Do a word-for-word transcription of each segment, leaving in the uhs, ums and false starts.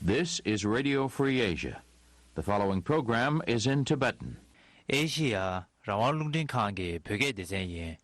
This is Radio Free Asia. The following program is in Tibetan. ཨེ་ཤི་ཡ་རང་དབང་རླུང་འཕྲིན་ཁང་གི་བོད་སྐད་སྡེ་ཚན་ཡིན།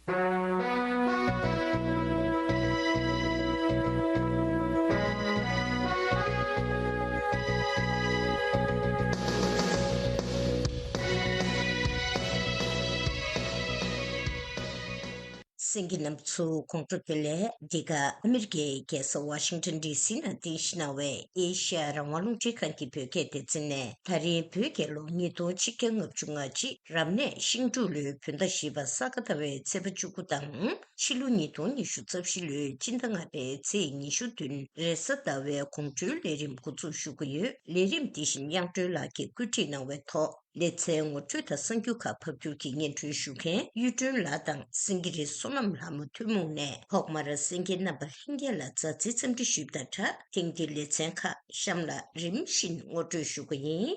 གསན་མཁན་རྣམ་པ་ཚོ་དགོང་དྲོ་བདེ་ལེགས། འདི་ག་ཨ་མི་རི་ཀའི་རྒྱལ་ས་ཝ་ཤིང་ཊོན་ཌི་སི་ནང་རྟེན་གཞི་གནང་བའི་ཨེ་ཤ་ཡ་རང་དབང་རླུང་འཕྲིན་ཁང་གི་བོད་སྐད་སྡེ་ཚན་ནས། ད་རིང་བོད་རྒྱལ་ལོ་ཉིས་སྟོང་ཆིག་བརྒྱ་ལྔ་བཅུ་ང་གཅིག་རབ་གནས་ཤིང་འབྲུག་ལོའི་བོད་ཟླ་བཞི་པ་ས་ག་ཟླ་བའི་ཚེས་པ་བཅུ་དགུ་དང་། ཕྱི་ལོ་ཉིས་སྟོང་ཉི་ཤུ་རྩ་བཞི་ལོའི་སྤྱི་ཟླ་ལྔ་པའི་ཚེས་ཉི་ཤུ་བདུན་རེས་གཟའ་ཟླ་བའི་དགོང་དྲོའི་ལས་རིམ་འགོ་འཛུགས་ཞུ་གི་ཡོད། ལས་རིམ་འདི་བཞིན་དབྱངས་སྒྲོན་ལགས་ཀྱིས་བཀོད་སྒྲིག་གནང་བའི་ཐོག་ལེ་ཚན་ངོ་སྤྲོད་དང་གསར་འགྱུར་ཁག་ཕབ་སྒྱུར་གྱིས་སྙན་སྒྲོན་ཞུ་མཁན་གཡུ་སྒྲོན་ལགས་དང་སེང་གེ་རི་བསོད་ནམས་ལྷ་མོ་ཐུན་མོང་ནས་ཐོག་མར་གསན་མཁན་རྣམ་པ་ལྷན་རྒྱས་ལ་མཛའ་བརྩེའི་འཚམས་འདྲི་ཞུས་པ་དང་སྦྲགས། ཐེངས་འདིའི་ལེ་ཚན་ཁག་གཤམ་ལ་རིམ་བཞིན་ངོ་སྤྲོད་ཞུ་གི་ཡིན།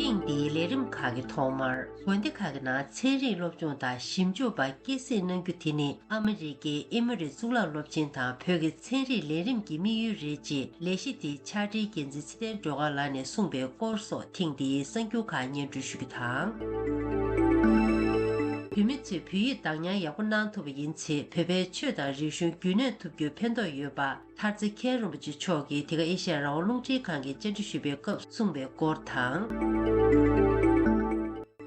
ཐེངས་འདིའི་ལས་རིམ་ཁག་གི་ཐོག་མར། དགོན་སྡེ་ཁག་གི་ནང་ཚན་རིག་སློབ་སྦྱོང་དང་ཞིབ་འཇུག་པ་སྐྱེད་སྲིང་གནང་རྒྱུ་དེ་ནི་ཨ་མི་རི་ཀའི་ཨེ་མོ་རི་གཙུག་ལག་སློབ་ཆེན་དང་བོད་ཀྱི་ཚན་རིག་ལས་རིམ་གྱི་དམིགས་ཡུལ་རེད་ཅེས་ལས་གཞི་དེའི་ཕྱག་སྦྲེལ་འགན་འཛིན་ཚེ་བརྟན་སྒྲོལ་དཀར་ལགས་ནས་གསུངས་པའི་སྐོར་སོགས་ཐེངས་འདིའི་གསར་འགྱུར་ཁག་སྙན་སྒྲོན་ཞུ་རྒྱུ་དང་། བོད་མི་ཚོས་བོད་ཡིག་བདག་ཉར་ཡག་པོ་གནང་ཐུབ་པ་ཡིན་ཚེ་བོད་པའི་ཆོས་དང་རིག་གཞུང་རྒྱུན་གནས་ཐུབ་རྒྱུར་ཕན་ཐོགས་ཡོད་པ། མཐར་རྩེ་མཁན་རིན་པོ་ཆེ་མཆོག་གིས་འདི་ག་ཨེ་ཤ་ཡ་རང་དབང་རླུང་འཕྲིན་ཁང་གི་བཅར་འདྲི་ཞུས་པའི་སྐབས་གསུངས་པའི་སྐོར་དང་།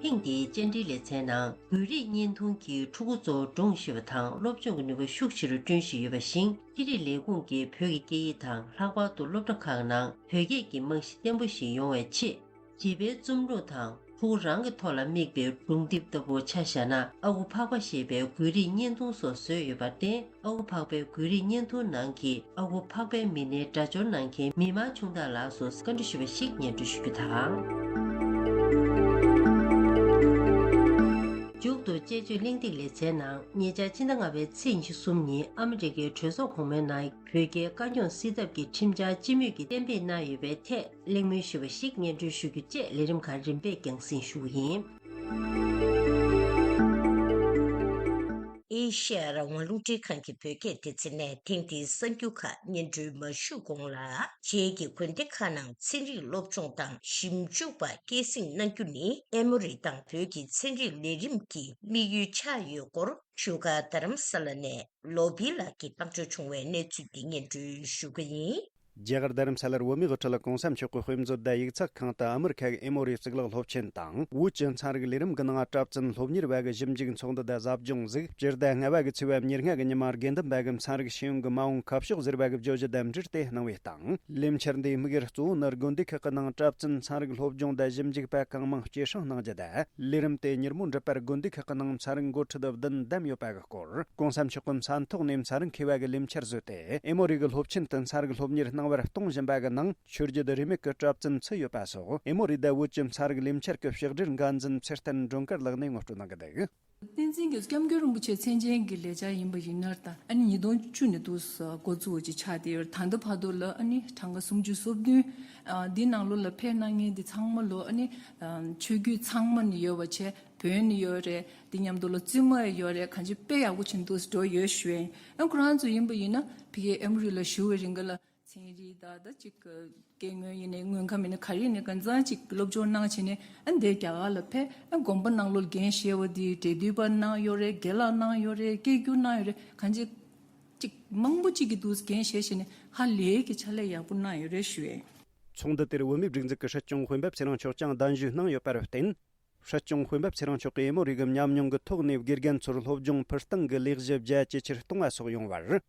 ཐེངས་འདིའི་བཅར་འདྲིའི་ལེ་ཚན་ནང་། འགུལ་རིས་བརྙན་ཐུང་གིས་ཕྲུ་གུ་ཚོར་སྒྲུང་ཤེས་པ་དང་སློབ་སྦྱོང་གི་ནུས་པ་ཤུགས་ཆེ་རུ་བསྐྲུན་བཞིན་ཡོད་པ་བཞིན། ཤེས་རིག་ལས་ཁུངས་ཀྱིས་བོད་ཀྱི་སྐད་ཡིག་དང་ལྷག་པར་དུ་སློབ་གྲྭ་ཁག་ནང་བོད་སྐད་ཀྱི་རྨང་གཞི་བརྟན་པོ་ཞིག་ཡོང་བའི་ཆེད། བྱིས་པའི་རྩོམ་ལུས་དང་ཕྲུ་གུ་རང་གི་ཐོག་ལ་དམིགས་པའི་སྒྲུང་དེབ་ལྟ་བུ་ཆ་བཞག་ན། ཨ་ཁུ་ཕག་པ་ཞེས་པའི་འགུལ་རིས་བརྙན་ཐུང་སོགས་བཟོས་ཡོད་པར་བརྟེན། ཨ་ཁུ་ཕག་པའི་འགུལ་རིས་བརྙན་ཐུང་ནང་གི་ཨ་ཁུ་ཕག་པའི་མི་སྣའི་སྒྲ་སྦྱོར་གནང་མཁན་མི་དམངས་ཆུང་བདག་ལགས་སུ་བཀའ་འདྲི་ཞུས་པ་ཞིག་སྙན་སྒྲོན་ཞུ་རྒྱུ་དང་། མཇུག་ཏུ་དཔྱད་བརྗོད་གླེང་སྟེགས་ལེ་ཚན་ནང་ཉེ་ཆར་ཕྱི་ཟླ་ལྔ་པའི་ཚེས་ཉི་ཤུ་གསུམ་ཉིན་ཨ་མི་རི་ཀའི་གྲོས་ཚོགས་གོང་མའི་ནང་བོད་རྒྱའི་དཀའ་སྐྱོང་སེལ་ཐབས་ཀྱི་ཁྲིམས་འཆར་སྤྱི་མོས་ཀྱིས་གཏན་འབེབས་གནང་ཡོད་པའི་ཐད། གླེང་མོལ་ཞུས་པ་ཞིག་སྙན་སྒྲོན་ཞུ་རྒྱུ་བཅས་ལས་རིམ་ཁག་རིམ་པས་རྒྱང་སྲིང་ཞུ་རྒྱུ་ཡིན། ཨེ་ཤ་ཡ་རང་དབང་རླུང་འཕྲིན་ཁང་གི་བོད་སྐད་སྡེ་ཚན་ནས་ཐེངས་འདིའི་གསར་འགྱུར་ཁག་སྙན་སྒྲོན་མ་ཞུས་གོང་ལ། རྗེས་ཀྱི་དགོན་སྡེ་ཁག་ནང་ཚན་རིག་སློབ་སྦྱོང་དང་ཞིབ་འཇུག་པ་སྐྱེད་སྲིང་གནང་རྒྱུ་ནི་ཨེ་མོ་རི་དང་བོད་ཀྱི་ཚན་རིག་ལས་རིམ་གྱི་དམིགས་ཡུལ་ཆགས་ཡོད་སྐོར། བཞུགས་སྒར་རྡ་རམ་ས་ལ་ནས་ལོ་བི་ལགས་ཀྱིས་བཏང་འབྱོར་བྱུང་བའི་གནས་ཚུལ་འདི་སྙན་སྒྲོན་ཞུ་གི་ཡིན། རྒྱ་གར་རྡ་རམ་ས་ལར་བོད་མིའི་དབུ་ཁྲིད་གོང་ས་མཆོག་གི་དཔེ་མཛོད་དང་ཡིག་ཚགས་ཁང་དང་ཨ་མི་རི་ཁ་གི་ཨེ་མོ་རི་གཙུག་ལག་སློབ་ཆེན་དང་། བོད་ཀྱི་ཚན་རིག་ལས་རིམ་གྱི་ནང་གྲྭ་བཙུན་སློབ་གཉེར་བ་གི་ཞིབ་འཇུག་ཚོགས་འདུ་དང་ཟབ་སྦྱོང་གཟིགས། སྤྱི་ཟླ་ལྔ་པ་གི་ཚེས་པ་ཉེར་ལྔ་གི་ཉི་མར་དགེ་འདུན་པ་གི་ཚན་རིག་ཤེས་ཡོན་གྱི་མ་འོངས་ཁ་ཕྱོགས་ཟེར་བ་གི་བརྗོད་གཞི་དང་འབྲེལ་ཏེ་གནང་བའི་སྟེང་། ལས་འཆར་འདིའི་དམིགས་ཡུལ་གཙོ་བོ་ནི་དགོན་སྡེ་ཁག་གི་ནང་གྲྭ་བཙུན་ཚན་རིག་སློབ་སྦྱོང་དང་ཞིབ་འཇུག་པ་གང་མང་སྐྱེད་སྲིང་གནང་རྒྱུ་དང་། ལས་རིམ་དེ་མྱུར་མོ་འགྲུབ་པར་དགོན་སྡེ་ཁག་གི་ནང་ཚན་རིག་འགོ་ཁྲིད་བདུན་བདམས་ཡོད་པ་གི་སྐོར། གོང་ས་མཆོག་གི་མཚན་ཐོག་ནས་ཚན་རིག་མཁས་པ་གི་ལས་འཆར་བཟོས་ཏེ། ཨེ་མོ་རི་གི་སློབ་ཆེན་དུ་ཚན་རིག་སློབ་གཉེར་གནང་བར་གཏོང་བཞིན་པ་གི་ནང་ཆོས་བརྒྱུད་རིས་མེད་ཀྱི་གྲྭ་བཙུན་ཚུད་ཡོད་པ་སོགས། ཨེ་མོ་རི་དང་བོད་ཀྱི་ཚན་རིག་ལས་འཆར་གྱི་ཕྱག་སྦྲེལ་འགན་འཛིན་ཚེ་བརྟན་སྒྲོལ་དཀར་ལགས་ནས་ངོ་སྤྲོད་གནང་གི་འདུག། བསྟན་འཛིན་གྱི་སྐྱབས་མགོན་རིན་པོ་ཆེ་མཚན་ཅན་གྱི་ལས་འཆར་ཡིན་པ་ཡིན་ན་ད། ཨ་ནི་ཉིས་སྟོང་བཅུ་ནས་འདུག་འགོ་འཛུགས་ཀྱི་ཆགས་བསྡད་ཡོད། ད་ལྟ་བར་དུ་ལ་ཨ་ནི་གྲངས་ཀ་སུམ་ཅུ་སོ་བདུན། ཨ་འདི་ནང་ལོགས་ལ་ཕེབས་གནང་མཁན་འདི་ཚང་མ་ལོ་ཨ་ནི་ཆོས་བརྒྱུད་ཚང་མ་ནས་ཡོད་པ་བྱས། བོན་ནས་ཡོད་རེད། འདི་མཉམ་དུ་ལ་བཙུན་མ་ཡོད་རེད། གང་ཅི་དཔེ་ཡག་པོ་ཅིག་འདུག་འགྲོ་ཡོད་ཞུ་ཡིན། ཨ་ཁོ་རང་ཚོ་ཡིན་པ་ཡིན་ན་ཕ་གིའི་ཨེ་མོ་རི་ལ་བཞུགས་པའི་རིང་ག་ལ། ཚན་རིག་དང་ད་ཅིག་སྐྱེ་དངོས་ཡིན་ནའི་དངོས་ཁམས་ཡིན་ནའི་ག་རེ་ཡིན་ནའི་གང་ཚང་ཅིག་སློབ་སྦྱོང་གནང་བྱས་ནས་ཨ་འདས་རྒྱ་གར་ལ་ཕེབས། ཨ་དགོན་པ་ནང་ལོགས་འགན་བཞེས་པ་འདི་འབྲེལ་མཐུད་པ་གནང་ཡོད་རེད། དགེ་ལགས་གནང་ཡོད་རེད། སྐད་སྒྱུར་གནང་ཡོད་རེད། གང་ཅི་ཅིག་མང་པོ་ཅིག་གི་འདུག་འགན་བཞེས་བྱས་ནས་ཧ་ལས་ཀྱི་ཕྱག་ལས་ཡག་པོ་གནང་ཡོད་རེད་ཞུ་ཡས། ཚོགས་འདུ་དེར་བོད་མིའི་སྒྲིག་འཛུགས་ཀྱི་སྲིད་སྐྱོང་སྤེན་པ་ཚེ་རིང་མཆོག་ཀྱང་གདན་ཞུ་གནང་ཡོད་པར་བརྟེན། སྲིད་སྐྱོང་སྤེན་པ་ཚེ་རིང་མཆོག་གིས་ཨེ་མོ་རི་གི་ཉམས་མྱོང་གི་ཐོག་ནས་དགེ་རྒན་ཚོར་སློབ་སྦྱོང་ཕུལ་སྟངས་ཀྱི་ལས་གཞི་རྒྱ་ཇེ་ཆེར་གཏོང་བ་སོགས་ཡོང་བར།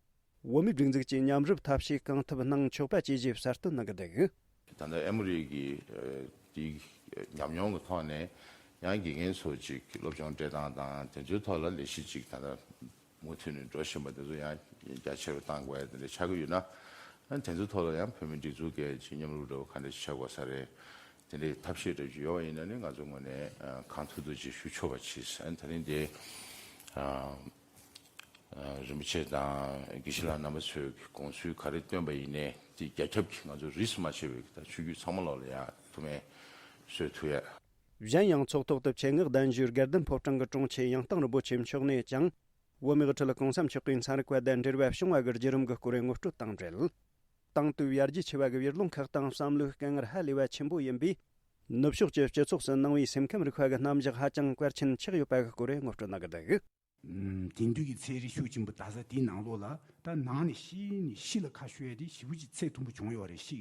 བོད་མིའི་སྒྲིག་འཛུགས་ཀྱིས་མཉམ་རུབ་ཐབས་ཤེས་གང་ཐུབ་གནང་ཆོག་པ་བཅས་ཀྱི་གསལ་སྟོན་གནང་གི་འདུག། ད་ལྟ་ཨེ་མོ་རི་གི་ཨ་དེའི་ཉམས་མྱོང་གི་ཐོག་ནས་ཡང་དགེ་རྒན་ཚོ་ཅིག་སློབ་སྦྱོང་སྤྲད་སྟངས་དང་དེ་ཚོའི་ཐོག་ལ་ལས་གཞི་ཅིག་ད་ལྟ་མུ་མཐུད་ནས་འགྲོ་བཞིན་པ་དེ་ཚོ་ཡང་རྒྱ་ཆེ་རུ་གཏང་དགོས་ཡ་དེ་འདྲ་ཆགས་ཀྱི་ཡོད་ན། ཨ་དེ་ཚོའི་ཐོག་ལ་ཡང་བོད་མིའི་སྒྲིག་འཛུགས་ཀྱི་ཅིག་མཉམ་རུབ་འདྲ་བོ་ག་འདྲ་ཞིག་བྱ་དགོས་ས་རེད། དེ་འདྲའི་ཐབས་ཤེས་འདྲ་ཞིག་ཡོད་པ་ཡིན་ན་ནི་ང་ཚོ་ངོས་ནས་ཨ་གང་ཐུབ་ཐུབ་ཅིག་ཞུ་ཆོག་པ་བྱས། ཨ་ད་རིང་དེ་ཨ་རིན་པོ་ཆེ་དང་དགེ་བཤེས་ལགས་རྣམ་པ་ཚོས་དགོངས་ཚུལ་ག་རེ་བཏོན་པ་ཡིན་ནའི་དེ་རྒྱ་ཁྱབ་ཀྱིས་ང་ཚོ་རིས་སུ་མ་ཆད་པའི་ད་ཆོས་བརྒྱུད་ཚང་མ་ལོག་ལ་ཡ་ཐུགས་སྨོན་གསོས་ཐུབ་ཡ། གཞན་ཡང་ཚོགས་ཐོག་ཏུ་ཆེད་མངགས་གདན་ཞུའི་དགའ་ལྡན་ཕོ་བྲང་གི་དྲུང་ཆེ་ཡང་སྟེང་རིན་པོ་ཆེ་མཆོག་ནས་ཀྱང་། བོད་མིའི་དབུ་ཁྲིད་གོང་ས་མཆོག་གིས་ཚན་རིག་པ་དང་འབྲེལ་བ་བྱུང་བ་གི་བརྒྱུད་རིམ་གྱི་སྐོར་ངོ་སྤྲོད་དང་འབྲེལ། དང་དུས་ཡར་རྒྱས་ཆེ་བ་གི་ཡུལ་ལུང་ཁག་དང་བསམ་བློའི་དཀའ་ངལ་ཧ་ལས་པ་ཆེན་པོ་ཡིན་པས། ནུབ་ཕྱོགས་ཀྱི་སྤྱི་ཚོགས་སུ་ནང་པའི་སེམས་ཁམས་རིག་པ་གི་རྣམ་གཞག་ཧ་ཅང་གལ་ཆེན་ཆགས་ཡོད་པ་གི་སྐོར་ངོ་སྤྲོད་གནང་གི་འདུག་ཨུམ། དེང་དུས་ཀྱི་ཚན་རིག་ཤུགས་ཆེན་པོ་དར་ས་དེའི་ནང་ལོགས་ལ། ད་ནང་ནས་ཤི་ནས་ཤི་ལ་ཁ་ཤོར་ཡ་དེ་ཞེ་པོ་ཅིག་ཚད་མཐོན་པོ་བྱུང་ཡོད་རེད། ཤི་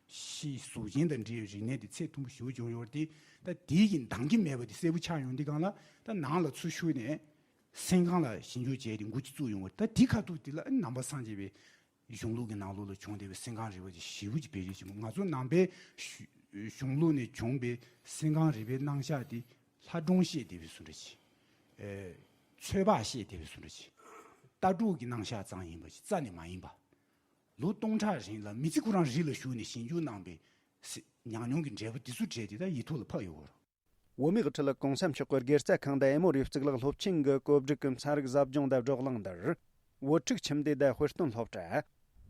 ཤི་གཟུགས་ཅན་དང་འབྲེལ་བའི་རིག་གནས་དེ་ཚད་མཐོན་པོ་ཞེ་པོ་བྱུང་ཡོད་རེད་དེ། ད་དེའི་གི་འདང་གི་མེད་པ་དེ་གསལ་པོ་ཆགས་ཡོང་དུས་སྒང་ལ། ད་ནང་ལ་ཚུར་ཤོར་ནས་སེམས་ཁམས་ལ་ཞིབ་འཇུག་བྱས་ཏེ་འགོ་ཅིག་བཙུགས་ཡོང་བ་རེད། ད་དེ་ཁ་ཐུག་དེ་ལ་ནང་པ་སངས་རྒྱས་པའི་གཞུང་ལུགས་ཀྱི་ནང་ལོགས་ལ་བྱུང་བསྡད་པའི་སེམས་ཁམས་རིག་པ་དེ་ཞེ་པོ་ཅིག་བེད་སྤྱོད་བྱེད་མོ། ང་ཚོ་ནང་པའི་གཞུ་གཞུང་ལུགས་ནས་བྱུང་བའི་སེམས་ཁམས་རིག་པའི་རྣམ་གཞག་དེ་ལྷ་སྒྲུང་བཤད་བསྡད་པའི་བཟོ་འདྲ་ཅིག་ཨེ། ཚོད་དཔག་བཤད་བསྡད་པའི་བཟོ་འདྲ་ཅིག་ལྟ་གྲུབ་ཀྱི་རྣམ་གཞག་ཙམ་ཡིན་པ་ཞིག་རྩ་ནས་མ་ཡིན་པ། ལོ་སྟོང་ཕྲག་རིང་ལ་མི་ཚེ་ཁོ་རང་རི་ལ་བཞུགས་ནས་ཞིབ་འཇུག་གནང་པའི་སི་ཉམས་མྱོང་གི་འབྲས་བུ་དེ་ཚོ་བྲལ་ཏེ་ད་ཡིག་ཐོག་ལ་ཕབ་ཡོད་པ་རེད། བོད་མིའི་དབུ་ཁྲིད་གོང་ས་མཆོག་གི་དགེ་རྩ་ཁང་དང་ཨེ་མོ་རི་གཙུག་ལག་སློབ་ཆེན་གྱི་གོ་སྒྲིག་གི་ཚན་རིག་ཟབ་སྦྱོང་དང་བགྲོ་གླེང་འདིར། བོད་ཕྲུག་ཁྱིམ་སྡེ་དང་དཔེ་སྟོན་སློབ་གྲྭ།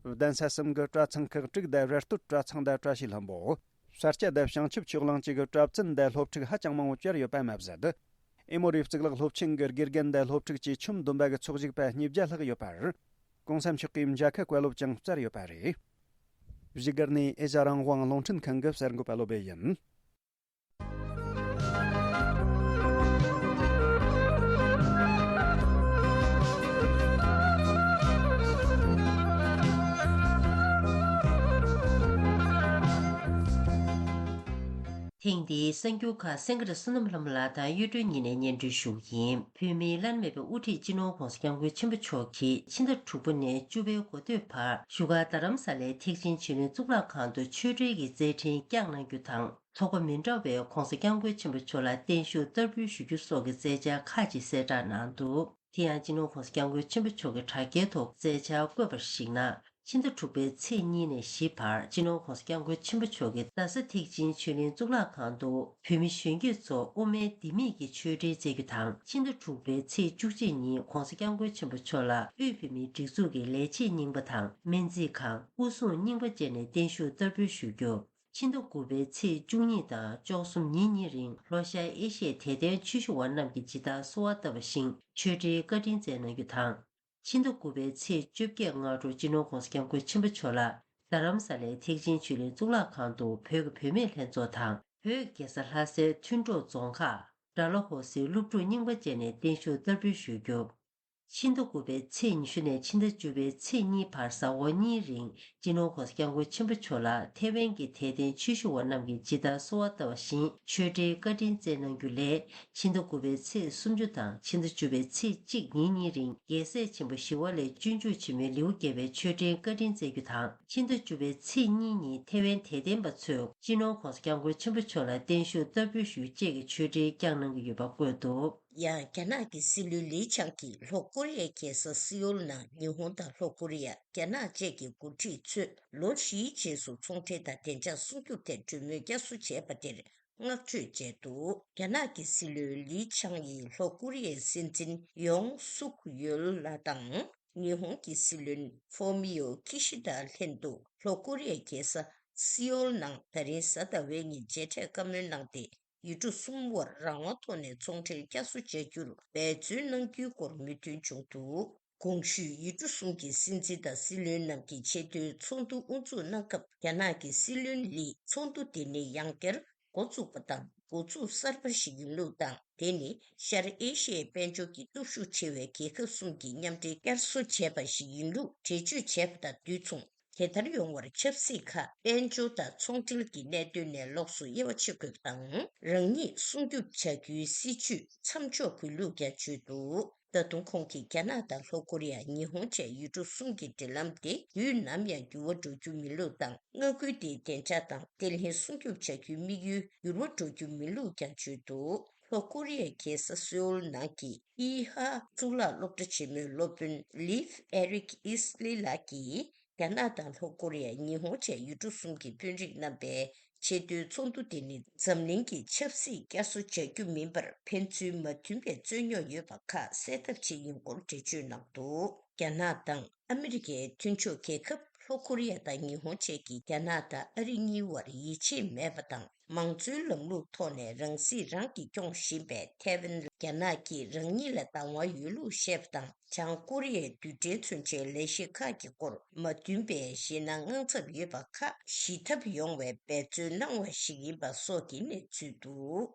གདན་ས་གསུམ་གྱི་གྲྭ་ཚང་ཁག་དྲུག་དང་ར་སྟོད་གྲྭ་ཚང་དང་བཀྲ་ཤིས་ལྷུན་པོ། ས་སྐྱ་དང་བྱང་ཆུབ་ཕྱོགས་གླིང་བཅས་ཀྱི་གྲྭ་བཙུན་དང་སློབ་ཕྲུག་ཧ་ཅང་མང་པོ་བཅར་ཡོད་པ་མ་ཟད། ཨེ་མོ་རི་གཙུག་ལག་སློབ་ཆེན་གྱི་དགེ་རྒན་དང་སློབ་ཕྲུག་བཅས་ཁྱོན་བསྡོམས་པ་གི་ཚོགས་ཞུགས་པ་ཉིས་བརྒྱ་ལྷག་ཡོད་པར། གོང་ས་མཆོག་གིས་མཇལ་ཁ་བཀའ་སློབ་ཀྱང་སྩལ་ཡོད་པ་རེད། བཞུགས་སྒར་ནས་ཨེ་ཤ་རང་དབང་རླུང་འཕྲིན་ཁང་གི་གསར་འགོད་པ་བློ་བྷེ་ཡིན། ཐེངས་འདིའི་གསར་འགྱུར་ཁག་སེང་གེ་བསོད་ནམས་ལྷ་མོ་ལགས་དང་གཡུ་སྒྲོན་གཉིས་ནས་སྙན་སྒྲོན་ཞུ་གི་ཡིན། བོད་མིའི་བླ་ན་མེད་པའི་དབུ་ཁྲིད་སྤྱི་ནོར་༧གོང་ས་༧སྐྱབས་མགོན་ཆེན་པོ་མཆོག་གིས་ཕྱི་ཟླ་དྲུག་པ་ནས་བཅུ་པའི་འགོ་སྟོད་བར་བཞུགས་སྒར་རྡ་རམ་ས་ལའི་ཐེག་ཆེན་ཆོས་གླིང་གཙུག་ལག་ཁང་དུ་ཆོས་འབྲེལ་གྱི་མཛད་འཕྲིན་བསྐྱངས་གནང་རྒྱུ་དང་། ཚོགས་པ་མི་འདྲ་བས་༧གོང་ས་༧སྐྱབས་མགོན་ཆེན་པོ་མཆོག་ལ་བརྟན་བཞུགས་བསྟར་འབུལ་ཞུ་རྒྱུ་སོགས་ཀྱི་མཛད་འཆར་ཁག་ཅིག་གསལ་བསྒྲགས་གནང་འདུག་དེ་ཡང་སྤྱི་ནོར་༧གོང་ས་༧སྐྱབས་མགོན་ཆེན་པོ་མཆོག་གིས་དྲ་རྒྱའི་ཐོག་མཛད་འཆར་བཀོད་པར་གཞིགས་ན། ཕྱི་ཟླ་དྲུག་པའི་ཚེས་གཉིས་ནས་བཞི་བར་སྤྱི་ནོར་༧གོང་ས་༧སྐྱབས་མགོན་ཆེན་པོ་མཆོག་གིས་རྡ་ས་ཐེག་ཆེན་ཆོས་གླིང་གཙུག་ལག་ཁང་དུ་བོད་མི་གཞོན་སྐྱེས་ཚོ་དབུ་མའི་ལྡེ་མིག་གི་ཆོས་འབྲེལ་སྩལ་རྒྱུ་དང་། ཕྱི་ཟླ་དྲུག་པའི་ཚེས་བཅུ་གཅིག་ཉིན་༧གོང་ས་༧སྐྱབས་མགོན་ཆེན་པོ་མཆོག་ལ་དབུས་བོད་མིའི་སྒྲིག་འཛུགས་ཀྱི་ལས་བྱེད་རྙིང་པ་དང་སྨན་རྩིས་ཁང་། དབུ་བཟུང་རྙིང་པ་བཅས་ནས་བརྟན་བཞུགས་བསྟར་འབུལ་ཞུ་རྒྱུ། ཕྱི་ཟླ་དགུ་པའི་ཚེས་བཅུ་གཉིས་དང་བཅུ་གསུམ་ཉིན་གཉིས་རིང་ལྷོ་ཤར་ཨེ་ཤི་ཡའི་དད་ལྡན་ཆོས་ཞུ་བ་རྣམས་ཀྱིས་ཇི་ལྟར་གསོལ་བ་བཏབ་པ་བཞིན་ཆོས་འབྲེལ་བཀའ་དྲིན་སྩལ་གནང་རྒྱུ་དང་། ཕྱི་ཟླ་དགུ་པའི་ཚེས་བཅོ་བརྒྱད་སྔ་དྲོ་སྤྱི་ནོར་༧གོང་ས་༧སྐྱབས་མགོན་ཆེན་པོ་མཆོག་ལ་རྡ་རམ་ས་ལའི་ཐེག་ཆེན་ཆོས་གླིང་གཙུག་ལག་ཁང་དུ་བོད་ཀྱི་བུད་མེད་ལྷན་ཚོགས་དང་བོད་རྒྱལ་ས་ལྷ་སའི་མཐུན་གྲོགས་རྫོང་ཁག་ཌལ་ཧོ་སིའི་སློབ་ཕྲུག་རྙིང་པ་བཅས་ནས་བརྟན་བཞུགས་བསྟར་འབུལ་ཞུ་རྒྱུ། ཕྱི་ཟླ་དགུ་པའི་ཚེས་ཉི་ཤུ་ནས་ཕྱི་ཟླ་བཅུ་པའི་ཚེས་གཉིས་བར་གཟའ་འཁོར་གཉིས་རིང་སྤྱི་ནོར་༧གོང་ས་༧སྐྱབས་མགོན་ཆེན་པོ་མཆོག་ལ་ཐེ་ཝན་གྱི་དད་ལྡན་ཆོས་ཞུ་བ་རྣམས་ཀྱིས་ཇི་ལྟར་གསོལ་བ་བཏབ་པ་བཞིན་ཆོས་འབྲེལ་བཀའ་དྲིན་སྩལ་གནང་རྒྱུ་ལས། ཕྱི་ཟླ་དགུ་པའི་ཚེས་སུམ་ཅུ་དང་ཕྱི་ཟླ་བཅུ་པའི་ཚེས་གཅིག་ཉིན་གཉིས་རིང་རྒྱལ་སྲས་ཆེན་པོ་ཞི་བ་ལྷས་སྤྱོད་འཇུག་ཆེན་མོའི་ལེའུ་བརྒྱད་པའི་ཆོས་འབྲེལ་བཀའ་དྲིན་སྩལ་རྒྱུ་དང་། ཕྱི་ཟླ་བཅུ་པའི་ཚེས་གཉིས་ཉིན་ཐེ་ཝན་དད་ལྡན་པ་ཚོས་སྤྱི་ནོར་༧གོང་ས་༧སྐྱབས་མགོན་ཆེན་པོ་མཆོག་ལ་བརྟན་བཞུགས་བསྟར་འབུལ་ཞུ་རྒྱུ་བཅས་ཀྱི་ཆོས་འབྲེལ་བསྐྱངས་གནང་གི་ཡོད་པ་བཀོད་འདུག་ཡང་རྒྱ་ནག་གི་སྲིད་བློན་ལི་ཆང་གིས་ལྷོ་ཀོ་རི་ཡའི་རྒྱལ་ས་སེའུལ་ནང་ཉི་ཧོང་དང་ལྷོ་ཀོ་རི་ཡ། རྒྱ་ནག་བཅས་ཀྱི་འགོ་ཁྲིད་ཚོས་ལོ་བཞིའི་རྗེས་སུ་ཚོང་འབྲེལ་དང་བདེ་འཇགས་སྲུང་སྐྱོབ་ཐད་གྲོས་མོལ་བསྐྱར་གསོ་བྱས་པ་དེར་བསྔགས་བརྗོད་བྱས་འདུག་རྒྱ་ནག་གི་སྲིད་བློན་ལི་ཆང་ཡིས་ལྷོ་ཀོ་རི་ཡའི་སྲིད་འཛིན་ཡོང་སུག་ཡོལ་ལགས་དང་། ཉི་ཧོང་གི་སྲིད་བློན་ཧྥོ་མི་ཡོ་ཁི་ཤི་དཱ་ལྷན་དུ་ལྷོ་ཀོ་རི་ཡའི་རྒྱལ་ས་སེའུལ་ནང་ད་རིང་གཟའ་ཟླ་བའི་ཉིན་མཇལ་འཕྲད་བཀའ་མོལ་གནང་སྟེ། ཡུལ་གྲུ་གསུམ་དབར་རང་དབང་ཐོག་ནས་ཚོང་འབྲེལ་བསྐྱར་གསོ་བྱ་རྒྱུར་འབད་བརྩོན་གནང་རྒྱུའི་སྐོར་མོས་མཐུན་བྱུང་འདུག་གོང་ཞུས་ཡུལ་གྲུ་གསུམ་གྱི་སྲིད་འཛིན་དང་སྲིད་བློན་རྣམས་ཀྱིས་ཆེས་མཐོའི་ཚོགས་འདུ་དབུ་འཛུགས་གནང་སྐབས། རྒྱ་ནག་གི་སྲིད་བློན་ལིས་ཚོགས་འདུ་དེ་ནི་ཡང་བསྐྱར་འགོ་བཙུགས་པ་དང་། འགོ་འཛུགས་གསར་པ་ཞིག་ཡིན་ལུགས་དང་། དེ་ནི་ཤར་ཨེ་ཤི་ཡའི་དཔལ་འབྱོར་གྱི་སྟོབས་ཤུགས་ཆེ་བའི་རྒྱལ་ཁབ་གསུམ་གྱི་མཉམ་འབྲེལ་བསྐྱར་གསོ་བྱས་པ་ཞིག་ཡིན་ལུགས་འགྲེལ་བརྗོད་བྱས་པ་དང་དུས་མཚུངས། དེ་ལྟར་ཡོང་བར་ཆབ་སྲིད་ཁག་དཔལ་འབྱོར་དང་ཚོང་འབྲེལ་གྱི་གནད་དོན་ནས་ལོགས་སུ་དབྱེ་བ་ཕྱེ་དགོས་པ་དང་། རང་ཉིད་སྲུང་སྐྱོབ་བྱ་རྒྱུའི་སྲིད་ཇུས་མཚམས་འཇོག་དགོས་ལུགས་ཀྱང་བརྗོད་འདུག་ད་དུང་ཁོང་གིས་རྒྱ་ནག་དང་ལྷོ་ཀོ་རི་ཡ། ཉི་ཧོང་བཅས་ཡུལ་གྲུ་གསུམ་གྱི་འབྲེལ་ལམ་དེ་དུས་ནམ་ཡང་འགྱུར་བ་འགྲོ་རྒྱུ་མིན་ལུགས་དང་། མངའ་ཁུལ་དེའི་བདེ་འཇགས་དང་བརྟན་ལྷིང་སྲུང་སྐྱོབ་བྱ་རྒྱུའི་དམིགས་ཡུལ་འགྱུར་བ་འགྲོ་རྒྱུ་མིན་ལུགས་ཀྱང་བརྗོད་འདུག་ལྷོ་ཀོ་རི་ཡའི་རྒྱལ་ས་སེའུལ་ནང་གི་ཨི་ཧ་གཙུག་ལག་སློབ་གྲྭ་ཆེན་མོའི་སློབ་དཔོན་ལིབ་ཨེ་རིག་ཨིས་ལི་ལགས་ཀྱིས། རྒྱ་ནག་དང་ལྷོ་ཀོ་རི་ཡ། ཉི་ཧོང་བཅས་ཡུལ་གྲུ་གསུམ་གྱི་དཔོན་རིགས་རྣམ་པའི་ཆེས་མཐོའི་ཚོགས་འདུ་དེ་ནི་འཛམ་གླིང་གི་ཆབ་སྲིད་བསྐྱར་གསོ་བྱ་རྒྱུ་མིན་པར། ཕན་ཚུན་མ་མཐུན་པའི་རྩོད་རྙོག་ཡོད་པ་ཁག་སེལ་ཐབས་ཆེད་ཡིན་སྐོར་འགྲེལ་བརྗོད་གནང་འདུག་རྒྱ་ནག་དང་ཨ་མི་རི་ཀའི་མཐུན་ཕྱོགས་རྒྱལ་ཁབ་ལྷོ་ཀོ་རི་ཡ་དང་ཉི་ཧོང་བཅས་ཀྱིས་རྒྱ་ནག་དང་ཨ་རི་གཉིས་བར་ཡིད་ཆེས་མེད་པ་དང་ མང་གཙོའི་ལམ་ལུགས་ཐོག་ནས་རང་སྲིད་རང་གིས་སྐྱོང་བཞིན་པའི་ཐའེ་ཝན་ལ་རྒྱ་ནག་གིས་རང་ཉིད་ལ་བདག་དབང་ཡོད་ལུགས་བཤད་པ་དང་། བྱང་ཀོ་རི་ཡའི་རྡུལ་ཕྲན་མཚོན་ཆའི་ལས་གཞི་ཁག་གི་སྐོར་མ་མཐུན་པའི་ཞེད་སྣང་དངངས་འཚབ་ཡོད་པ་ཁག་ཞི་ཐབས་ཡོང་བའི་འབད་བརྩོན་གནང་བ་ཞིག་ཡིན་པ་སོགས་ཀྱི་གནས་ཚུལ་འདུག།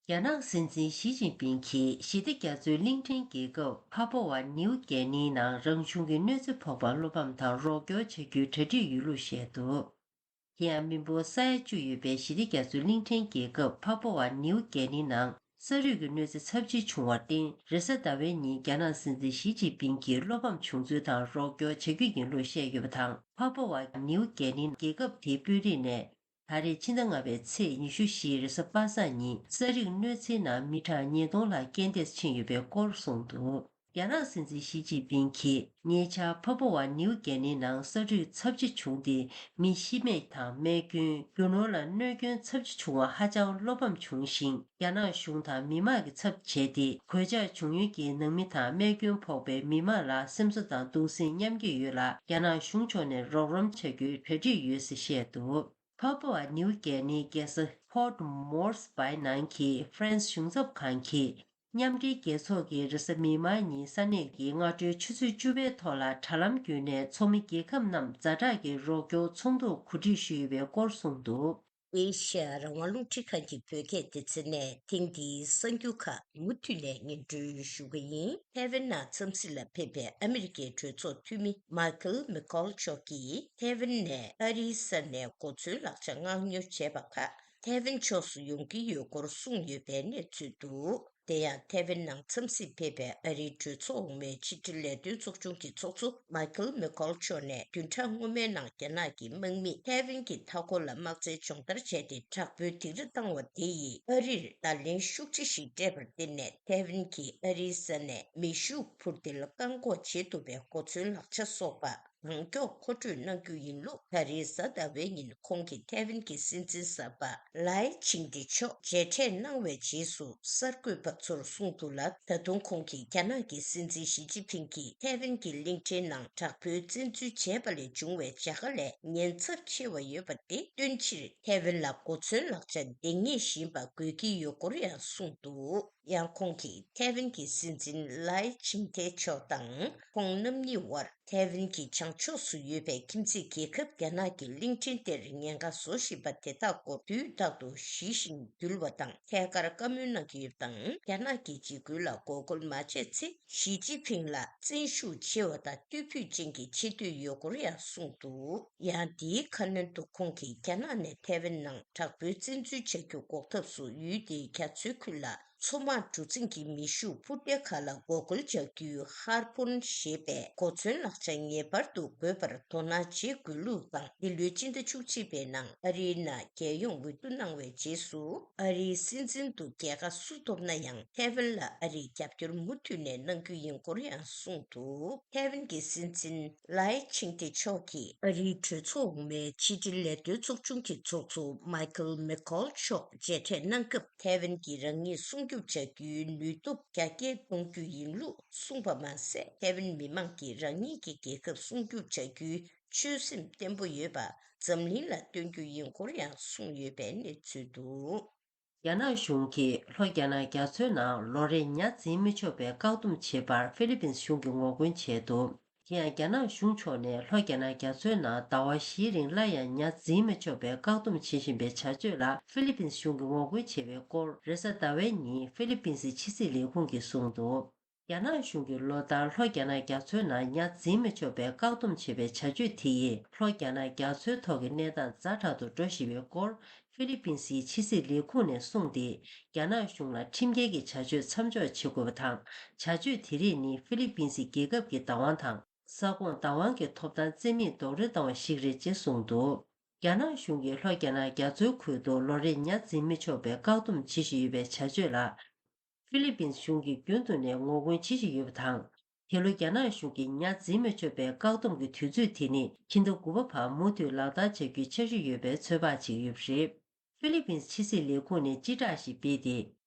རྒྱ་ནག་སྲིད་འཛིན་ཞི་ཅིན་ཕིང་གིས་ཞི་བདེ་རྒྱ་མཚོའི་གླིང་ཕྲན་རྒྱལ་ཁབ་ཕ་ཕོ་ཝ་ནིའུ་གྷེ་ནིའི་ནང་རང་བྱུང་གི་གནོད་འཚེ་ཕོག་པར་བློ་ཕམ་དང་རོགས་སྐྱོར་བྱ་རྒྱུའི་གྲ་སྒྲིག་ཡོད་ལུགས་བཤད་འདུག། དེ་ཡང་མི་འབོར་ས་ཡ་བཅུ་ཡོད་པའི་ཞི་བདེ་རྒྱ་མཚོའི་གླིང་ཕྲན་རྒྱལ་ཁབ་ཕ་ཕོ་ཝ་ནིའུ་གྷེ་ནི་ནང་ས་རུད་ཀྱི་གནོད་འཚེ་ཚབས་ཆེ་བྱུང་བར་བརྟེན། རེས་གཟའ་ཟླ་བའི་ཉིན་རྒྱ་ནག་སྲིད་འཛིན་ཞི་ཅིན་ཕིང་གིས་བློ་ཕམ་བྱུང་ཚུལ་དང་རོགས་སྐྱོར་བྱ་རྒྱུ་ཡིན་ལུགས་བཤད་ཡོད་པ་དང་། ཕ་ཕོ་ཝ་ནིའུ་གྷེ་ནི་རྒྱལ་ཁབ་དེའི་དཔོན་རིགས་ནས། ད་རེས་ཕྱི་ཟླ་ལྔ་པའི་ཚེས་ཉི་ཤུ་བཞི་རེས་གཟའ་པ་སངས་ཉིན་ས་རུད་གནོད་འཚེའི་ནང་མི་གྲངས་ཉིས་སྟོང་ལྷག་རྐྱེན་འདས་ཕྱིན་ཡོད་པའི་སྐོར་གསུངས་འདུག། རྒྱ་ནག་སྲིད་འཛིན་ཞི་ཅིན་ཕིང་གིས་ཉེ་ཆར་ཕ་ཕོ་ཝ་ནིའུ་གྷེ་ནི་ནང་ས་རུད་ཚབས་ཆེ་བྱུང་སྟེ། མི་ཤི་རྨས་དང་རྨས་སྐྱོན། རྒྱུ་ནོར་ལ་གནོད་སྐྱོན་ཚབས་ཆེ་བྱུང་བ་ཧ་ཅང་བློ་ཕམ་བྱུང་ཞིང་། རྒྱ་ནག་གཞུང་དང་མི་མང་གི་ཚབ་བྱས་ཏེ། གོད་ཆག་བྱུང་ཡུལ་གྱི་ནང་མི་དང་རྨས་སྐྱོན་ཕོག་པའི་མི་མང་ལ་སེམས་གསོ་དང་གདུང་སེམས་མཉམ་སྐྱེད་ཡོད་ལ། རྒྱ་ནག་གཞུང་ཕྱོགས་ནས་རོགས་རམ་བྱ་རྒྱུའི་གྲ་སྒྲིག་ཡོད་ཅེས་བཤད་འདུག། ཕ་ཕོ་ཝ་ནིའུ་གྷེ་ནིའི་རྒྱལ་ས་Port Moresby ནང་གི་ཧྥ་རན་སི་གཞུང་ཚབ་ཁང་གིས། མཉམ་འབྲེལ་རྒྱལ་ཚོགས་ཀྱིས་རེས་གཟའ་མིག་དམར་ཉིན་ས་གནས་ཀྱི་སྔ་དྲོའི་ཆུ་ཚོད་བཅུ་པའི་ཐོག་ལ་དྲ་ལམ་བརྒྱུད་ནས་ཚོགས་མི་རྒྱལ་ཁབ་རྣམས་ཛ་དྲག་གི་རོགས་སྐྱོར་ཚོགས་འདུར་གོ་སྒྲིག་ཞུས་ཡོད་པའི་སྐོར་གསུངས་འདུག། ཨེ་ཤ་ཡ་རང་དབང་རླུང་འཕྲིན་ཁང་གི་བོད་སྐད་སྡེ་ཚན་ནས་ཐེངས་འདིའི་གསར་འགྱུར་ཁག་མུ་མཐུད་ནས་སྙན་སྒྲོན་ཞུ་གི་ཡིན། ཐའེ་ཝན་ནང་འཚམས་གཟིགས་ལ་ཕེབས་པའི་ཨ་མི་རི་ཀའི་གྲོས་ཚོགས་འཐུས་མི་མཱི་ཁལ་མེ་ཁོལ་མཆོག་གིས་ཐའེ་ཝན་ནས་ཨ་རིའི་ས་ནས་གོ་མཚོན་ལག་ཆ་མངགས་ཉོ་བྱས་པ་ཁག་ཐའེ་ཝན་ཕྱོགས་སུ་ཡོང་གི་ཡོད་སྐོར་གསུངས་ཡོད་པའི་གནས་ཚུལ་འདུག། དེ་ཡང་ཐའེ་ཝན་ནང་འཚམས་གཟིགས་ཕེབས་པའི་ཨ་རིའི་གྲོས་ཚོགས་འོག་མའི་ཕྱི་དྲིལ་ལས་དོན་ཚོགས་ཆུང་གི་ཚོགས་གཙོ་མཱི་ཁལ་མེ་ཁོལ་མཆོག་ནས་བདུན་ཕྲག་སྔོན་མའི་ནང་རྒྱ་ནག་གི་དམག་མིས་ཐའེ་ཝན་གྱི་མཐའ་འཁོར་ལ་དམག་རྩལ་སྦྱོང་བརྡར་བྱས་ཏེ། དྲག་པོའི་སྡིགས་ར་བཏང་བ་དེ་ཡིས་ཨ་རིར་བརྡ་ལན་ཤུགས་ཆེ་ཞིག་སྤྲད་པར་བརྟེན་ནས། ཐའེ་ཝན་གྱིས་ཨ་རིའི་ས་ནས་མེ་ཤུགས་འཕུར་མདེལ་བཀག་འགོག་བྱེད་ཐུབ་པའི་གོ་མཚོན་ལག་ཆ་སོགས་པ། གང་མགྱོགས་མཁོ་སྤྲོད་གནང་རྒྱུ་ཡིན་ལུགས། ད་རེས་གཟའ་ཟླ་བའི་ཉིན་ཁོང་གིས་ཐའེ་ཝན་གྱི་སྲིད་འཛིན་གསར་པ་ལའེ་ཆིང་ཏེ་མཆོག་མཇལ་འཕྲད་གནང་བའི་རྗེས་སུ་གསར་འགོད་པ་ཚོར་གསུངས་འདུག་ལ། ད་དུང་ཁོང་གིས་རྒྱ་ནག་གི་སྲིད་འཛིན་ཞི་ཅིན་ཕིང་གིས་ཐའེ་ཝན་གྱི་གླིང་ཕྲན་ནང་དྲག་པོའི་བཙན་འཛུལ་བྱས་པ་ལས་བྱུང་བའི་བྱ་དགའ་ལས་ཉེན་ཚབས་ཆེ་བ་ཡོད་པ་དེ་སྟོན་ཕྱིར། ཐའེ་ཝན་ལ་གོ་མཚོན་ལག་ཆ་འདེང་ངེས་བཞིན་པ་དགོས་ཀྱི་ཡོད་སྐོར་ཡང་གསུངས་འདུག། ཡང་ཁོང་གིས་ཐའེ་ཝན་གྱི་སྲིད་འཛིན་ལའེ་ཆིང་ཐེ་མཆོག་དང་ཁོང་རྣམ་གཉིས་དབར་ཐའེ་ཝན་གྱི་བྱང་ཕྱོགས་སུ་ཡོད་པའི་ཁྱིམ་མཚེས་རྒྱལ་ཁབ་རྒྱ་ནག་གི་གླིང་ཕྲན་དེར་ཉེན་ཁ་བཟོ་བཞིན་པ་དེ་དག་སྐོར་དུས་རྟག་ཏུ་ཞི་ཞིང་དུལ་བ་དང་ཐད་ཀར་བཀའ་མོལ་གནང་གི་ཡོད་པ་དང་། རྒྱ་ནག་གི་འཇིགས་སྐུལ་ལ་འགོག་རྒོལ་མ་བྱས་ཚེ། ཞི་ཅིན་ཕིང་ལ་བཙན་ཤུགས་ཆེ་བ་དང་ཐུགས་ཕུད་ཅན་གྱི་ཆེ་བསྟོད་ཡོད་སྐོར་ཡང་གསུངས་འདུག། ཡང་འདིའི་ཁ་སྣོན་དུ་ཁོང་གིས་རྒྱ་ནག་ནས་ཐའེ་ཝན་ནང་དྲག་པོའི་བཙན་འཛུལ་བྱ་རྒྱུ་འགོག་ཐབས་སུ་ཡུལ་དེའི་རྒྱ་མཚོའི་ཁུལ་ལ། མཚོ་དམག་གྲུ་གཟིངས་ཀྱི་མེ་ཤུགས་འཕུར་མདེལ་ཁག་ལ་འགོག་རྒོལ་བྱ་རྒྱུའི་ཧར་པོན་ཞེས་པའི་གོ་མཚོན་ལག་ཆ་ངེས་པར་དུ་དགོས་པར་དོ་སྣང་བྱེད་དགོས་ལུགས་དང་། འདི་ལོའི་སྤྱི་ཟླ་བཅུ་གཅིག་པའི་ནང་ཨ་རིའི་ནང་རྒྱལ་ཡོངས་འོས་བསྡུ་གནང་བའི་རྗེས་སུ། ཨ་རིའི་སྲིད་འཛིན་དུ་རྒྱལ་ཁ་སུ་ཐོབ་ན་ཡང་། ཐའེ་ཝན་ལ་ཨ་རིས་རྒྱབ་སྐྱོར་མུ་མཐུད་ནས་གནང་རྒྱུ་ཡིན་སྐོར་ཡང་གསུངས་འདུག། ཐའེ་ཝན་གྱི་སྲིད་འཛིན་ལའེ་ཆིང་ཏེ་མཆོག་གིས་ཨ་རིའི་གྲོས་ཚོགས་འོག་མའི་ཕྱི་དྲིལ་ལས་དོན་ཚོགས་ཆུང་གི་ཚོགས་གཙོ་མཱི་ཁལ་མེ་ཁོལ་མཆོག་མཇལ་འཕྲད་གནང་སྐབས། ཐའེ་ཝན་གྱིས་རང་ཉིད་སྲུང་སྐྱོབ་བྱ་རྒྱུའི་ནུས་སྟོབས་རྒྱ་སྐྱེད་གཏོང་རྒྱུ་ཡིན་ལུགས་གསུངས་པ་མ་ཟད། ཐའེ་ཝན་མི་མང་གིས་རང་ཉིད་ཀྱི་རྒྱལ་ཁབ་སྲུང་སྐྱོབ་བྱ་རྒྱུའི་ཆོད་སེམས་བརྟན་པོ་ཡོད་པ་འཛམ་གླིང་ལ་སྟོན་རྒྱུ་ཡིན་སྐོར་ཡང་གསུངས་ཡོད་པའི་གནས་ཚུལ་འདུག། རྒྱ་ནག་གཞུང་གིས་ལྷོ་རྒྱ་ནག་རྒྱ་མཚོའི་ནང་ལོ་རེར་ཉ་འཛིན་མི་ཆོག་པའི་བཀག་སྡོམ་བྱེད་པར་ཧྥི་ལི་པིན་གཞུང་གིས་ངོ་རྒོལ་བྱས་འདུག། དེ་ཡང་རྒྱ་ནག་གཞུང་ཕྱོགས་ནས་ལྷོ་རྒྱ་ནག་རྒྱ་མཚོའི་ནང་ཟླ་བ་བཞིའི་རིང་སླར་ཡང་ཉ་འཛིན་མི་ཆོག་པའི་བཀག་སྡོམ་བྱེད་བཞིན་པའི་བྱ་སྤྱོད་ལ་ཧྥི་ལི་པིན་གཞུང་གིས་ངོ་རྒོལ་བྱས་པའི་སྐོར། རེས་གཟའ་ཟླ་བའི་ཉིན་ཧྥི་ལི་པིན་སི་ཕྱི་སྲིད་ལས་ཁུངས་ཀྱིས་གསུངས་འདུག། རྒྱ་ནག་གཞུང་གིས་ལོ་ལྟར་ལྷོ་རྒྱ་ནག་རྒྱ་མཚོའི་ནང་ཉ་འཛིན་མི་ཆོག་པའི་བཀག་སྡོམ་བྱེད་པའི་བྱ་སྤྱོད་དེ་ཡིས་ལྷོ་རྒྱ་ནག་རྒྱ་མཚོའི་ཐོག་གི་གནས་སྟངས་ཛ་དྲག་ཏུ་འགྲོ་བཞིན་པའི་སྐོར། ཧྥི་ལི་པིན་སིའི་ཕྱི་སྲིད་ལས་ཁུངས་ནས་གསུངས་ཏེ། རྒྱ་ནག་གཞུང་ལ་ཁྲིམས་འགལ་གྱི་བྱ་སྤྱོད་མཚམས་འཇོག་བྱེད་དགོས་པ་དང་། བྱ་སྤྱོད་དེ་རིགས་ནི་ཧྥི་ལི་པིན་སི་རྒྱལ་ཁབ་ཀྱི་བདག་དབང་དང་། ས་ཁོངས་བདག་དབང་གི་ཐོབ་ཐང་རྩིས་མེད་རྡོག་རོལ་བཏང་བ་ཞིག་རེད་ཅེས་གསུངས་འདུག། རྒྱ་ནག་གཞུང་གིས་ལྷོ་རྒྱ་ནག་རྒྱ་མཚོའི་ཁུལ་དུ་ལོ་རེར་ཉ་འཛིན་མི་ཆོག་པའི་བཀག་སྡོམ་བྱེད་བཞིན་ཡོད་པའི་བྱ་སྤྱོད་ལ། ཧྥི་ལི་པིན་གཞུང་གིས་རྒྱུན་དུ་ནས་ངོ་རྒོལ་བྱེད་བཞིན་ཡོད་པ་དང་། དེ་ལོ་རྒྱ་ནག་གཞུང་གིས་ཉ་འཛིན་མི་ཆོག་པའི་བཀག་སྡོམ་གྱི་དུས་ཚོད་དེ་ནི་ཕྱི་ཟླ་དགུ་པ་བར་མུ་མཐུད་ལག་བསྟར་བྱ་རྒྱུའི་འཆར་གཞི་ཡོད་པའི་ཚོད་དཔག་བྱེད་ཀྱི་ཡོད་པ་རེད། ཧྥི་ལི་པིན་ཕྱི་སྲིད་ལས་ཁུངས་ནས་སྤྱི་བསྒྲགས་ཤིག་སྤེལ་ཏེ།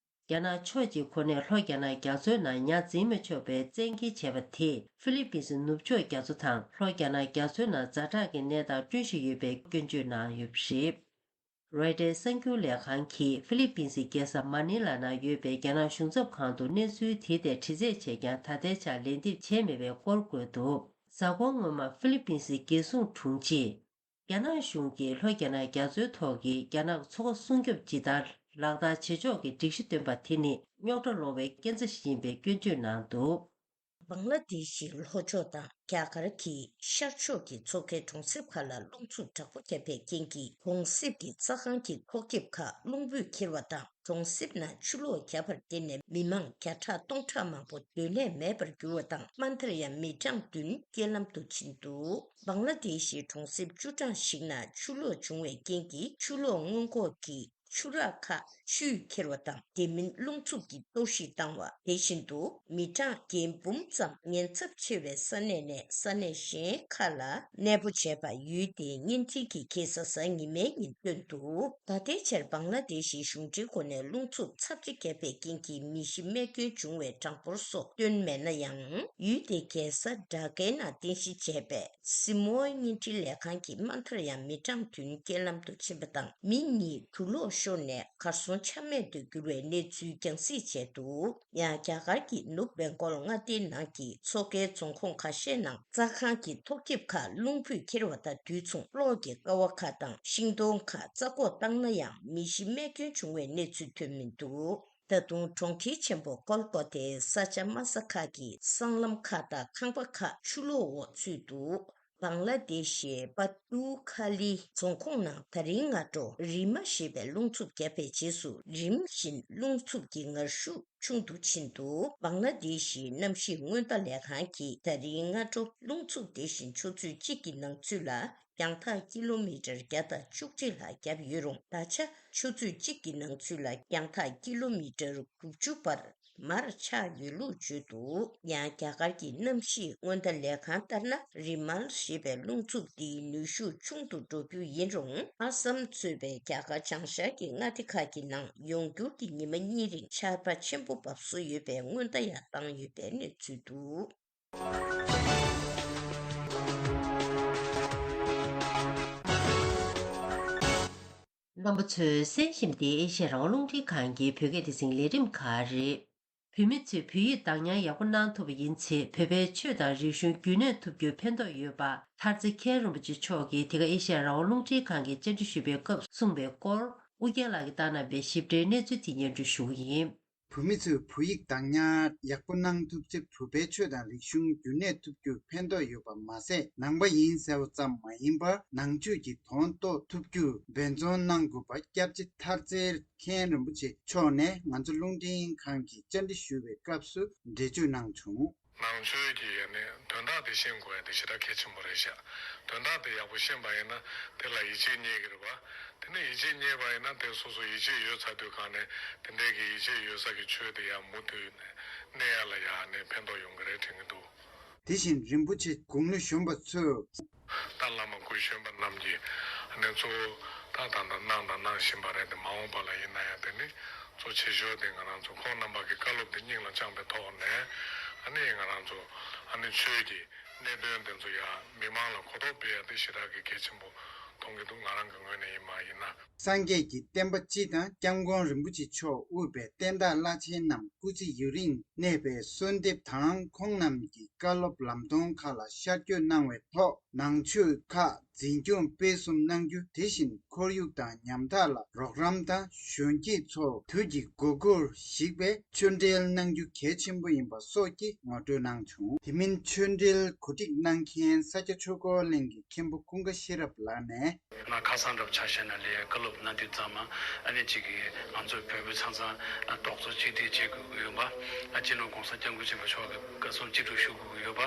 རྒྱ་ནག་ཕྱོགས་གཅིག་ཁོ་ནས་ལྷོ་རྒྱ་ནག་རྒྱ་མཚོའི་ནང་ཉ་འཛིན་མི་ཆོག་པའི་བཙན་འགེལ་བྱས་པ་དེས་ཧྥི་ལི་པིན་སི་ནུབ་ཕྱོགས་རྒྱ་མཚོ་དང་ལྷོ་རྒྱ་ནག་རྒྱ་མཚོའི་ནང་ཛ་དྲག་གི་གནས་སྟངས་བསྐྲུན་བཞིན་ཡོད་པའི་སྐྱོན་བརྗོད་གནང་ཡོད་པ་རེད། རོའི་ཊར་གསར་འགྱུར་ལས་ཁང་གིས་ཧྥི་ལི་པིན་སི་རྒྱལ་ས་མ་ནི་ལ་ནང་ཡོད་པའི་རྒྱ་ནག་གཞུང་ཚབ་ཁང་དུ་གནས་ཚུལ་དེའི་ཐད་དྲི་རྩད་བྱས་ཀྱང་ད་ལྟའི་ཆར་ལན་འདེབས་བྱས་མེད་པའི་སྐོར་བཀོད་འདུག་གཟའ་འཁོར་སྔོན་མ་ཧྥི་ལི་པིན་སི་རྒྱལ་སྲུང་དྲུང་ཆེས། རྒྱ་ནག་གཞུང་གིས་ལྷོ་རྒྱ་ནག་རྒྱ་མཚོའི་ཐོག་གི་རྒྱ་ནག་མཚོ་ཁ་སྲུང་སྐྱོབ་ཇི་ལྟར་ལག་བསྟར་བྱེད་ཕྱོགས་ཀྱི་སྒྲིག་གཞི་བཏོན་པ་དེ་ནི་རྙོག་དྲ་སློང་བའི་རྐྱེན་རྩ་ཞིག་ཡིན་པའི་སྐྱོན་བརྗོད་གནང་འདུག་བང་ལ་དེ་ཤི་ལྷོ་ཕྱོགས་དང་རྒྱ་གར་གྱི་ཤར་ཕྱོགས་ཀྱི་མཚོ་ཁའི་གྲོང་གསེབ་ཁག་ལ་རླུང་འཚུབ་དྲག་པོ་བརྒྱབ་པའི་རྐྱེན་གྱིས། གྲོང་གསེབ་ཀྱི་རྩྭ་ཁང་གི་ཐོག་ཁེབས་ཁག་རླུང་བུས་ཁྱེར་བ་དང་། གྲོང་གསེབ་ནང་ཆུ་ལོག་བརྒྱབ་པར་བརྟེན་ནས་མི་མང་བརྒྱ་ཕྲག་སྟོང་ཕྲག་མང་པོ་སྡོད་གནས་མེད་པར་གྱུར་བ་དང་། དམའ་མཐར་ཡང་མི་གྲངས་བདུན་རྐྱེན་ལམ་དུ་ཕྱིན་འདུག་བང་ལ་དེ་ཤི་གྲོང་གསེབ་བཅུ་གྲངས་ཤིག་ནང་ཆུ་ལོག་བྱུང་བའི་རྐྱེན་གྱིས་ཆུ་ལོག་སྔོན་འགོག་གི་ཆུ་རགས་ཁག་ཆུས་ཁྱེར་བ་དང་། དེ་མིན་རླུང་འཚུབ་ཀྱིས་གཏོར་བཤིག་བཏང་བ། དེ་བཞིན་དུ་མི་གྲངས་བརྒྱད་འབུམ་ཙམ་ཉེན་ཚབས་ཆེ་བའི་ས་གནས་ནས་ས་གནས་གཞན་ཁག་ལ་གནས་སྤོ་བྱས་པ་ཡུལ་དེའི་བརྙན་འཕྲིན་གྱིས་ཁེ་ས་གཟའ་ཉི་མའི་ཉིན་བཏོན་འདུག་ད་ལྟའི་ཆར་བང་ལ་དེ་ཤི་གཞུང་འབྲེལ་སྒོ་ནས་རླུང་འཚུབ་ཚབས་ཆེ་བརྒྱབ་པའི་རྐྱེན་གྱིས་མི་ཤི་རྨས་སྐྱོན་བྱུང་བའི་གྲངས་འབོར་སོགས་བཏོན་མེད་ན་ཡང་། ཡུལ་དེའི་རྒྱལ་ས་ཌ་ཀའི་ནང་རྟེན་གཞི་བྱས་པའི་སི་མོའི་བརྙན་འཕྲིན་ལས་ཁང་གིས་དམའ་མཐར་ཡང་མི་གྲངས་བདུན་རྐྱེན་ལམ་དུ་ཕྱིན་པ་དང་། མི་གཉིས་དུག་ལོག་ཤོར་ནས་གར་སོང་ཆ་མེད་དུ་གྱུར་བའི་གནས་ཚུལ་རྒྱང་སྲིང་བྱས་འདུག་ཡང་རྒྱ་གར་གྱི་ནུབ་བེང་གོལ་མངའ་སྡེའི་ནང་གི་མཚོ་ཁའི་རྫོང་ཁོངས་ཁ་ཤས་ནང་རྩྭ་ཁང་གི་ཐོག་ཁེབས་ཁག་རླུང་བུས་ཁྱེར་བ་དང་དུས་མཚུངས་གློག་གི་ཀ་བ་ཁག་དང་ཤིང་སྡོང་ཁག་རྩ་འགོག་བཏང་ན་ཡང་མི་ཤི་རྨས་སྐྱོན་བྱུང་བའི་གནས་ཚུལ་ཐོན་མི་འདུག་ད་དུང་གྲོང་ཁྱེར་ཆེན་པོ་ཀོལ་ཀོ་ཏའི་ས་ཆ་དམའ་ས་ཁག་གི་སྲང་ལམ་ཁག་དང་ཁང་པ་ཁག་ཆུ་ལོག་འོག་ཚུད་འདུག་བང་ལ་དེ་ཤི་པ་ཏུ་ཁ་ལི་རྫོང་ཁོངས་ནང་ད་རིང་སྔ་དྲོ་རི་མ་ཞེས་པའི་རླུང་འཚུབ་བརྒྱབ་པའི་རྗེས་སུ་རིམ་བཞིན་རླུང་འཚུབ་ཀྱི་ངར་ཤུགས་ཆུང་དུ་ཕྱིན་འདུག་བང་ལ་དེ་ཤི་གནམ་གཤིས་སྔོན་བརྡ་ལས་ཁང་གིས་ད་རིང་སྔ་དྲོ་རླུང་འཚུབ་དེ་བཞིན་ཆུ་ཚོད་གཅིག་གི་ནང་ཚུད་ལ་ཡང་ཐག་ཀི་ལོ་མི་ཊར་བརྒྱ་དང་བཅུ་གཅིག་ལྷག་བརྒྱབ་ཡོད་རུང་། ད་ཆ་ཆུ་ཚོད་གཅིག་གི་ནང་ཚུད་ལ་ཡང་ཐག་ཀི་ལོ་མི་ཊར་དགུ་བཅུ་བར་མར་ཆག་ཡོད་ལུགས་བརྗོད་འདུག་ཡང་རྒྱ་གར་གྱི་གནམ་གཤིས་སྔོན་བརྡ་ལས་ཁང་ལྟར་ན། རི་མལ་ཞེས་པའི་རླུང་འཚུབ་འདིའི་ནུས་ཤུགས་ཆུང་དུ་འགྲོ་རྒྱུ་ཡིན་རུང་། ཨ་སམ་གཙོས་པའི་རྒྱ་གར་བྱང་ཤར་གྱི་མངའ་སྡེ་ཁག་གི་ནང་ཡོང་འགྱུར་གྱི་ཉི་མ་གཉིས་རིང་ཆར་པ་ཆེན་པོ་འབབ་སྲོལ་ཡོད་པའི་སྔོན་བརྡ་ཡང་བཏང་ཡོད་པའི་གནས་ཚུལ་འདུག་རྣམ་པ་ཚོས་གསན་བཞིན་པ་འདི་ཨེ་ཤེ་ཡ་རང་དབང་རླུང་འཕྲིན་ཁང་གི་བོད་སྐད་སྡེ་ཚན་ལས་རིམ་ཁག་རེད། བོད་མི་ཚོས་བོད་ཡིག་བདག་ཉར་ཡག་པོ་གནང་ཐུབ་པ་ཡིན་ཚེ། བོད་པའི་ཆོས་དང་རིག་གཞུང་རྒྱུན་གནས་ཐུབ་རྒྱུར་ཕན་ཐོགས་ཡོད་པ། མཐར་རྩེ་མཁན་རིན་པོ་ཆེ་མཆོག་གིས་དེ་སྔ་ཨེ་ཤེ་ཡ་རང་དབང་རླུང་འཕྲིན་ཁང་གིས་བཅར་འདྲི་ཞུས་པའི་སྐབས་གསུངས་པའི་སྐོར། ཨུ་རྒྱན་ལགས་ཀྱིས་བཏང་གནང་བའི་ཞིབ་ཕྲའི་གནས་ཚུལ་དེ་སྙན་སྒྲོན་ཞུ་གི་ཡིན། བོད་མི་ཚོས་བོད་ཡིག་བདག་ཉར་ཡག་པོ་གནང་ཐུབ་ཚེ། བོད་པའི་ཆོས་དང་རིག་གཞུང་རྒྱུན་གནས་ཐུབ་རྒྱུར་ཕན་ཐོགས་ཡོད་པ་མ་ཟད། ནང་པ་ཡིན་ཟེར་བ་ཙམ་མ་ཡིན་པར་ནང་ཆོས་ཀྱི་དོན་རྟོགས་ཐུབ་རྒྱུར་འབད་བརྩོན་གནང་དགོས་པ་སྐྱབས་རྗེ་མཐར་རྩེ་མཁན་རིན་པོ་ཆེ་མཆོག་ནས་ང་ཚོ་རླུང་འཕྲིན་ཁང་གིས་བཅར་འདྲི་ཞུ་བའི་སྐབས་སུ་འགྲེལ་བརྗོད་གནང་བྱུང་། ནང་ཆོས་ཀྱི་ཡ་ནི་དོན་དག་དེ་ཤེས་དགོས་ཡ་དེ་ཞེ་དྲག་གལ་ཆེན་པོ་རེད་ཤག་དོན་དག་དེ་ཡག་པོ་ཤེས་པ་ཡིན་ན་དེ་ལ་ཡིད་ཆེས་རྙེད་ཀྱི་རེད་པ། དེ་ནས་ཡིད་ཆེས་རྙེད་པ་ཡིན་ན་དེ་སོ་སོ་ཡིད་ཆེས་ཡོད་ཚར་དུས་གང་ནས་དེ་འདྲའི་གི་ཡིད་ཆེས་ཡོད་ས་གི་ཆོས་དེ་ཡང་མུ་མཐུད་ནས་གནས་ཡ་ལ་ཡ་ནི་ཕན་ཐོགས་ཡོང་གི་རེད་དྲན་གྱི་འདུག་དེ་བཞིན་རིན་པོ་ཆེ་དགུང་ལོ་གཞོན་པ་ཚོས། ད་བླ་མ་སྐུ་གཞོན་པ་རྣམས་ཀྱིས་ནི་གཙོ་བོ་ད་ད་ལྟ་གནང་དང་གནང་བཞིན་པ་རེད་དེ། མ་འོངས་པ་ལ་ཡིན་ན་ཡང་དེ་ནི་གཙོ་ཆེ་ཤོས་དེ་ང་རང་ཚོ་ཁོང་རྣམ་པ་གི་བཀའ་སློབ་དེ་སྙིང་ལ་བཅངས་པའི་ཐོག་ནས་ཨ་ནི་ང་རང་ཚོ་ཨ་ནི་ཆོས་ཀྱི་གནད་དོན་དེ་ཚོ་ཡང་མི་མང་ལ་གོ་རྟོགས་སྤེལ་ཡ་དེ་ཞེ་དྲག་གི་གལ་ཆེན་པོ་མཐོང་གི་འདུག་ང་རང་གི་ངོས་ནས་ཡིན་པ་ཡིན་ན། སངས་རྒྱས་ཀྱི་བསྟན་པ་སྤྱི་དང་སྐྱབས་མགོན་རིན་པོ་ཆེ་མཆོག་དབུས་པའི་བསྟན་བདག་བླ་ཆེན་རྣམས་སྐུ་ཚེ་ཡུན་རིང་གནས་པའི་གསོལ་འདེབས་དང་། ཁོང་རྣམས་ཀྱི་བཀའ་སློབ་ལམ་སྟོན་ཁག་ལ་ཤར་བསྐྱོད་གནང་བའི་ཐོག་ནང་ཆོས་ཁག་འཛིན་སྐྱོང་སྤེལ་གསུམ་གནང་རྒྱུ། དེ་བཞིན་ཁོར་ཡུག་དང་ཉམ་ཐག་ལ་རོགས་རམ་དང་། གཞོན་སྐྱེས་ཚོ་དུས་ཀྱི་དགོས་མཁོར་གཞིགས་པའི་ཆོས་འབྲེལ་གནང་རྒྱུ་གལ་ཆེན་པོ་ཡིན་པ་སོགས་ཀྱི་ངོ་སྤྲོད་གནང་བྱུང་། དེ་མིན་ཆོས་འབྲེལ་གོ་སྒྲིག་གནང་མཁན་ས་སྐྱ་ཆོས་འཁོར་གླིང་གི་མཁན་པོ་ཀུན་དགའ་ཤེས་རབ་ལགས་ནས། ང་ཁ་སང་འདྲ་པོ་ཆ་བཞག་ན་ལས་བཀའ་སློབ་གནང་དུས་ཙམ་མ་ཨ་ནི་གཅིག་གིས་ང་ཚོ་བོད་པ་ཚང་ཚང་རྡོག་རྩ་གཅིག་སྒྲིལ་བྱེད་དགོས་ཀྱི་ཡོད་པ། ཨ་སྤྱི་ནོར་༸གོང་ས་༸སྐྱབས་མགོན་ཆེན་པོ་མཆོག་གི་བཀའ་གསུང་ཅི་སྒྲུབ་ཞུ་དགོས་ཀྱི་ཡོད་པ།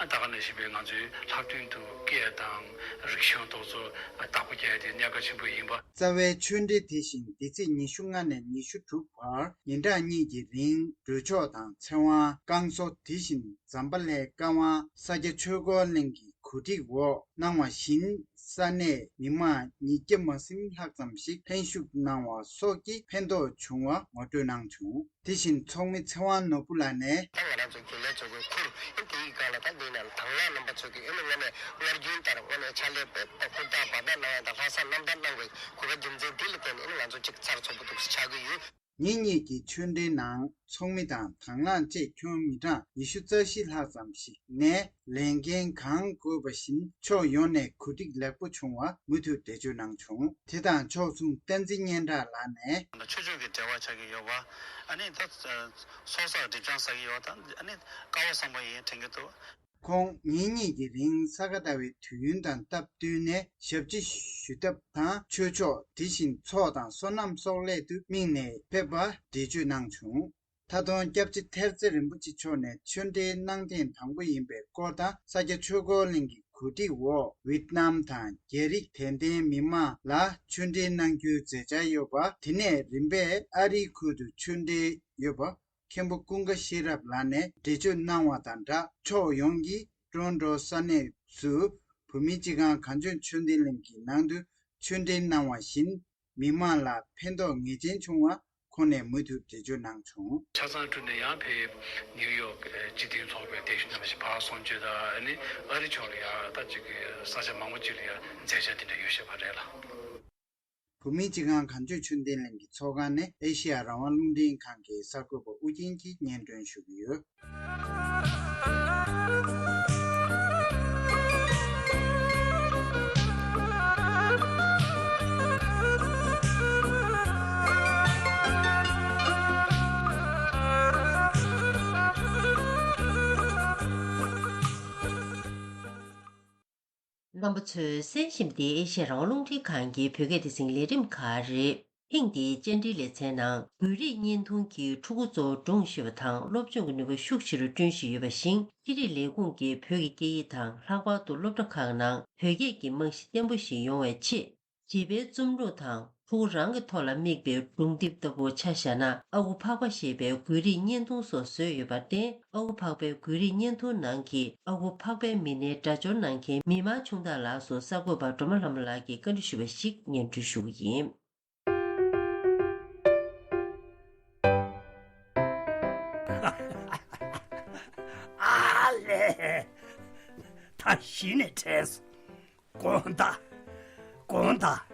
ཨ་ད་ག་ནང་བཞིན་པའི་ང་ཚོའི་ལྷག་དོན་དུ་སྐད་དང་རིག་གཞུང་རྡོག་རྩ་བདག་པོ་རྒྱག་ཡ་དེ་གནད་འགག་ཆེན་པོ་ཡིན་པ། རྩ་བའི་ཆོས་འབྲེལ་དེ་བཞིན་འདི་ཚེས་ཉི་ཤུ་ལྔ་ནས་ཉི་ཤུ་དྲུག་བར་ཉིན་གྲངས་གཉིས་ཀྱི་རིང་སྒྲོལ་ཆོག་དང་ཚེ་དབང་བསྐང་གསོ། དེ་བཞིན་ཛམ་བྷ་ལའི་བཀའ་དབང་ས་སྐྱ་ཆོས་འཁོར་གླིང་གི་ གོ་སྒྲིག་འོག་གནང་བ་བཞིན། ས་གནས་མི་མང་ཉིས་བརྒྱ་མ་ཟིན་ལྷག་ཙམ་ཞིག་ལྷན་ཞུགས་གནང་བ་སོགས་ཀྱིས་ཕན་ཐོགས་བྱུང་བ་ངོ་སྤྲོད་གནང་བྱུང་། དེ་བཞིན་ཚོགས་མི་ཚེ་དབང་ནོར་བུ་ལགས་ནས། ད་ང་རང་ཚོ་རྒྱུན་ལས་ཚོགས་པའི་ཁུར་ཨེ་དེའི་སྒང་ལ་ད་འདི་ནང་དང་བླངས་རྣམ་པ་ཚོ་གིས་ཨེ་ནི་དངོས་གནས་སྔར་རྒྱུན་ལྟར་དངོས་གནས་ཕྱག་ལས་ཕུར་ཐག་བར་ཐག་གནང་ཡ་དང་ལྷག་བསམ་རྣམ་དག་གནང་བའི་གོ་སྐབས་རྒྱུ་མཚན་འདི་ལ་བརྟེན་ནས་ཨེ་ནི་ང་ཚོ་གཅིག་ཚར་ཚོགས་པ་འདུག་སེ་ཆགས་ཀྱི་ཡོད། ཉིན་གཉིས་ཀྱི་ཆོས་འབྲེལ་ནང་ཚོགས་མི་དང་དང་བླངས་བཅས་ཁྱོན་མི་གྲངས་ཉི་ཤུ་རྩ་བཞི་ལྷག་ཙམ་ཞིག་ནས་ལས་འགན་གང་དགོས་པ་བཞིན་ཕྱོགས་ཡོངས་ནས་གོ་སྒྲིག་ལེགས་པོ་བྱུང་བ་མུ་མཐུད་འགྲེལ་བརྗོད་གནང་བྱུང་། དེ་དང་ཕྱོགས་མཚུངས་བསྟན་འཛིན་སྙན་གྲགས་ལགས་ནས། ཆོས་ཕྱོགས་ཀྱི་འབྲེལ་བ་ཆགས་ཀྱི་ཡོད་པ། ཨ་ནི་ད་ཚོགས་བསགས་སྒྲིབ་སྦྱང་ཟ་གི་ཡོད་པ་དང་ཨ་ནི་དཀའ་བ་བཟང་པོ་ཡིན་དྲན་གྱི་འདུག་ཁོང་ཉིན་གཉིས་ཀྱི་རིང་ས་ག་ཟླ་བའི་དུས་ཡུན་དང་སྟབས་བསྟུན་ནས་ཞབས་ཕྱི་ཞུ་ཐབས་དང་ཆོས་ཕྱོགས། དེ་བཞིན་ཚོགས་དང་སོ་ནམ་སོགས་སླད་དུ་དམིགས་ནས་ཕེབས་པ་འགྲེལ་བརྗོད་གནང་བྱུང་། མཐའ་སྟོན་སྐྱབས་རྗེ་ཐེར་ཙེ་རིན་པོ་ཆེ་མཆོག་ནས་ཆོས་འབྲེལ་གནང་ཐེངས་དང་པོ་ཡིན་པའི་སྐོར་དང་། ས་སྐྱ་ཆོས་འཁོར་གླིང་གི་གོ་སྒྲིག་འོག་ཝེད་ནམ་དང་རྒྱ་རིགས་དད་ལྡན་མི་མང་ལ་ཆོས་འབྲེལ་གནང་རྒྱུའི་མཛད་འཆར་ཡོད་པ། དེ་ནས་རིམ་པས་ཨ་རིའི་ཁུལ་དུ་ཆོས་འབྲེལ་ཡོད་པ། མཁན་པོ་ཀུན་དགའ་ཤེས་རབ་ལགས་ནས་འགྲེལ་བརྗོད་གནང་བ་དང་སྦྲགས། ཕྱོགས་ཡོངས་ཀྱིས་ཀྲོན་ཀྲོ་ས་གནས་སུ་བོད་མིའི་སྤྱི་ཁང་གངས་ལྗོངས་ཆོས་ལྡན་གླིང་གི་ནང་དུ་ཆོས་འབྲེལ་གནང་བ་བཞིན། མི་མང་ལ་ཕན་ཐོགས་ངེས་ཅན་བྱུང་བ་ཁོང་ནས་མུ་མཐུད་འགྲེལ་བརྗོད་གནང་བྱུང་། ཆ་ཚང་བསྐྲུན་ནས་ཡང་ཕེབས། ནིའུ་ཡོག་སྤྱི་མཐུན་ཚོགས་པའི་གདན་ཞུ་གནང་བ་ཞིག་ཕར་སོང་བྱོས་དང་ཨ་ནི་ཨ་རི་ཕྱོགས་ལ་ཡང་ད་ཅིག་ས་ཆ་མང་པོ་ཅིག་ལ་ཡང་མཛད་འཆར་དེ་འདྲ་ཡོད་ཤག་པ་རེད་ལ། བོད་མིའི་སྤྱི་ཁང་གངས་ལྗོངས་ཆོས་ལྡན་གླིང་གི་ཚོགས་ཁང་ནས་ཨེ་ཤེ་ཡ་རང་དབང་རླུང་འཕྲིན་ཁང་གི་གསར་འགོད་པ་ཨུ་རྒྱན་གྱིས་སྙན་སྒྲོན་ཞུ་གི་ཡོད། རྣམ་པ་ཚོས་གསན་བཞིན་པ་འདི་ཨེ་ཤེ་ཡ་རང་དབང་རླུང་འཕྲིན་ཁང་གི་བོད་སྐད་སྡེ་ཚན་ལས་རིམ་ཁག་རེད། ཐེངས་འདིའི་བཅར་འདྲིའི་ལེ་ཚན་ནང་བོད་རིགས་བརྙན་ཐུང་གི་ཕྲུ་གུ་ཚོ་སྒྲུང་ཤེས་པ་དང་སློབ་སྦྱོང་གི་ནུས་པ་ཤུགས་ཆེ་རུ་བསྐྲུན་བཞིན་ཡོད་པ་བཞིན། ཤེས་རིག་ལས་ཁུངས་ཀྱིས་བོད་ཀྱི་སྐད་ཡིག་དང་ལྷག་པར་དུ་སློབ་གྲྭ་ཁག་ནང་བོད་སྐད་ཀྱི་རྨང་གཞི་བརྟན་པོ་ཞིག་ཡོང་བའི་ཆེད། བྱིས་པའི་རྩོམ་ལུས་དང་ཕྲུ་གུ་རང་གི་ཐོག་ལ་དམིགས་པའི་སྒྲུང་དེབ་ལྟ་བུ་ཆ་བཞག་ན། ཨ་ཁུ་ཕག་པ་ཞེས་པའི་བོད་རིགས་བརྙན་ཐུང་སོགས་བཟོས་ཡོད་པར་བརྟེན། ཨ་ཁུ་ཕག་པའི་བོད་རིགས་བརྙན་ཐུང་ནང་གི་ཨ་ཁུ་ཕག་པའི་མི་སྣའི་སྒྲ་སྦྱོར་གནང་མཁན་མི་དམངས་ཆུང་བདག་ལགས་སུ་གསར་འགོད་པ་སྒྲོལ་མ་ལྷ་མོ་ལགས་ཀྱིས་བཀའ་འདྲི་ཞུས་པ་ཞིག་སྙན་སྒྲོན་ཞུ་གི་ཡིན། ཨ་ལས། ད་གཞི་ནས་དྲན་སོང་། དགོངས་དག་དགོངས་དག་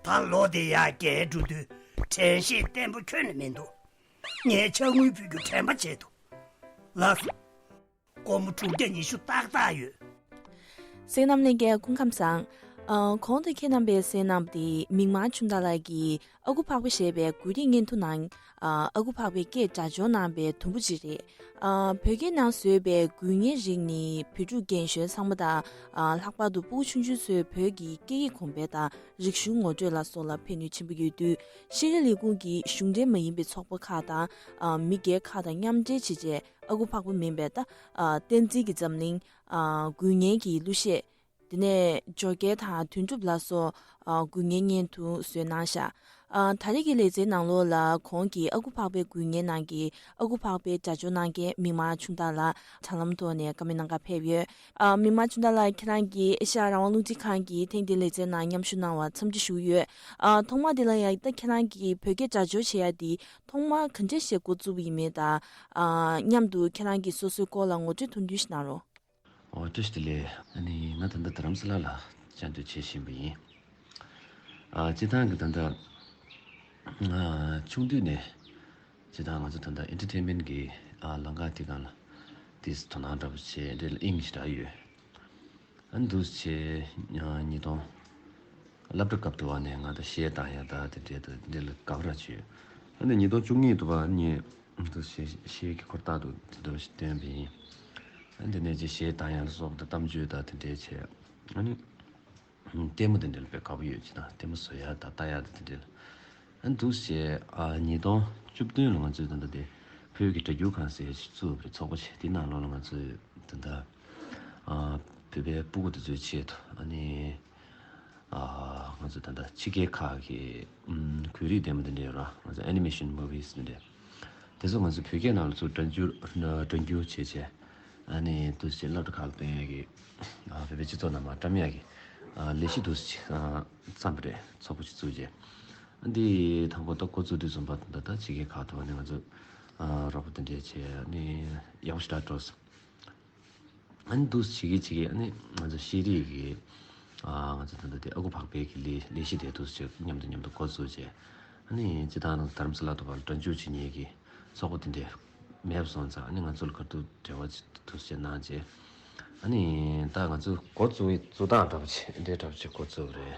ད་ལོ་དེ་ཡར་རྒས་འགྲོ་དུས་དྲན་ཤེས་བརྟན་པོ་ཁྱོན་ནས་མི་འདུག་ངས་ཕྱག་དངུལ་ཕུལ་རྒྱུ་དྲན་པ་བྱས་འདུག་ལགས་སོ། སྒོར་མོ་དྲུག་བརྒྱ་ཉི་ཤུ་ཏག་ཏག་ཡོད། གསན་གནང་མཁན་ལྷན་རྒྱས་སྐུ་ཁམས་བཟང་། ཨ། གོང་དུ་ཁྱེད་རྣམ་པས་གསན་གནང་བ་དེ་མིག་དམར་ཆུང་བདག་ལགས་ཀྱིས་ཨ་ཁུ་ཕག་པ་ཞེས་པའི་བོད་རིགས་བརྙན་ཐུང་ནང་། ཨ། ཨ་ཁུ་ཕག་པའི་སྐད་སྒྲ་སྦྱོར་གནང་བའི་དུམ་བུ་ཅིག་རེད། ཨ། བོད་སྐད་ནང་བཟོས་པའི་འགུལ་བརྙན་རིགས་ནི་བོད་ཕྲུག་རྒན་གཞོན་ཚང་མ་དང་། ཨ། ལྷག་པར་དུ་སྤུ་གུ་ཆུང་ཆུང་ཚོའི་བོད་ཀྱི་སྐད་ཡིག་གོང་འཕེལ་དང་རིག་གཞུང་ངོ་སྤྲོད་ལ་སོགས་ལ་ཕན་ནུས་ཆེན་པོ་ཡོད་དུས། ཤེས་རིག་ལས་ཁུངས་ཀྱི་གཞུང་འབྲེལ་མ་ཡིན་པའི་ཚོགས་པ་ཁག་དང་། ཨ། མི་སྒེར་ཁག་དང་མཉམ་འབྲེལ་བྱས་རྗེས། ཨ་ཁུ་ཕག་པ་མིན་པའི་ད། ཨ། བསྟན་འཛིན་གྱི་འཛམ་གླིང་། ཨ། འགུལ་བརྙན་གྱི་གླུ་གཞས། དེ་ནས་སྦྱོར་སྐྱེལ་དང་དོན་གྲུབ་ལ་སོགས། ཨ། འགུལ་བརྙན་བརྙན་ཐུང་བཟོས་གནང་ཤག་ཨ། ད་རེས་ཀྱི་ལེ་ཚན་ནང་ལོགས་ལ་གོང་གི་ཨ་ཁུ་ཕག་པའི་འགུལ་བརྙན་ནང་གི་ཨ་ཁུ་ཕག་པའི་སྒྲ་སྦྱོར་གནང་མཁན་མིག་དམར་ཆུང་བདག་ལགས་དྲ་ལམ་ཐོག་ནས་བཀའ་མོལ་གནང་གར་ཕེབས་ཡོད། ཨ། མིག་དམར་ཆུང་བདག་ལགས་ཁྱེད་རང་གིས་ཨེ་ཤ་ཡ་རང་དབང་རླུང་འཕྲིན་ཁང་གི་ཐེངས་འདིའི་ལེ་ཚན་ནང་མཉམ་ཞུགས་གནང་བར་འཚམས་འདྲི་ཞུ་གི་ཡོད། ཨ། ཐོག་མ་དེ་ལ་ཡང་ད་ཁྱེད་རང་གིས་བོད་སྐད་སྒྲ་སྦྱོར་བྱེད་ཡ་དེ་ཐོག་མ་ག་འདྲས་བྱས་འགོ་བཙུགས་པ་ཡིན་མིན་དང་། ཨ། མཉམ་དུ་ཁྱེད་རང་གིས་སོ་སོའི་སྐོར་ལ་ངོ་སྤྲོད་ཐུང་ཐུང་ཞིག་གནང་རོགས། ཨོ། བཀྲ་ཤིས་བདེ་ལེགས། ཨ་ནི་ང་ད་ལྟ་རྡ་རམ་ས་ལ་ལ་བཅའ་སྡོད་བྱེད་བཞིན་པ་ཡིན། ཨ། སྤྱིར་བཏང་གི་ད་ལྟ་ང་ཆུང་དུས་ནས་སྤྱིར་བཏང་ང་ཚོ་ད་ལྟ་ཨེན་ཊར་ཊེན་མེན་གི། ཨ། ལམ་ཁ་དེ་སྒང་ལ་ཏོག་ཙམ་དོ་སྣང་འདྲ་པོ་བྱས། འདི་ལ་དབྱིངས་ཞེ་དྲག་ཡོད། ཨ་ནི་འདུག་སེ་བྱས། ཨ། ཉིས་སྟོང་སློབ་གྲྭ་སྐབས་དུ་བ་ནས་ང་ད་གཞས་བཏང་ཡ་ད་དེ་འདྲའི་ད་འདི་ལ་དགའ་པོ་ར་བྱས་ཡོད། ཨ་ནི་ཉིས་སྟོང་བཅུ་གཉིས་དུ་བ་ནས་འདུག་སེ་གཞས་ཀྱི་འཁོར་ཐག་ཏུ་དེ་འདྲ་ཞིག་བཏོན་པ་ཡིན། ཨ་ནི་དེ་ནས་ཅིག་གཞས་བཏང་ཡ་ལ་སོགས་པ་དང་གཏམ་བརྗོད་ད་དེ་འདྲའི་བྱས། ཨ་ནི་ལྟད་མོ་དེ་འདྲ་ལ་དཔེ་དགའ་པོ་ཡོད་ཅིག་དང་། ལྟད་མོ་བཟོ་ཡ་ད་ལྟ་ཡ་ད་དེ་འདྲ་ལ། ཨ་ནི་འདུག་སེ་བྱས། ཨ། ཉིས་སྟོང་བཅུ་བདུན་ལ་ང་ཚོའི་ད་ལྟ་དེ་བོད་ཀྱི་སྒྲ་སྒྱུར་ཁང་ཟེར་ཡ་ཞིག་བཙུགས་པ་རེད། ཚོགས་པ་ཞིག། དེ་ནང་ལོགས་ལ་ང་ཚོས་ད་ལྟ། ཨ། བོད་པའི་སྤུ་གུ་དེ་ཚོའི་ཆེད་དུ། ཨ་ནི། ཨ། ང་ཚོ་ད་ལྟ་ཕྱི་རྒྱལ་ཁག་གི། ཨམ། བོད་རིགས་ལྟད་མོ་དེ་འདྲ་ཡོད་ར། ང་ཚོ་ཨེ་ནི་མེ་ཤན་མུ་བིས་དེ་འདྲ། དེ་ཚོ་ང་ཚོ་བོད་སྐད་ནང་ལ་ཚུར་སྒྲ་སྒྱུར། སྒྲ་སྒྱུར་བྱས་བྱས། ཨ་ནི་འདུག་སེ་སློབ་གྲྭ་ཁག་ལ་སྤྲད་ཡག་གི། ཨ་བོད་པའི་སྤྱི་ཚོགས་ནང་མར་བཀྲམ་ཡག་གི། ཨ་ལས་གཞི་འདུག་སེ་ཨ་བརྩམས་པ་རེད། ཚོགས་པ་ཅིག་བཙུགས་རྗེས། ཨ་འདི་དང་པོ་ད་འགོ་བཙུགས་དུས་ཙམ་པ་ད་ལྟ་ཕྱི་རྒྱལ་ཁག་ཏུ་ཨ་ནི་ང་ཚོ་ཨ་རོགས་པ་དེ་འདྲས་བྱས། ཨ་ནི་ཡག་པོ་ཞེ་དྲག་འགྲོ་སོང་། ཨ་ནི་འདུག་སེ་བྱེད་ཀྱི་བྱེད་ཀྱི་ཨ་ནི་ང་ཚོ་ཤེས་རིག་གི། ཨ་ང་ཚོ་ད་ལྟ་དེ་ཨ་ཁུ་འཕགས་པའི་གི་ལས་ལས་གཞི་དེ་འདུག་སེ་མཉམ་དུ་མཉམ་དུ་འགོ་བཙུགས་བྱས། ཨ་ནི་སྤྱིར་བཏང་རྡ་རམ་ས་ལ་དུ་བར་སྒྲ་འཇུག་བྱེད་མཁན་གྱི་ཚོགས་པ་དེ་འདྲས་མེད་པ་སོང་ཙང་། ཨ་ནི་ང་ཚོ་ལ་ག་དུས་འབྲེལ་བ་ཅིག་འདུག་སེ་གནང་རྗེས། ཨ་ནི་ད་ང་ཚོ་འགོ་བཙུགས་བཙུགས་སྟངས་འདྲ་པོ་ཅིག་འདྲའི་འདྲ་པོ་ཅིག་འགོ་བཙུགས་པ་རེད།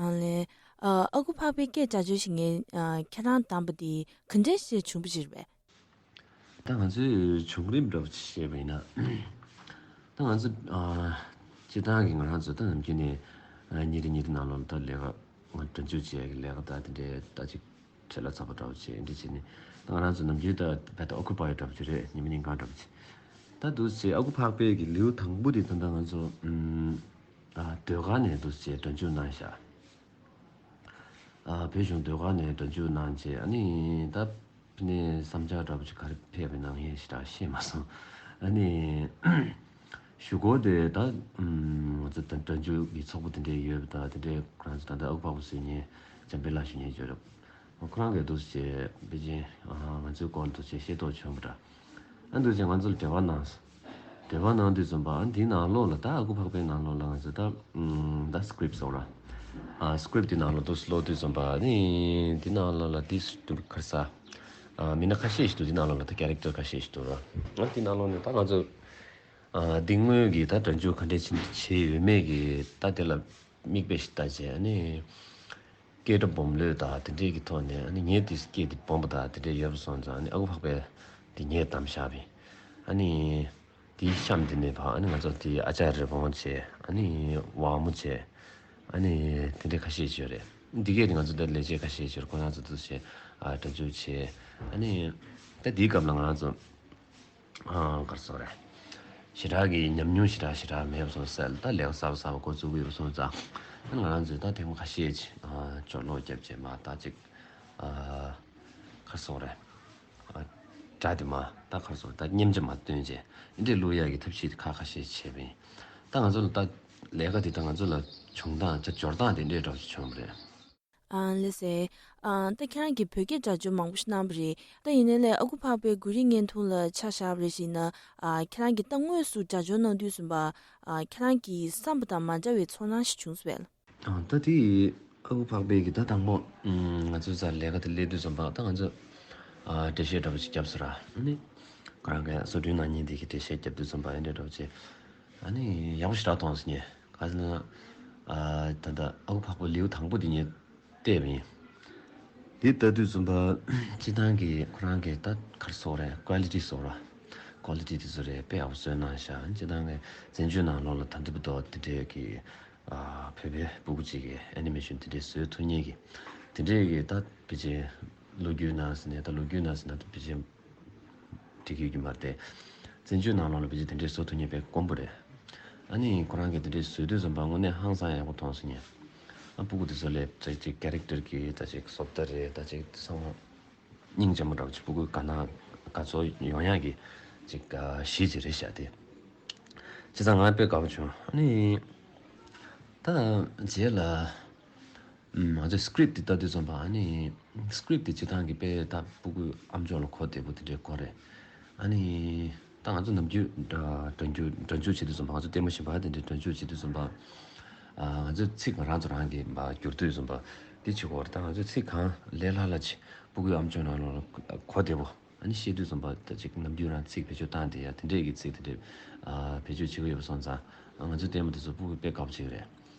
ཨ་ལས། ཨ་ཨ་ཁུ་འཕགས་པའི་སྐད་སྒྲ་སྦྱོར་བྱེད་མཁན་ཨ་ཁྱེད་རང་བདམས་པ་དེ་ག་འདྲས་ཞིག་བྱུང་བ་ཞིག་རེད་པས། ད་ང་ཚོའི་བྱུང་རིམ་འདྲ་པོ་ཅིག་བཤད་པ་ཡིན་ན། ད་ང་ཚོ་ཨ་སྤྱིར་བཏང་གི་ང་རང་ཚོ་ད་ནམ་རྒྱུན་ནས་ཨ་ཉིན་རེ་ཉིན་རེ་ནང་ལོགས་ལ་ད་ལས་ཀ་ང་སྒྲ་འཇུག་བྱེད་ཡག་གི་ལས་ཀ་ད་དེ་འདྲའི་ད་ཅིག་བྲེལ་བ་ཚ་པོ་འདྲ་པོ་བྱས། འདི་བྱས་ནས་ད་ང་རང་ཚོ་ནམ་རྒྱུན་ད་རྦད་དེ་ཨོ་ཁུ་པའི་འདྲ་པོ་ཅིག་རེད། ཉི་མ་ཉིན་གང་འདྲ་པོ་ཅིག་ད་འདུག་སེ་ཨ་ཁུ་འཕགས་པའི་གི་ལེའུ་དང་པོ་དེ་ད་ལྟ་ང་ཚོ་ཨམ་ཨ་ཟློས་གར་ནས་འདུག་སེ་སྒྲ་འཇུག་གནང་ཤག་ཨ་བོད་གཞུང་ཟློས་གར་ནས་སྒྲ་འཇུག་གནང་རྗེས། ཨ་ནི་ད་ཕ་ནས་བསམ་འཆར་འདྲ་པོ་ཅིག་ག་རེ་ཕེབས་པའི་ནང་ཡིན་ཞེ་དྲག་ཤེས་མ་སོང་། ཨ་ནི་གཞུག་གུ་དེ་ད་ང་ཚོ་ད་སྒྲ་འཇུག་གི་ཚོགས་པ་དེ་འདྲས་ཡོད་པ་དང་། དེ་འདྲས་ང་ཚོ་ད་ལྟ་ཨ་ཁུ་འཕགས་པ་བཟོས་མཁན་འཇམ་དཔལ་ལགས་ཞུ་མཁན་ཡོད་རེད། ཁོ་རང་གིས་འདུག་སེ་པེ་ཅིན་ང་ཚོའི་སྐོར་འདུག་སེ་ཤེས་རྟོགས་བྱུང་བ་འདྲ། ཨ་འདུག་སེ་ང་ཚོ་ལ་འབྲེལ་བ་གནང་། འབྲེལ་བ་གནང་དུས་ཙམ་པ་ཨ་འདིའི་ནང་ལོགས་ལ་ད་ཨ་ཁུ་འཕགས་པའི་ནང་ལོགས་ལ་ང་ཚོ་ད་ཨམ་ད་སི་ཀི་རིབ་ཊི་ཟེར་བ་ར། ཨ་སི་ཀི་རིབ་ཊི་འདི་ནང་ལོགས་འདུག་སེ་ཀློག་དུས་ཙམ་པ་ཨ་ནི་འདི་ནང་ལོགས་ལ་འདི་སུ་འདུག་ག་རེ་ཟ། ཨ་མི་སྣ་ཁ་ཤས་ཤིག་འདུག་འདི་ནང་ལོགས་ལ་ད་ཁེ་རེག་ཊར་ཁ་ཤས་ཤིག་འདུག་ར། ཨ་འདི་ནང་ལོགས་ནས་ད་ང་ཚོ་ཨ་འདི་དངོས་ཀྱི་ད་སྒྲ་འཇུག་ག་འདྲས་བྱེད་བྱས་ཡོད་མེད་ཀྱི་ད་དེ་ལ་མིག་དཔེ་ཞིག་ལྟ་བྱས། ཨ་ནི་སྐད་སྒྲ་སྦོམ་ལོས་དང་དེ་འདྲས་ཀྱི་ཐོག་ནས། ཨ་ནི་ངས་དེ་སྐད་དེ་སྦོམ་པོ་དང་དེ་འདྲས་ཡོད་པ་སོང་ཙང་། ཨ་ནི་ཨ་ཁུ་འཕགས་པས་དེ་ངས་བདམས་བཞག་པས། ཨ་ནི་དེའི་གཤམ་དེ་ནས་ཕར་ཨ་ནི་ང་ཚོ་དེའི་ཨ་ཅར་རི་བོང་བྱས། ཨ་ནི་ཝ་མོ་བྱས། ཨ་ནི་དེ་འདྲས་ཁ་ཤས་ཅིག་ཡོད་རེད། འདི་གས་དེ་ང་ཚོ་འདིར་ལས་བྱེད་ཁ་ཤས་ཅིག་ཡོད་རེད། ཁོ་རང་ཚོ་འདུག་སེ་ཨ་སྒྲ་འཇུག་བྱས། ཨ་ནི་ད་དེའི་སྐབས་ལ་ང་རང་ཚོ་ཨ་ག་རེ་ཟེར་དགོས་རེད། ཞེ་དྲག་གི་ཉམས་མྱོང་ཞེ་དྲག་ཞེ་དྲག་མེད་པ་སོང་ཙང་། ད་ལས་ཀ་གསར་པ་གསར་པ་འགོ་བཙུགས་ཀྱི་ཡོད་པ་སོང་ཙང་། ཨ་ང་རང་ཚོས་ད་ཐེངས་མ་ཁ་ཤས་ཅིག་ཨ་ཕྱོགས་ལྷོག་བརྒྱབ་བྱས་མར་ད་ཅིག་ཨ་ག་རེ་ཟེར་དགོས་རེད། ཨ་སྒྲ་དེ་མར་ད་ག་རེ་ཟེར་དགོས་རེད། ད་མཉམ་དུ་མར་བཏོན་བྱས་འདི་འདྲས་བླུག་ཡག་གི་ཐབས་ཤེས་ཁག་ཁ་ཤས་བྱས་པ་ཡིན། ད་ང་ཚོ་ལ་ད་ལས་ཀ་དེ་ད་ང་ཚོ་ལ་བྱུང་སྟངས་ཆ་འབྱོར་སྟངས་དེ་འདྲས་འདྲ་བོ་ཞིག་བྱུང་བ་རེད། ཨ་ལགས་སེ། ཨ་ད་ཁྱེད་རང་གིས་བོད་སྐད་སྒྲ་སྦྱོར་མང་པོ་ཞིག་གནང་བ་རེད། ད་ཡིན་ནའི་ལས་ཨ་ཁུ་འཕགས་པའི་མགོ་རིལ་བརྙན་ཐུང་ལ་ཆ་བཞག་པ་རེད་ཞེ་ན། ཨ་ཁྱེད་རང་གིས་ད་དངོས་སུ་སྒྲ་སྦྱོར་གནང་དུས་ཙམ་པ། ཨ་ཁྱེད་རང་གི་བསམ་པ་དང་མ་འདྲ་བའི་ཚོར་སྣང་ཞིག་བྱུང་སོང་བས། ཨ་ད་དེ་ཨ་ཁུ་འཕགས་པའི་གི་ད་དང་པོ་ཨམ་ང་ཚོའི་རྩར་ལས་ཀ་དེ་སླེབས་དུས་ཙམ་པ་ད་ང་ཚོ་ཨ་འགྲེལ་བཤད་འདྲ་པོ་ཅིག་བརྒྱབ་སོང་ར། ཨ་ནི་ཁོ་རང་གིས་བཟོ་སྐྲུན་གནང་མཁན་དེ་གིས་འགྲེལ་བཤད་བརྒྱབ་དུས་ཙམ་པ་ཨེ་འདྲས་འདྲ་པོ་ཅིག་ཨ་ནི་ཡག་པོ་ཞེ་དྲག་མཐོང་སོང་ངས། ག་ཟེར་ན། ཨ་ད་ལྟ་ཨ་ཁུ་འཕགས་པའི་ལེའུ་དང་པོ་དེ་ངས་བལྟས་པ་ཡིན། དེ་ལྟ་དུས་ཙམ་པ་སྤྱིར་བཏང་གི་ཁོ་རང་གི་ད་ག་རེ་ཟེར་དགོས་རེད། ཀོ་ལི་ཊི་ཟེར་དགོས་རེད། ཀོ་ལི་ཊི་དེ་ཚོ་རེད་དཔེ་ཡག་པོ་བཟོས་གནང་ཤག་སྤྱིར་བཏང་གི་བཙན་བྱོལ་ནང་ལོགས་ལ་ད་ལྟ་བར་དུ་དེ་འདྲས་ཀྱི་ཨ་བོད་པའི་སྤུ་གུ་གཅིག་གིས་ཨེ་ནི་མེ་ཤོན་དེ་འདྲས་བཟོ་ཐུབ་མཁན་གྱི་དེ་འདྲས་ཀྱི་ད་ཕལ་ཆེར་ལོ་རྒྱུས་ནང་ཟེར་ནས། ད་ལོ་རྒྱུས་ནང་ཟེར་ན་ད་ཕལ་ཆེར་འགྲིག་གི་ཡོད་ཀྱི་མ་རེད་དེ། བཙན་བྱོལ་ནང་ལོགས་ལ་ཕལ་ཆེར་དེ་འདྲས་བཟོ་ཐུབ་མཁན་དཔེ་དཀོན་པོ་རེད། ཨ་ནི་ཁོ་རང་གིས་དེ་འདྲས་བཟོས་དུས་ཙམ་པ་དངོས་གནས་ཧང་སང་ཡག་པོ་མཐོང་སོང་ངས། ཨ་སྤུ་གུ་དེ་ཚོ་ལ་ད་ཅིག་ཀེ་རེག་ཊར་གྱི་ད་ཅིག་བཟོ་ལྟ་རེད། ད་ཅིག་ཚང་མ་སྙིང་རྗེ་མོ་འདྲ་པོ་ཅིག་སྤུ་གུའི་དགའ་སྣང་དགའ་ཚོར་ཡོང་ཡག་གི་ཅིག་གཞི་ཅིག་རེད་ཤག་དེ། བྱས་ཙང་ང་དཔེ་དགའ་པོ་བྱུང་། ཨ་ནི་ད་རྗེས་ལ། ང་ཚོས་སི་ཀི་རིབ་ཊི་དེ་ལྟ་དུས་ཙམ་པ། ཨ་ནི་སི་ཀི་རིབ་ཊི་དེ་སྤྱིར་བཏང་གི་དཔེ་ད་སྤུ་གུའི་ཨམ་ཅོག་ལ་གོ་བདེ་པོ་དེ་འདྲས་གོ་རེད། ཨ་ནི་ད་ང་ཚོ་ནམ་རྒྱུན་སྒྲ་འཇུག་སྒྲ་འཇུག་བྱེད་དུས་ཙམ་པ། ང་ཚོ་ལྟད་མོ་ཞིག་པ་དེ་འདྲས་སྒྲ་འཇུག་བྱེད་དུས་ཙམ་པ། ང་ཚོས་ཚིག་ང་རང་ཚོ་རང་གིས་མར་བསྒྱུར་དུས་ཙམ་པ་དེ་བྱེད་ཀྱི་ཡོད་རེད། ད་ང་ཚོས་ཚིག་གང་ལས་སླ་སླ་ཅིག་སྤུ་གུའི་ཨམ་ཅོག་ནང་ལོགས་ལ་གོ་བདེ་པོ། ཨ་ནི་བཤད་དུས་ཙམ་པ་ད་ཅིག་ནམ་རྒྱུན་རང་ཚིག་བེད་སྤྱོད་བཏང་བསྡད་ཡ་དེ་འདྲས་ཀྱི་ཚིག་དེ་འདྲས་ཨ་བེད་སྤྱོད་བྱེད་ཀྱི་ཡོད་པ་སོང་ཙང་། ཨ་ང་ཚོའི་ལྟད་མོ་དེ་ཚོ་སྤུ་གུ་དཔེ་དགའ་པོ་བྱེད་ཀྱི་རེད།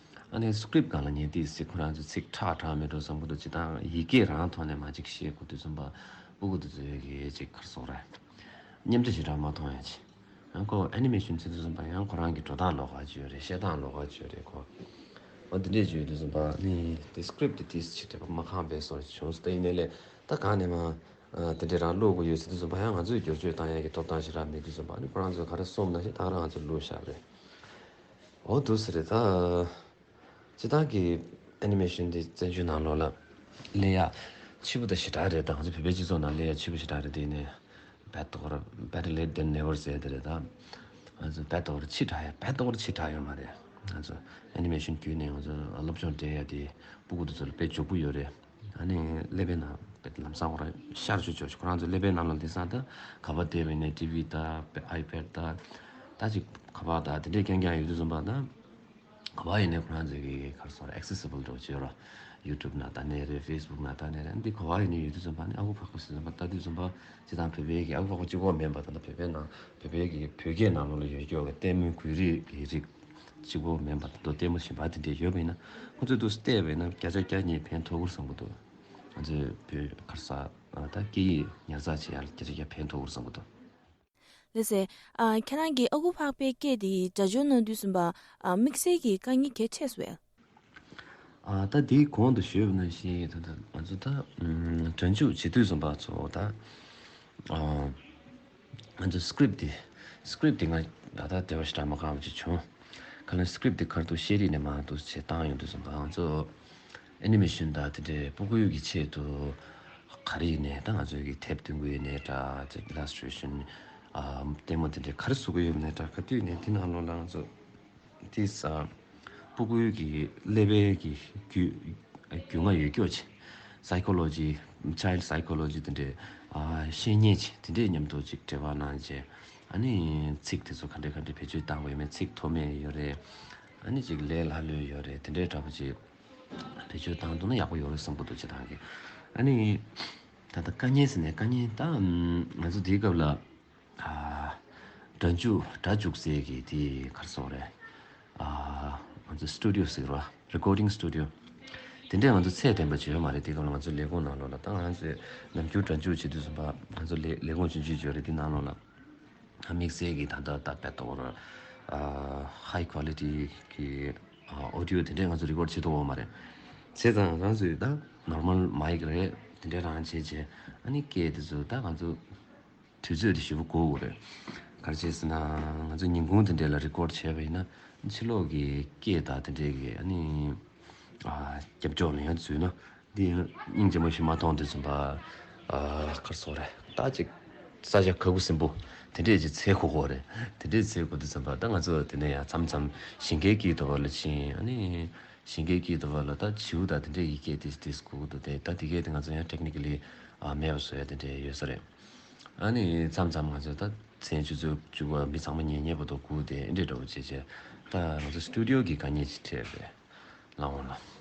ཨ་ནི་སི་ཀི་རིབ་ཊི་སྒང་ལ་ཉན་དུས་ཙམ་པ་ཁོ་རང་ཚོ་ཚིག་ཁྲག་ཁྲག་མེད་འགྲོ་བསམ་གྱི་འདུག་སྤྱིར་བཏང་ཡི་གེ་རང་ཐོག་ནས་མར་ཅིག་བཤད་དགོས་དུས་ཙམ་པ་སྤུ་གུ་དེ་ཚོ་ཡི་གེ་ཅིག་ག་རེ་ཟེར་དགོས་རེད། སྙན་པོ་ཞེ་དྲག་མ་མཐོང་ཡ་ཅིག་ཡང་ཁོ་ཨེ་ནི་མེ་ཤོན་བྱེད་དུས་ཙམ་པ་ཡང་ཁོ་རང་གི་འགྲོ་སྟངས་ལོགས་ཀ་ཅིག་ཡོད་རེད། བཤད་སྟངས་ལོགས་ཀ་ཅིག་ཡོད་རེད་ཁོ། འོ་དེ་འདྲས་ཅིག་ཡོད་དུས་ཙམ་པ་ནི་དེ་སི་ཀི་རིབ་ཊི་དེ་ཏིས་ཅིག་དྲན་པ་མ་ཁེངས་པའི་བཟོ་ཞིག་བྱུང་སོང་། ད་ཡིན་ནའི་ལས་ད་གང་ནས་མར་ཨ་དེ་འདྲས་རང་ཀློག་དགོས་ཡོད་ཟེར་དུས་ཙམ་པ་ཡང་ང་ཚོས་བསྒྱུར་བཅོས་བཏང་ཡག་གི་ཐོབ་ཐང་ཞེ་དྲག་མེད་དུས་ཙམ་པ། ཨ་ནི་ཁོ་རང་ཚོས་ག་རེ་གསུངས་ན་ཞེས་ད་ག་རང་ང་ཚོས་བླུགས་བཞག་པ་རེད། འོ་འདུག་སེ་རེད་ད། སྤྱིར་བཏང་གི་ཨེ་ནི་མེ་ཤོན་འདི་བཙན་བྱོལ་ནང་ལོགས་ལ་སླེབས་ཡག་ཕྱི་པོ་ད་ཞེ་དྲག་རེད། ད་ང་ཚོ་བོད་པའི་སྤྱི་ཚོགས་ནང་སླེབས་ཡག་ཕྱི་པོ་ཞེ་དྲག་རེད། དེ་ནས་ བལ་ཏོག་ར་better late than never ཟེར་དེ་རེད་ད། ང་ཚོ་བལ་ཏོག་ར་ཕྱི་དྲགས་ཡ་བལ་ཏོག་ར་ཕྱི་དྲགས་ཡོད་མ་རེད། ང་ཚོ་ཨེ་ནི་མེ་ཤན་བརྒྱུད་ནས་ང་ཚོ་སློབ་སྦྱོང་སྤྲད་ཡ་དེ་སྤུ་གུ་དེ་ཚོ་ལ་དཔེ་མགྱོགས་པོ་ཡོད་རེད། ཨ་ནི་ཀླད་པའི་ནང་དཔེ་ལམ་སང་ཁོ་རང་ཤར་ཆུ་ཆོག་ཁོ་རང་ཚོ་ཀླད་པའི་ནང་ལ་དེང་སང་ད་ག་པར་བསྡད་པ་ཡིན་ནའི་ཊི་ཝི་ད་ཨའི་པེཌ་ད་ད་ཅིག་ག་པར་ད་དེ་འདྲས་རྐྱང་རྐྱང་ཡོད་དུས་ཙམ་པ་ད། ག་པར་ཡིན་ནའི་ཁོ་རང་ཚོའི་གི་ག་རེ་ཟེར་accessible འདྲ་བོ་ཅིག་ཡོད་ར། ཡུ་ཊུབ་ནང་ལྟ་ནའི་རེད། ཕེ་སི་བུག་ནང་ལྟ་ནའི་རེད། འདི་ག་པར་ཡིན་ནའི་ཡོད་དུས་ཙམ་པ་ནི་ཨ་ཁུ་ཕག་ཁུ་ཟེར་ཙམ་པ་ལྟ་དུས་ཙམ་པ་སྤྱིར་བཏང་བོད་པའི་གི་ཨ་ཁུ་ཕག་ཁུ་གཅིག་པོ་མིན་པ་ད་ལྟ་བོད་པའི་ནང་བོད་པའི་གི་བོད་སྐད་ནང་ལོགས་ལ་ཡོད་ཀྱོག་གི་ལྟད་མོའི་འགུལ་རིས་ཀྱི་རིགས་གཅིག་པོ་མིན་པ་ད་ལྟ་ལྟད་མོ་གཞན་པ་དེ་འདྲས་ཡོད་པ་ཡིན་ན་ཁོ་ཚོས་འདུག་བལྟས་པ་ཡིན་ན་བརྒྱ་ཆ་བརྒྱ་ཉིད་ཕན་ཐོགས་ཀྱི་རེད་བསམ་གྱི་འདུག་ང་ཚོའི་བོད་ག་རེ་ཟེར་ད་སྐད་ཡིག་ཉར་ཚགས་བྱེད་ཡ་ལ་བརྒྱ་ཆ་བརྒྱ་ཕན་ཐོགས་ཀྱི་རེད་བསམ་གྱི་འདུག་ལགས་སེ། ཨ། ཁྱེད་རང་གིས་ཨ་ཁུ་ཕག་པའི་སྐད་དེ་སྒྲ་སྦྱོར་གནང་དུས་ཙམ་པ། ཨ། དམིགས་བསལ་གྱི་དཀའ་ངལ་ག་རེ་འཕྲད་སོང་བས། ཨ། ད་དེའི་གོང་དུ་ཞུས་པ་ནང་བཞིན་ད་ལྟ་ང་ཚོ་ད་ཨམ། སྒྲ་འཇུག་བྱེད་དུས་ཙམ་པ་ཚོ་ད། ཨ། ང་ཚོ་སི་ཀི་རིབ་དེ་སི་ཀི་རིབ་དེ་ང་ད་ལྟ་དེ་བ་ཞེ་དྲག་མ་ཁག་པ་ཅིག་བྱུང་། ག་ལ་སི་ཀི་རིབ་དེ་ཁར་དུ་ཤེས་རིག་ནས་མར་དུ་བྱེད་སྟངས་ཡོང་དུས་ཙམ་པ་ང་ཚོ། ཨེ་ནི་མེ་ཤན་དང་དེ་འདྲའི་སྤུ་གུའི་གི་ཆེད་དུ་ག་རེ་ཡིན་ནའི་ད་ང་ཚོའི་གི་དེབ་སྟོན་གི་ཡིན་ནའི་འདྲ་ཅིག་ཨི་ལས་ཊི་རེ་ཤན་ཨ། ལྟད་མོ་དེ་འདྲའི་ག་རེ་བཟོ་གི་ཡོད་ནའི་འདྲ་ག་དུས་ནས་དེ་ནང་ལོགས་ལ་ང་ཚོ་དེ་ས་སྤུ་གུའི་གི་ཀླད་པའི་གི་རྒྱུས་རྒྱུས་མངའ་ཡོད་ཀྱོག་ཅིག psychology child psychology དེ་འདྲའི་ཨ། བཤེས་གཉེན་ཅིག་དེ་འདྲའི་མཉམ་དུ་ཅིག་འབྲེལ་བ་གནང་རྗེས་ཨ་ནི་ཚིག་དེ་ཚོ་ག་འདྲ་ག་འདྲ་བེད་སྤྱོད་བཏང་དགོས་ཡོད་མེད་ཚིག་མཐོ་དམན་ཡོད་རེད། ཨ་ནི་ཅིག་ལས་སླ་ལོས་ཡོད་རེད་དེ་འདྲའི་འདྲ་པོ་ཅིག་བེད་སྤྱོད་བཏང་ཐུབ་ན་ཡག་པོ་ཡོད་རེད་བསམ་གི་འདུག་སྤྱིར་བཏང་གི། ཨ་ནི་ད་ལྟ་དཀའ་ངལ་ཟེར་ནས་དཀའ་ངལ་ད་ང་ཚོ་དེའི་སྐབས་ལ་ཨ། སྒྲ་འཇུག་སྒྲ་འཇུག་སའི་གི་དེ་ག་རེ་ཟེར་དགོས་རེད། ཨ། ང་ཚོ་སི་ཊུ་ཌི་ཡོ་ཟེར་གི་རེད་པ། རི་ཀོར་ཌིང་སི་ཊུ་ཌི་ཡོ། དེ་འདྲས་ང་ཚོ་ཚད་ལྡན་པ་ཅིག་ཡོད་མ་རེད། དེའི་སྐབས་ལ་ང་ཚོ་ལས་ཁུངས་ནང་ལོགས་ལ་ད་ང་ཚོས་ནམ་རྒྱུན་སྒྲ་འཇུག་བྱེད་དུས་ཙམ་པ་ང་ཚོ་ལས་ལས་ཁུངས་ཆུང་ཆུང་ཅིག་ཡོད་རེད། དེ་ནང་ལོགས་ལ་དམིགས་བསལ་གྱི་ད་ལྟ་ད་དཔེ་ཏོག་ར་ཨ། ཧའི་ཀོ་ལི་ཊི་གི་ཨ། ཨོ་ཌི་ཡོ་དེ་འདྲས་ང་ཚོ་རི་ཀོར་ཌི་བྱེད་ཐུབ་ཡོད་མ་རེད། བྱས་ཙང་ང་ཚོས་ད་ནོར་མལ་མའིག་རེད་དེ་འདྲས་རང་བྱས་བྱས་ཨ་ནི་སྐད་དེ་ཚོ་ད་ང་ཚོ་དུས་ཚོད་དེ་ཞེ་པོ་འགོར་གྱི་རེད། ག་རེ་བྱས་ཟེར་ན་ང་ཚོ་ཉིན་གུང་དེ་འདྲས་ལ་རི་ཀོར་ཌི་བྱས་པ་ཡིན་ན་ཕྱི་ལོགས་ཀྱི་སྐད་དང་དེ་འདྲས་ཀྱི་ཨ་ནི་ཨ། རྒྱབ་ཕྱོགས་ལ་ཡང་འཛུལ་ན་འདི་སྙིང་རྗེ་མོ་ཞིག་མ་མཐོང་དུས་ཙམ་པ་ཨ། ག་རེ་ཟེར་དགོས་རེད། ད་ཅིག་ས་ཆ་ཁ་ཁུ་སིམ་པོ་དེ་འདྲས་ཅིག་འཚོལ་དགོས་ཀྱི་རེད། དེ་འདྲས་འཚོལ་དགོས་དུས་ཙམ་པ་ད་ང་ཚོ་དེ་ནས་ཡང་མཚམས་མཚམས་ཞིང་ཁའི་དཀྱིལ་དུ་བ་ལ་ཕྱིན་ཨ་ནི། ཞིང་ཁའི་དཀྱིལ་དུ་བ་ལ་ད་བྱིའུ་དང་དེ་འདྲས་ཀྱི་སྐད་དེ་དེ་སྒུག་གི་འདུག་དེ་ད་དེ་གས་དེ་ང་ཚོ་ཡང་ཊེག་ནི་ཀ་ལི་ཨ། མེད་པ་བཟོ་ཡ་དེ་འདྲས་ཡོད་ས་རེད། ཨ་ནི་མཚམས་མཚམས་ང་ཚོ་ད་མཚན་ཆུ་ཚོད་བཅུ་པ་མི་ཚང་མ་ཉལ་ཉལ་བར་དུ་སྒུག་དེ་འདྲས་འདྲ་བོ་བྱས་བྱས་ད་ང་ཚོ་སི་ཊུ་ཌི་ཡོ་གི་དཀའ་ངལ་ཅིག་འཕྲད་པས་ལགས་འོང་ལགས།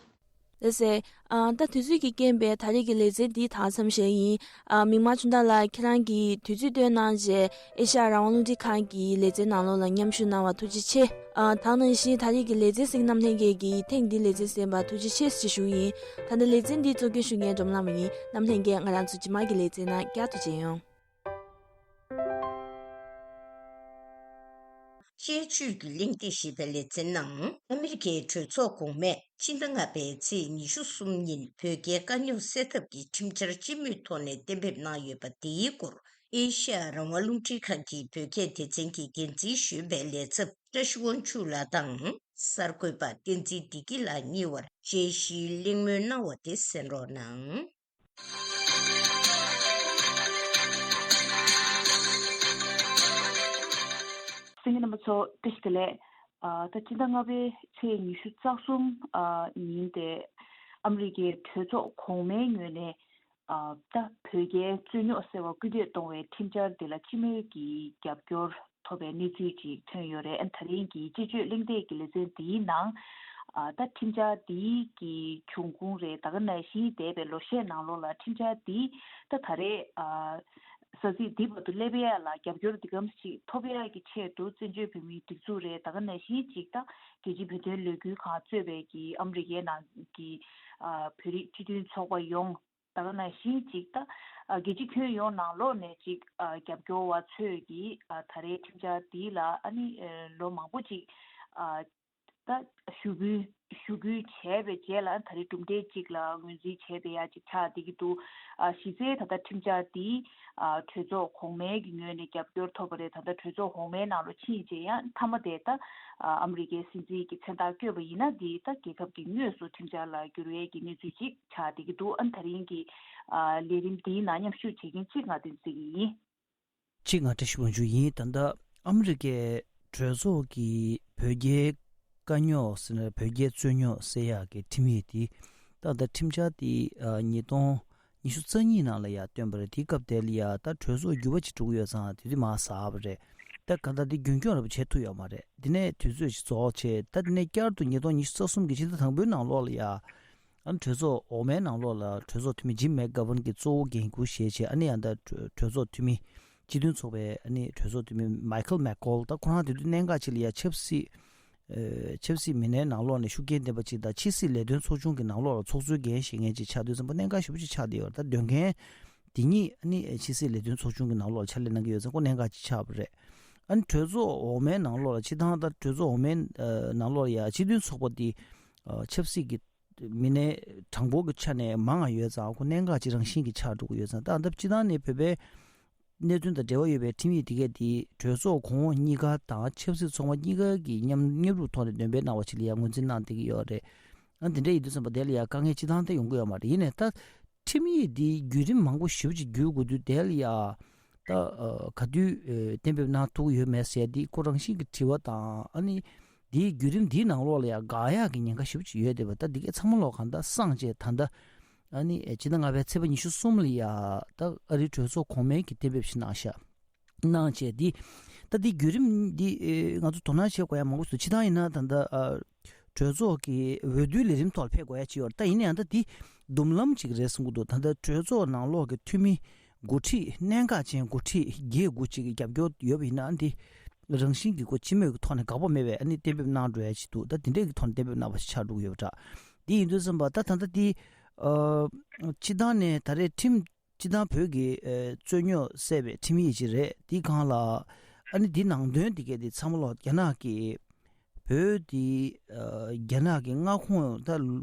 ལགས་སེ། ཨ། ད་དུས་ཚོད་ཀྱི་རྐྱེན་པས་ད་རེས་ཀྱི་ལེ་ཚན་འདི་དག་མཚམས་བཞག་ཡིན། ཨ། མིག་དམར་ཆུང་བདག་ལགས་ཁྱེད་རང་གིས་དུས་ཚོད་བཏོན་གནང་རྗེས་ཨེ་ཤ་ཡ་རང་དབང་རླུང་འཕྲིན་ཁང་གི་ལེ་ཚན་ནང་ལོགས་ལ་མཉམ་ཞུགས་གནང་བར་ཐུགས་རྗེ་ཆེ། ཨ། ད་ག་ནང་བཞིན་ད་རེས་ཀྱི་ལེ་ཚན་གཟིགས་རྣམ་ལྷན་རྒྱས་ཀྱིས་ཐེངས་འདིའི་ལེ་ཚན་གཟིགས་པར་ཐུགས་རྗེ་ཆེ་ཞེས་ཞུ་ཡིན། ད་ལྟ་ལེ་ཚན་འདི་གཙོ་འགན་ཞུ་མཁན་སྒྲོལ་མ་ལྷ་མོ་ཡིན། རྣམ་ལྷན་རྒྱས་ང་རང་ཚོ་རྗེས་མ་གི་ལེ་ཚན་ནང་བསྐྱར་དུ་མཇལ་ཡོང་། ཤེས་བཅུད་ཀྱི་གླེང་སྟེགས་ཞེས་པའི་ལེ་ཚན་ནང་ཨ་མི་རི་ཀའི་གྲོས་ཚོགས་གོང་མས་ཕྱི་ཟླ་ལྔ་པའི་ཚེས་ཉི་ཤུ་གསུམ་ཉིན་བོད་རྒྱའི་དཀའ་རྙོག་སེལ་ཐབས་ཀྱི་ཁྲིམས་འཆར་སྤྱི་མོས་ཐོག་ནས་གཏན་འབེབས་གནང་ཡོད་པ་དེའི་སྐོར་ཨེ་ཤ་ཡ་རང་དབང་རླུང་འཕྲིན་ཁང་གི་བོད་སྐད་སྡེ་ཚན་གྱི་འགན་འཛིན་གཞོན་པའི་ལས་ཚབ་བཀྲ་ཤིས་དབང་ཕྱུག་ལགས་དང་གསར་འགོད་པ་བསྟན་འཛིན་བདེ་སྐྱིད་ལགས་གཉིས་བར་དཔྱད་གཞིའི་གླེང་མོལ་གནང་བ་དེ་གསན་རོགས་གནང་། གསན་མཁན་རྣམ་པ་ཚོ་བཀྲ་ཤིས་བདེ་ལེགས། ཨ། ད་སྤྱི་ཟླ་ལྔ་པའི་ཚེས་ཉི་ཤུ་རྩ་གསུམ་ཨ། ཉིན་དེ་ཨ་མི་རི་ཀའི་གྲོས་ཚོགས་གོང་མའི་ངོས་ནས་ཨ། ད་བོད་རྒྱའི་རྩོད་རྙོག་སེལ་བར་སྐུལ་འདེད་གཏོང་བའི་ཁྲིམས་འཆར་དེ་ལ་སྤྱི་མོས་ཀྱི་རྒྱབ་སྐྱོར་ཐོབ་པའི་གནས་ཚུལ་ཅིག་ཐོན་ཡོད་རེད། ཨ། ད་རིང་གི་སྤྱི་སྤྱོད་གླེང་སྟེགས་ཀྱི་ལེ་ཚན་འདིའི་ནང་ཨ། ད་ཁྲིམས་འཆར་འདིའི་གི་འབྱུང་ཁུངས་རེད། ད་ག་ནང་བཞིན་འདས་པའི་ལོ་ཤས་ནང་ལོགས་ལ་ཁྲིམས་འཆར་འདི་ད་ད་རེས་ཨ། ས་ཚིགས་འདི་བར་དུ་སླེབས་ཡ་ལ་རྒྱབ་སྐྱོར་འདི་གམ་ཞིག་ཐོབ་ཡ་གི་ཆེད་དུ་བཙན་བྱོལ་བོད་མིའི་སྒྲིག་འཛུགས་རེད། ད་ག་ནང་བཞིན་ཅིག་ད་རྒྱལ་སྤྱིའི་བོད་དོན་ལས་འགུལ་ཁང་གཙོས་པའི་གི་ཨ་མི་རི་ཀའི་ནང་གི་ཨ། བོད་རིགས་སྤྱི་མཐུན་ཚོགས་པ་ཡོངས། ད་ག་ནང་བཞིན་ཅིག་ད་ཨ། རྒྱལ་སྤྱི་ཁྱོན་ཡོངས་ནང་ལོགས་ནས་ཅིག་ཨ། རྒྱབ་སྐྱོར་བ་ཚོས་ཀྱིས་ཨ། ད་རེས་ཁྲིམས་འཆར་འདི་ལ་ཨ་ནི་ཨ། ལོ་མང་པོ་ཅིག་ཨ། ད་ཞུ་སྐུལ་ཞུ་སྐུལ་བྱས་པའི་རྗེས་ལ་ད་རེས་གྲུབ་འབྲས་གཅིག་ལ་ངོས་འཛིན་བྱས་པའི་ཡ་གཅིག་ཆགས་བསྡད་ཀྱི་འདུག་ཨ། གཞི་རྩའི་ད་ལྟ་ཁྲིམས་འཆར་འདི་ཨ། གྲོས་ཚོགས་གོང་མའི་གི་ངོས་ནས་རྒྱབ་སྐྱོར་ཐོབ་པ་རེད། ད་ལྟ་གྲོས་ཚོགས་གོང་མའི་ནང་ལ་ཕྱིན་རྗེས་ཡང་མཐའ་མ་དེ་ད་ཨ། ཨ་མི་རི་ཀའི་སྲིད་འཛིན་གྱི་མཚན་རྟགས་བཀོད་པ་ཡིན་ན་འདི་ད་རྒྱལ་ཁབ་ཀྱི་དངོས་སུ་ཁྲིམས་འཆར་ལ་འགྱུར་བའི་གི་གནས་ཚུལ་གཅིག་ཆགས་བསྡད་ཀྱི་འདུག་ཨ། ད་རིང་གི་ཨ། ལས་རིམ་འདིའི་ནང་མཉམ་ཞུགས་བྱེད་མཁན་གཅིག་ང་བསྟན་འཛིན་གྱི་ཡིན། གཅིག་ང་བཀྲ་ཤིས་དབང་ཕྱུག་ཡིན། ད་ལྟ་ཨ་མི་རི་ཀའི་གྲོས་ཚོགས་ཀྱི་བོད་རྒྱའི་དཀའ་རྙོག་ཟེར་ན་བོད་རྒྱའི་རྩོད་རྙོག་སེལ་ཡག་གི་ཁྲིམས་ཡིག་དེ་ད་ལྟ་ཁྲིམས་འཆར་དེ་ཨ་ཉིས་སྟོང་ཉི་ཤུ་རྩ་གཉིས་ནང་ལ་ཡར་བཏོན་པ་རེད། དེའི་སྐབས་དེ་ལ་ཡ་ད་གྲོས་ཚོགས་འགྱུར་བ་ཅིག་འགྲོ་གི་ཡོད་ཙང་དེ་དུས་མར་ཟ་བ་རེད། ད་གང་ལྟར་དེ་རྒྱུན་སྐྱོང་ར་བ་བྱེད་ཐུབ་ཡོད་མ་རེད། དེ་ནས་དུས་ཚོད་ཅིག་རྫོགས་བྱས། ད་དེ་ནས་བསྐྱར་དུ་ཉིས་སྟོང་ཉི་ཤུ་རྩ་གསུམ་གྱི་ཕྱི་ཟླ་དང་པོའི་ནང་ལོགས་ལ་ཡ། ཨ་ནི་གྲོས་ཚོགས་འོག་མའི་ནང་ལོགས་ལ་གྲོས་ཚོགས་འཐུས་མི་ཇིམ་མེག་གྷ་ཝན་གྱིས་གཙོ་བོ་འགན་འཁུར་བཞེས་བྱས། ཨ་ནི་ཡང་ད་གྲོས་ཚོགས་འཐུས་མི་སྤྱི་མཐུན་ཚོགས་པའི་ཨ་ནི་གྲོས་ཚོགས་འཐུས་མི་མའི་ཁལ་མེག་ཀོལ། ད་ཁོ་རང་དེ་དུས་གནད་འགག་ཅིག་ལ་ཡ་ཆབ་སྲིད་ཨ་ཆབ་སྲིད་མི་སྣའི་ནང་ལོགས་ནས་ཤུགས་རྐྱེན་ལྡན་པ་ཅིག་དང་། ཕྱི་སྲིད་ལས་དོན་ཚོགས་ཆུང་གི་ནང་ལོགས་ལ་ཚོགས་གཙོའི་འགན་བཞེས་མཁན་ཅིག་ཆགས་དུས་ཙམ་པ་གནད་འགག་ཞེ་པོ་ཅིག་ཆགས་བསྡད་ཡོད་རེད། ད་དོན་རྐྱེན་དེ་གཉིས་ཨ་ནི་ཕྱི་སྲིད་ལས་དོན་ཚོགས་ཆུང་གི་ནང་ལོགས་ལ་ཕྱག་ལས་གནང་གི་ཡོད་ཙང་ཁོ་གནད་འགག་ཅིག་ཆགས་པ་རེད། ཨ་ནི་གྲོས་ཚོགས་འོག་མའི་ནང་ལོགས་ལ་སྤྱིར་བཏང་ད་གྲོས་ཚོགས་འོག་མའི་ཨ་ནང་ལོགས་ལ་ཡ་སྤྱི་མཐུན་ཚོགས་པ་དེ་ཨ་ཆབ་སྲིད་ཀྱི་མི་སྣའི་གྲངས་འབོར་གྱི་ཆ་ནས་མང་བ་ཡོད་ཙང་ཁོ་གནད་འགག་ཅིག་རང་བཞིན་གྱིས་ཆགས་འགྲོ་གི་ཡོད་ཙང་། ད་ལྟ་སྤྱིར་བཏང་ནས་བོད་པའི་གནད་དོན་དང་འབྲེལ་བ་ཡོད་པའི་ཁྲིམས་ཡིག་དེ་གས་དེ་གྲོས་ཚོགས་གོང་འོག་གཉིས་ཀ་དང་ཆབ་སྲིད་ཚོགས་པ་གཉིས་ཀ་གིས་མཉམ་མཉམ་རུབ་ཐོག་ནས་འདོན་སྤེལ་གནང་བ་ཅིག་ལ་ཡང་ངོས་འཛིན་གནང་བསྡད་ཀྱི་ཡོད་རེད། ཨ་དེ་འདྲ་ཡིན་དུས་ཙམ་པ་དེ་ལ་ཡང་དཀའ་ངལ་སྤྱིར་བཏང་དེ་ཡོང་གི་ཡོད་མ་རེད། ཡིན་ནའི་ད་ཁྲིམས་ཡིག་འདི་བརྒྱུད་རིམ་མང་པོ་ཞེ་པོ་ཅིག་བརྒྱུད་དགོས་དུས་དེ་ལ་ཡང་ད་ཨ་ག་དུས་ཨ་གཏན་འབེབས་གནང་ཐུབ་ཀྱི་ཡོད་མེད་ཟེར་འདི་ཁོ་རང་བཞིན་གྱི་དྲི་བ་དང་། ཨ་ནི་འདིའི་བརྒྱུད་རིམ་འདིའི་ནང་ལོགས་ལ་ཡང་འགག་ཡག་གི་ཉེན་ཁ་ཞེ་པོ་ཅིག་ཡོད་བསྡད་པ། ད་འདི་གའི་ཚང་མ་ལོག་གང་ལྟར་སངས་རྒྱས་ད་ལྟ་ཨ་ནི་ཕྱི་ཟླ་ལྔ་པའི་ཚེས་པ་ཉི་ཤུ་གསུམ་ལ་ཡ་ད་ཨ་རིའི་གྲོས་ཚོགས་གོང་མའི་གི་གཏན་འབེབས་ཤིག་གནང་ཤག་གནང་བྱས་འདི་ད་འདི་བརྒྱུད་རིམ་འདི་ཨེ་ང་ཚོ་དོ་སྣང་བྱེད་དགོས་ཡ་མང་པོ་ཞིག་འདུག་སྤྱིར་བཏང་ཡིན་ན་ད་ལྟ་ཨ་གྲོས་ཚོགས་ཀྱི་འོས་བསྡུའི་ལས་རིམ་ཐོག་ལ་ཕེབས་དགོས་ཡ་ཅིག་ཡོད་རེད། ད་ཡིན་ན་ཡང་ད་འདི་སྡོམ་ལམ་ཅིག་རེད་བསམ་གྱི་འདུག་ད་ལྟ་གྲོས་ཚོགས་ནང་ལོགས་ཀྱི་འཐུས་མི་འགོ་ཁྲིད་གནད་འགག་ཅན་འགོ་ཁྲིད་བརྒྱད་དགུ་ཅིག་གི་རྒྱབ་སྐྱོར་ཡོད་པ་ཡིན་ན་འདི་རང་བཞིན་གྱིས་ཁོ་སྤྱི་མོས་ཀྱི་ཐོག་ནས་དགག་པ་མེད་པའི་ཨ་ནི་གཏན་འབེབས་གནང་འགྲོ་ཡ་ཅིག་འདུག་ད་འདི་འདྲས་ཀྱི་ཐོག་ནས་གཏན་འབེབས་གནང་བ་ཞིག་ཆགས་འགྲོ་གི་ཡོད་པ་འདྲ། འདི་ཡིན་དུས་ཙམ་པ་ད་ད་ལྟ་འདི་ཨ་སྤྱིར་བཏང་ནས་ད་རེས་ཁྲིམས་སྤྱིར་བཏང་བོད་ཀྱི་ཨ་རྩོད་རྙོག་སེལ་བའི་ཁྲིམས་ཡིག་ཅིག་རེད། འདིའི་སྒང་ལ་ཨ་ནི་འདི་ནང་དོན་འདི་གས་འདི་ཚང་མ་ལོག་རྒྱ་ནག་གི་བོད་འདི་ཨ་རྒྱ་ནག་གི་མངའ་ཁོངས་ད་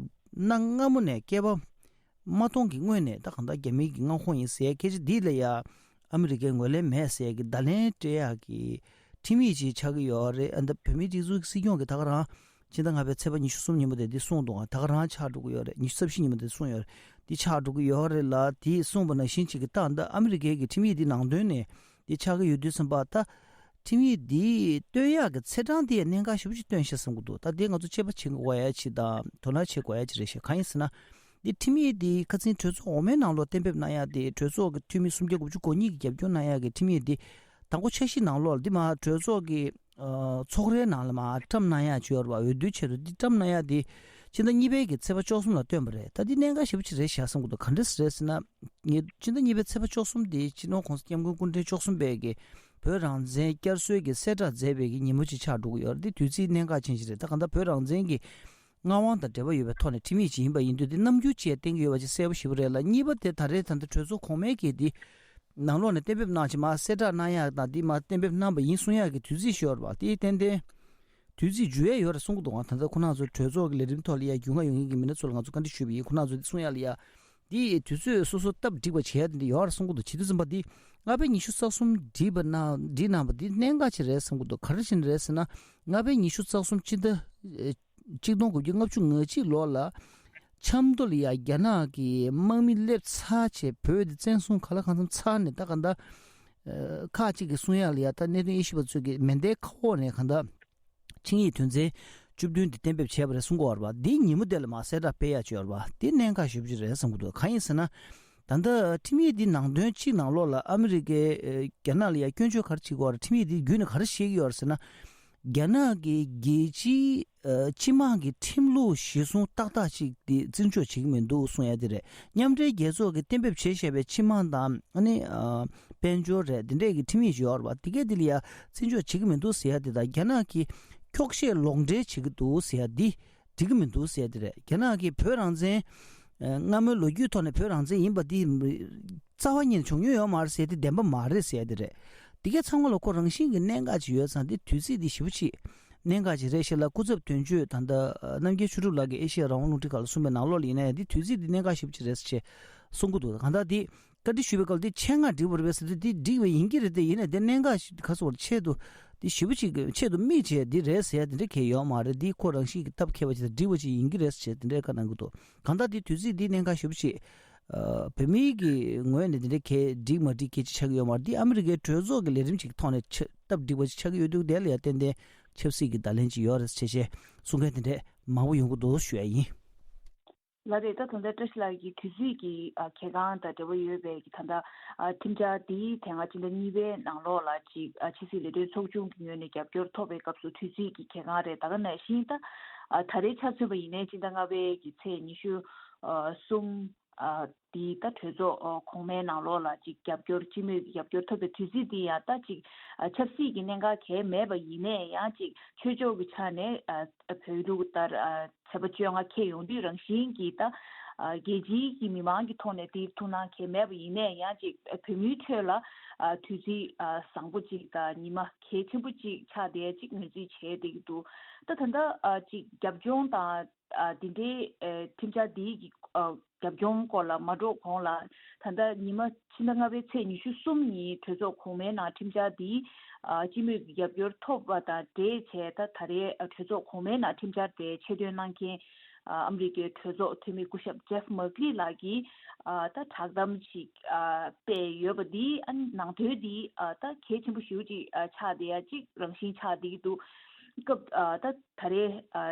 གནའ་སྔ་མོ་ནས་བསྐལ་པ་མ་སྟོང་གི་སྔོན་ནས་ད་གང་ལྟར་རྒྱ་མིའི་གི་མངའ་ཁོངས་ཡིན་ཟེར། སྐད་ཆ་འདི་ལ་ཡ་ཨ་མི་རི་ཀའི་ངོས་ལེན་མེད་ཟེར་གི་བརྡ་ལན་སྤྲད་ཡག་གི་ཁྲིམས་ཡིག་ཅིག་ཆགས་ཀྱི་ཡོད་རེད། ཨ་ད་བོད་མིའི་སྒྲིག་འཛུགས་ཀྱི་སྲིད་སྐྱོང་གི་ད་ག་རང་ཕྱི་ཟླ་ལྔ་པའི་ཚེས་པ་ཉི་ཤུ་གསུམ་ཉིན་མོ་དེ་འདི་གསུངས་འདུག་ད་ག་རང་ཆགས་འགྲོ་གི་ཡོད་རེད། ཉི་ཤུ་རྩ་བཞི་ཉིན་མོ་དེ་གསུངས་ཡོད་རེད། འདི་ཆགས་འགྲོ་གི་ཡོད་རེད་ལ། དེ་གསུངས་པ་ནང་བཞིན་ཅིག་གི་ད་ད་ཨ་མི་རི་ཀའི་གི་ཁྲིམས་ཡིག་འདི་ནང་དོན་ནས་འདི་ཆགས་ཀྱི་ཡོད་དུས་ཙམ་པ་ད། ཁྲིམས་ཡིག་འདི་བཏོན་ཡག་གི་ཚེས་གྲངས་དེ་ཡང་གནད་འགག་ཞེ་པོ་ཅིག་བཏོན་ཤག་བསམ་གྱི་འདུག་ད་དེ་ང་ཚོ་དཔྱད་པ་བྱེད་དགོས་ཡ་ཅིག་དང་དོ་སྣང་བྱེད་དགོས་ཡ་ཅིག་རེད་ཤག་གང་ཡིན་ཟེར་ན། འདི་ཁྲིམས་ཡིག་འདི་ཁ་སང་གྲོས་ཚོགས་འོག་མའི་ནང་ལོགས་གཏན་འབེབས་གནང་ཡ་དེ་གྲོས་ཚོགས་ཀྱི་འཐུས་མི་སུམ་བརྒྱ་དགུ་བཅུ་གོ་གཉིས་ཀྱིས་རྒྱབ་སྐྱོར་གནང་ཡ་གི་ཁྲིམས་ཡིག་འདི་དང་པོ་འཆར་གཞི་ནང་ལོགས་ལ་འདི་མ་གྲོས་ཚོགས་ཀྱི་ཨ་ཚོགས་རའི་ནང་ལ་མ་བཀྲམ་གནང་ཡ་ཅིག་ཡོད་རེད་པ། འོས་བསྡུའི་ཆེད་དུ་འདི་བཀྲམ་གནང་ཡ་འདི་ཕྱི་ཟླ་གཉིས་པའི་གི་ཚེས་པ་བཅུ་གསུམ་ལ་བཏོན་པ་རེད། ད་འདི་གནད་འགག་ཞེ་པོ་ཅིག་རེད་ཤག་བསམ་གྱི་འདུག་ག་འདྲས་རེད་ཟེར་ན། ངས་ཕྱི་ཟླ་གཉིས་པའི་ཚེས་པ་བཅུ་གསུམ་དེ་སྤྱི་ནོར་༸གོང་ས་༸སྐྱབས་མགོན་སྐུ་ཕྲེང་བཅུ་གསུམ་པའི་གི་བོད་རང་བཙན་བསྐྱར་གསོའི་གི་གསལ་བསྒྲགས་མཛད་པའི་གི་ཉིན་མོ་ཅིག་ཆགས་འགྲོ་གི་ཡོད་རེད། དེ་དུས་ཚིགས་གནད་འགག་ཅན་ཞིག་རེད། ད་གང་ལྟར་བོད་རང་བཙན་གྱི་མངའ་དབང་དང་འབྲེལ་བ་ཡོད་པའི་ཐོག་ནས་ཁྲིམས་ཡིག་ཅིག་ཡིན་པ་ཡིན་དུས་དེ་རྣམ་འགྱུར་ཅིག་བསྟན་གྱི་ཡོད་པ་ཅིག་གསལ་པོ་ཞེ་པོ་རེད་ལ། གཉིས་པ་དེ་ད་རེས་ད་ལྟ་གྲོས་ཚོགས་གོང་མའི་གི་དེ་ནང་ལོགས་ནས་གཏན་འབེབས་གནང་ཕྱིན་མ་གསལ་བསྒྲགས་གནང་ཡག་དང་དེ་མ་གཏན་འབེབས་གནང་པ་ཡིན་གསུང་ཡག་གི་དུས་ཚིགས་ཤིག་ཡོད་རེད་པ། དེ་ཏན་ཏན། དུས་ཚིགས་འཇུ་ཡས་ཡོད་རེད་གསུང་གི་འདུག་ཨ་ད་ལྟ་ཁོ་རང་ཚོ་གྲོས་ཚོགས་ཀྱི་ལས་རིམ་ཐོག་ལ་ཡ་རྒྱུས་མངའ་ཡོད་མཁན་གྱི་མི་སྣ་ཚོ་ལ་ང་ཚོ་བཀའ་འདྲི་ཞུས་པ་ཡིན། ཁོ་རང་ཚོ་འདི་གསུང་ཡ་ལ་ཡ་འདི་དུས་ཚོད་སོ་སོ་སྟབས་འགྲིག་པ་བྱེད་ཡ་དེ་འདྲ་ཡོད་རེད་གསུང་གི་འདུག་བྱེད་དུས་ཙམ་པ་འདི་ལྔ་པའི་ཉི་ཤུ་རྩ་གསུམ་བསྒྲིགས་པ་ན་བསྒྲིགས་གནང་པ་འདི་གནད་འགག་ཅིག་རེད་གསུང་གི་འདུག་ག་རེ་བྱས་ནས་རེད་ཟེར་ན། ལྔ་པའི་ཉི་ཤུ་རྩ་གསུམ་སྤྱི་ཟླ་ཨེ་གཅིག་སྟོང་དགུ་བརྒྱ་ལྔ་བཅུ་ང་གཅིག་ལོ་ལ་ཆབ་མདོ་ལ་ཡ་རྒྱ་ནག་གི་དམག་མི་སླེབས་ཚར་བྱས་བོད་འདི་བཙན་བཟུང་ག་ལ་གང་འཚམ་ཚར་ནས་ད་ག་འདྲ་ཁག་ཅིག་གིས་གསུང་ཡ་ལ་ཡ་ད་གནད་དོན་དབྱེ་ཞིབ་པ་ཚོས་ཀྱི་མེ་མདའི་ཁ་འོག་ནས་གང་ལྟར་ཆིངས་ཡིག་དོན་ཚན་བཅུ་བདུན་འདི་གཏན་འབེབས་བྱས་པ་རེད་གསུང་གི་ཡོད་རེད་པ། འདིའི་ཉིན་མོ་དེ་ལ་མར་གསལ་བསྒྲགས་སྤེལ་ཡག་ཅིག་ཡོད་རེད་པ། འདི་གནད་འགག་ཞེ་པོ་ཅིག་རེད་བསམ་གྱི་འདུག་གང་ཡིན་ཟེར་ན། ད་ལྟ་ཁྲིམས་ཡིག་འདི་ནང་དོན་གཅིག་ནང་ལོགས་ལ་ཨ་མི་རི་ཀའི་ཨེ་རྒྱ་ནག་ལ་ཡ་སྐྱོན་བརྗོད་ག་རེ་བྱེད་ཀྱི་ཡོད་རེད། ཁྲིམས་ཡིག་འདི་བརྒྱུད་ནས་ག་རེ་བཤད་ཀྱི་ཡོད་རེད་ཟེར་ན། རྒྱ་ནག་གི་རྒྱལ་སྤྱིའི་ཨ་སྤྱི་དམངས་ཀྱི་ཁྲིམས་ལུགས་གཞིར་བཟུང་ཏག་ཏག་ཅིག་འདི་བརྩི་འཇོག་བྱེད་ཀྱི་མི་འདུག་གསུང་ཡ་དེ་རེད། མཉམ་འབྲེལ་རྒྱལ་ཚོགས་ཀྱིས་གཏན་འབེབས་བྱས་བཞག་པའི་སྤྱི་དམངས་དང་ཨ་ནི་ཨ་དཔལ་འབྱོར་རེད། འདི་འདྲས་ཀྱི་ཁྲིམས་ཡིག་ཅིག་ཡོད་རེད་པ། དེ་གས་འདི་ལ་ཡ་བརྩི་འཇོག་བྱེད་ཀྱི་མི་འདུག་ཟེར་ཡ་དེ་དང་། རྒྱ་ནག་གིས་འཁྱོག་བཤད་ལོག་འགྲེལ་བྱེད་ཀྱི་འདུག་ཟེར་ཡ་འདི་འགྲིག་གི་མི་འདུག་ཟེར་ཡ་དེ་རེད། རྒྱ་ནག་གིས་བོད་རང་བཙན་ཨ་སྔ་མོའི་ལོ་རྒྱུས་ཐོག་ནས་བོད་རང་བཙན་ཡིན་པ་འདི་རྩ་བ་ཉིད་ནས་བྱུང་མྱོང་ཡོད་མ་རེད་ཟེར་ཡ་དེ་བདེན་པ་མ་རེད་ཟེར་ཡ་དེ་རེད། དེ་གས་ཚང་མ་ལ་ཁོ་རང་བཞིན་གྱི་གནད་འགག་ཅིག་ཡོད་ཙང་དེ་དུས་ཚིགས་འདི་ཞེ་པོ་ཅིག་གནད་འགག་ཅིག་རེད་ཤག་ལ། སྐུ་ཚབ་དོན་གཅོད་ད་ལྟ་རྣམ་རྒྱལ་ཆོས་གྲུབ་ལགས་ཀྱིས་ཨེ་ཤེ་ཡ་རང་དབང་རླུང་འཕྲིན་ཁང་ལ་གསུངས་པའི་ནང་ལོགས་ལ་ཡིན་ན་ཡང་འདི་དུས་ཚིགས་འདི་གནད་འགག་ཞེ་པོ་ཅིག་རེད་ཟེར་བྱས་གསུང་གི་འདུག་གང་ལྟར་འདི་བཀའ་འདྲི་ཞུས་པའི་སྐབས་འདི་ཆེད་མངགས་བསྒྲིགས་པ་རེད་པས་ཟེར་དུས་འདི་འགྲིག་པ་ཡིན་གྱི་རེད་དེ། ཡིན་ནའི་འདི་གནད་འགག་ག་ཚོད་ཆེད་དུ་འདི་ཞེ་པོ་ཅིག་ཆེད་དུ་དམིགས་བྱས་འདི་རེད་ཟེར་ཡ་དེ་འདྲ་གང་ཡང་ཡོད་མ་རེད། འདི་ཁོ་རང་བཞིན་གྱི་སྟབས་མཁས་པ་ཅིག་དང་འགྲིག་པ་ཅིག་ཡིན་གྱི་རེད་ཟེར་བྱས་དེ་འདྲའི་བཀའ་གནང་གི་འདུག་གང་ལྟར་འདི་དུས་ཚིགས་འདི་གནད་འགག་ཞེ་པོ་ཅིག་ ཨ། བོད་མིའི་གི་ངོས་ནས་དེ་འདྲའི་གལ་འགྲིག་མ་འགྲིག་གལ་ཆེ་ཆགས་ཀྱི་ཡོད་མ་རེད། འདི་ཨ་མི་རི་ཀའི་གྲོས་ཚོགས་ཀྱི་ལས་རིམ་ཞིག་གི་ཐོག་ནས་ཆ་སྟབས་འགྲིག་པ་ཞིག་ཆགས་ཀྱི་ཡོད་འདུག་དེ་ལ་ཡང་ཏན་ཏན་ཆབ་སྲིད་ཀྱི་བརྡ་ལན་ཅིག་ཡོད་རེད་ཅེས་བྱས་གསུང་མཁན་དེ་འདྲས་མང་པོ་ཡོང་གི་འདུག་ཞུ་ཡ་ཡིན། ལགས་རེད། ད་ད་ལྟ་བཀྲ་ཤིས་ལགས་ཀྱིས་དུས་ཚོད་ཀྱི་ཨ་གལ་འགངས་དང་འབྲེལ་བ་ཡོད་པའི་གི་ད་ལྟ་ཨ་ཁྲིམས་འཆར་འདིའི་དེ་སྔ་ཕྱི་ཟླ་གཉིས་པའི་ནང་ལོགས་ལ་ཅིག་ཨ་ཕྱི་སྲིད་ལས་དོན་ཚོགས་ཆུང་གི་ངོས་ནས་རྒྱབ་སྐྱོར་ཐོབ་པའི་སྐབས་སུ་དུས་ཚོད་ཀྱི་གལ་འགངས་རེད། ད་ག་ནང་བཞིན་ད་ཨ་ད་རེས་ཆ་མཚོན་པ་ཡིན་ནའི་ཕྱི་ཟླ་ལྔ་པའི་གི་ཚེས་ཉི་ཤུ་ཨ་གསུམ་ཨ་འདི་ད་གྲོས་ཚོགས་ཨ་གོང་མའི་ནང་ལོགས་ལ་ཅིག་རྒྱབ་སྐྱོར་སྤྱི་མོས་ཀྱི་རྒྱབ་སྐྱོར་ཐོབ་པའི་དུས་ཚོད་འདི་ཡང་ད་ཅིག་ཨ་ཆབ་སྲིད་ཀྱི་གནད་འགག་གལ་མེད་པ་ཡིན་ནའི་ཡང་ཅིག་ཆོས་ཕྱོགས་ཀྱི་ཆ་ནས་ཨ་བོད་ལུགས་ལྟར་ཨ་ཚེས་པ་བཅོ་ལྔ་འཁེལ་ཡོང་དུས་རང་བཞིན་གྱིས་ད་ཨ་རྒྱལ་སྤྱིའི་གི་མི་མང་གི་ཐོག་ནས་འདིར་ཐུགས་སྣང་གལ་མེད་པ་ཡིན་ནའི་ཡང་ཅིག་ཨ་བོད་མིའི་ཁྲོད་ལ་ཨ་དུས་ཚོད་ཨ་བཟང་པོ་ཅིག་དང་ཉི་མ་གལ་ཆེན་པོ་ཅིག་ཆགས་བསྡད་ཅིག་ངོས་འཛིན་བྱས་བསྡད་ཀྱི་འདུག་ད་ད་ལྟ་ཨ་ཅིག་རྒྱབ་ལྗོངས་དང་ཨ་འདི་འདྲའི་ཨ་ཁྲིམས་འཆར་འདིའི་གི་ཨ་རྒྱབ་ལྗོངས་སྐོར་ལ་མ་འགྲོ་གོང་ལ། ད་ལྟ་ཉི་མ་ཕྱི་ཟླ་ལྔ་པའི་ཚེས་ཉི་ཤུ་གསུམ་ཉིན་གྲོས་ཚོགས་གོང་མའི་ནང་ཁྲིམས་འཆར་འདི་ཨ་སྤྱི་མོས་ཀྱི་རྒྱབ་སྐྱོར་ཐོབ་པ་དང་འབྲེལ་བྱས། ད་ད་རེས་ཨ་གྲོས་ཚོགས་གོང་མའི་ནང་ཁྲིམས་འཆར་དེ་ཆེད་འདོན་གནང་མཁན་ཨ་ཨ་མི་རི་ཀའི་གྲོས་ཚོགས་འཐུས་མི་སྐུ་ཞབས་ཇེབ་མག་ལི་ལགས་ཀྱིས་ཨ་ད་བསྒྲགས་གཏམ་ཞིག་ཨ་སྤེལ་ཡོད་པ་འདི་ཨ་ནང་དོན་འདི་ཨ་ད་གལ་ཆེན་པོ་ཞེ་པོ་ཅིག་ཨ་ཆགས་བསྡད་ཡ་ཅིག་རང་བཞིན་ཆགས་བསྡད་ཀྱི་འདུག་སྐབས་ཨ་ད་ད་རེས་ཨ་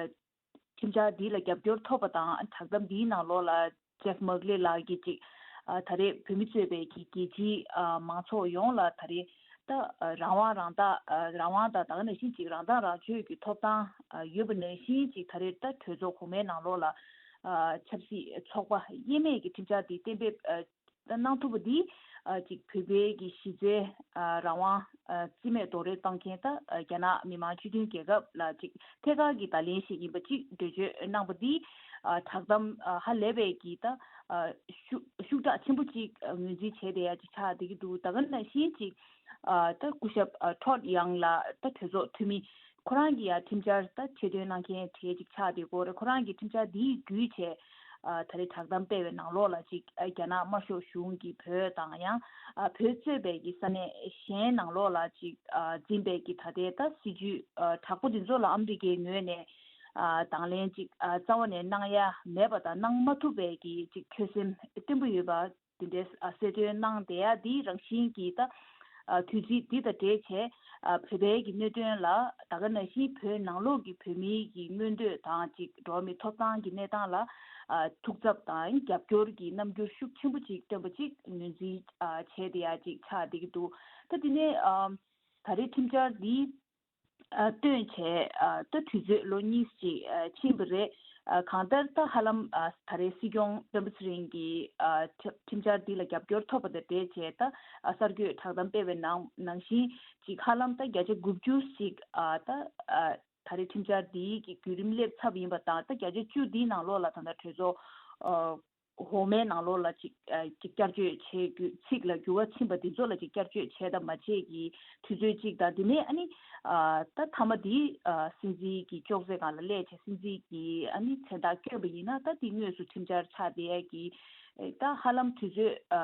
ཁྲིམས་འཆར་འདི་ལ་རྒྱབ་སྐྱོར་ཐོབ་པ་དང་བསྒྲགས་གཏམ་འདིའི་ནང་ལོགས་ལ་ཇེབ་མག་ལི་ལགས་ཀྱིས་ཅིག་ཨ་ད་རེས་བོད་མི་གཙོས་པའི་གི་རྒྱལ་སྤྱིའི་ཨ་མང་ཚོགས་ཡོངས་ལ་ད་རེས་ད་ཨ་རང་དབང་རང་ཐག་ཨ་རང་དབང་དང་ད་ག་ནང་བཞིན་ཅིག་རང་ཐག་རང་གཅོད་ཀྱི་ཐོབ་ཐང་ཨ་ཡོད་པ་ནང་བཞིན་ཅིག་ད་རེས་ད་གྲོས་ཚོགས་གོང་མའི་ནང་ལོགས་ལ་ཨ་ཆབ་སྲིད་ཚོགས་པ་དབྱེ་མེད་ཀྱི་ཁྲིམས་འཆར་འདི་གཏན་འབེབས་ཨ་གནང་ཐུབ་པ་འདིས་ཨ་ཅིག་བོད་པའི་གི་གཞི་རྩའི་ཨ་རང་དབང་ཨ་རྩིས་མེད་རྡོག་རོལ་བཏང་མཁན་ད་ཨ་རྒྱ་ནག་མི་དམངས་སྤྱི་མཐུན་རྒྱལ་ཁབ་ལ་ཅིག་ཐད་ཀར་གྱི་བརྡ་ལན་ཞིག་ཡིན་པ་ཅིག་འགྲེལ་བརྗོད་གནང་པ་འདིས་ཨ་བསྒྲགས་གཏམ་ཨ་ཧ་ལས་པའི་གི་ད་ཨ་ཤུགས་ཤུགས་དྲག་ཆེན་པོ་ཅིག་ཨ་ངོས་འཛིན་བྱས་བསྡད་ཡ་ཅིག་ཆགས་བསྡད་ཀྱི་འདུག་ད་ག་ནང་བཞིན་ཅིག་ཨ་ད་སྐུ་ཞབས་ཨ་ཁྲོད་ཡང་ལགས་ད་གྲོས་ཚོགས་འཐུས་མི་ཁོ་རང་གིས་ཡང་ཁྲིམས་འཆར་ད་ཆེད་འདོན་གནང་མཁན་གྲས་ཅིག་ཆགས་བསྡད་ཀྱི་ཡོད་རེད། ཁོ་རང་གིས་ཁྲིམས་འཆར་འདིའི་བརྒྱུད་བྱས་ཨ་ད་རེས་བསྒྲགས་གཏམ་སྤེལ་བའི་ནང་ལོགས་ལ་ཅིག་ཨ་རྒྱ་ནག་དམར་ཤོག་གཞུང་གིས་བོད་དང་ཡང་ཨ་བོད་གཙོས་པའི་གི་ས་གནས་གཞན་ནང་ལོགས་ལ་ཅིག་ཨ་འཛིན་པའི་གི་ད་ལྟའི་ད་སྲིད་བྱུས་ཨ་དྲག་པོ་འདི་ཚོ་ལ་ཨ་མི་རི་ཀའི་ངོས་ནས་ཨ་དང་ལེན་ཅིག་ཨ་རྩ་བ་ནས་གནང་ཡ་མེད་པ་དང་གནང་མ་ཐུབ་པའི་གི་ཅིག་ཆོད་སེམས་བརྟན་པོ་ཡོད་པ། དེ་འདྲའི་ཨ་གསལ་སྟོན་གནང་བསྡད་ཡ་འདི་རང་བཞིན་གྱིས་ད་ཨ་དུས་ཚིགས་འདི་དང་འབྲེལ་བྱས་ཨ་བོད་པའི་གི་གནད་དོན་ལ་ད་ག་ནང་བཞིན་བོད་ནང་ལོགས་ཀྱི་བོད་མིའི་གི་མངོན་འདོད་དང་ཅིག་འགྲོ་བ་མིའི་ཐོབ་ཐང་གི་གནས་སྟངས་ལ་ཨ་ཐུགས་འཚབ་དང་རྒྱབ་སྐྱོར་གྱི་རྣམ་འགྱུར་ཤུགས་ཆེན་པོ་ཅིག་བཏོན་པ་ཅིག་ངོས་འཛིན་ཨ་བྱས་བསྡད་ཡ་ཅིག་ཆགས་བསྡད་ཀྱི་འདུག་ད་དེ་ནས་ཨ་ད་རེས་ཁྲིམས་འཆར་འདི་ཨ་བཏོན་བྱས་ཨ་ད་དུས་ཚོད་ལོ་གཉིས་ཅིག་ཨ་ཕྱིན་པ་རེད། ཨ་གང་ལྟར་ད་ཧ་ལམ་ཨ་ད་རེས་སྲིད་སྐྱོང་སྤེན་པ་ཚེ་རིང་གིས་ཨ་ཁྲི་ཁྲིམས་འཆར་འདི་ལ་རྒྱབ་སྐྱོར་ཐོབ་པ་དང་འབྲེལ་བྱས་ད་ཨ་གསར་འགོད་བསྒྲགས་གཏམ་སྤེལ་བའི་ནང་ནང་བཞིན་ཅིག་ཧ་ལམ་ད་བརྒྱ་ཆ་དགུ་བཅུ་ཞིག་ཨ་ད་ཨ་ད་རེས་ཁྲིམས་འཆར་འདིའི་གི་བརྒྱུད་རིམ་སླེབས་ཚར་བ་ཡིན་པ་དང་། ད་བརྒྱ་ཆ་བཅུ་འདིའི་ནང་ལོགས་ལ་ད་ལྟ་གྲོས་ཚོགས་ཨ་འོག་མའི་ནང་ལོགས་ལ་ཅིག་ཨ་ཅིག་བསྐྱར་བཅོས་བྱེད་རྒྱུ། ཚིག་ལ་འགྱུར་བ་ཕྱིན་པ་འདི་ཚོ་ལ་ཅིག་བསྐྱར་བཅོས་བྱས་དང་མ་བྱས་ཀྱི་དུས་ཚོད་ཅིག་དང་། དེ་ནས་ཨ་ནི་ཨ་ད་མཐའ་མ་འདི་ཨ་སྲིད་འཛིན་གྱི་ཅོག་ཙེ་སྒང་ལ་སླེབས་བྱས་སྲིད་འཛིན་གྱི་ཨ་ནི་མཚན་རྟགས་བསྐྱོན་པ་ཡིན་ན་ད་འདི་དངོས་སུ་ཁྲིམས་འཆར་ཆགས་བསྡད་ཡ་གི་ཨེ་ད་ཧ་ལམ་དུས་ཚོད་ཨ་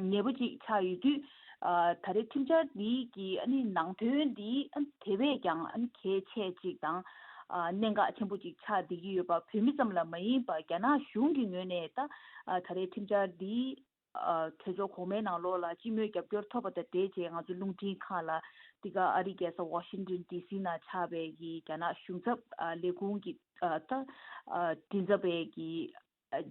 ཉེ་པོ་ཅིག་ཆགས་ཡོད་དུས། ཨ་ད་རེས་ཁྲིམས་འཆར་འདི་གི་ཨ་ནི་ནང་དོན་འདི་ཨ་དེ་བས་ཀྱང་ཨ་ནི་གལ་ཆེ་ཅིག་དང་། ཨ་གནད་འགག་ཆེན་པོ་ཅིག་ཆགས་བསྡད་ཀྱི་ཡོད་པ། བོད་མི་ཙམ་ལ་མ་ཡིན་པ་རྒྱ་ནག་གཞུང་གི་ངོས་ནས་ད་ཨ་ད་རེས་ཁྲིམས་འཆར་འདི་ཨ་གྲོས་ཚོགས་གོང་མའི་ནང་ལོགས་ལ་སྤྱི་མོས་རྒྱབ་སྐྱོར་ཐོབ་པ་དང་འབྲེལ་བྱས་ང་ཚོ་རླུང་འཕྲིན་ཁང་ལ་འདི་ག་ཨ་རིའི་རྒྱལ་ས་ཝ་ཤིང་ཏོན་ཌི་སི་ནང་ཆགས་པའི་གི་རྒྱ་ནག་གཞུང་ཚབ་ཨ་ལས་ཁུངས་ཀྱི་ཨ་ད་ཨ་མགྲིན་ཚབ་པའི་གི་ཨ་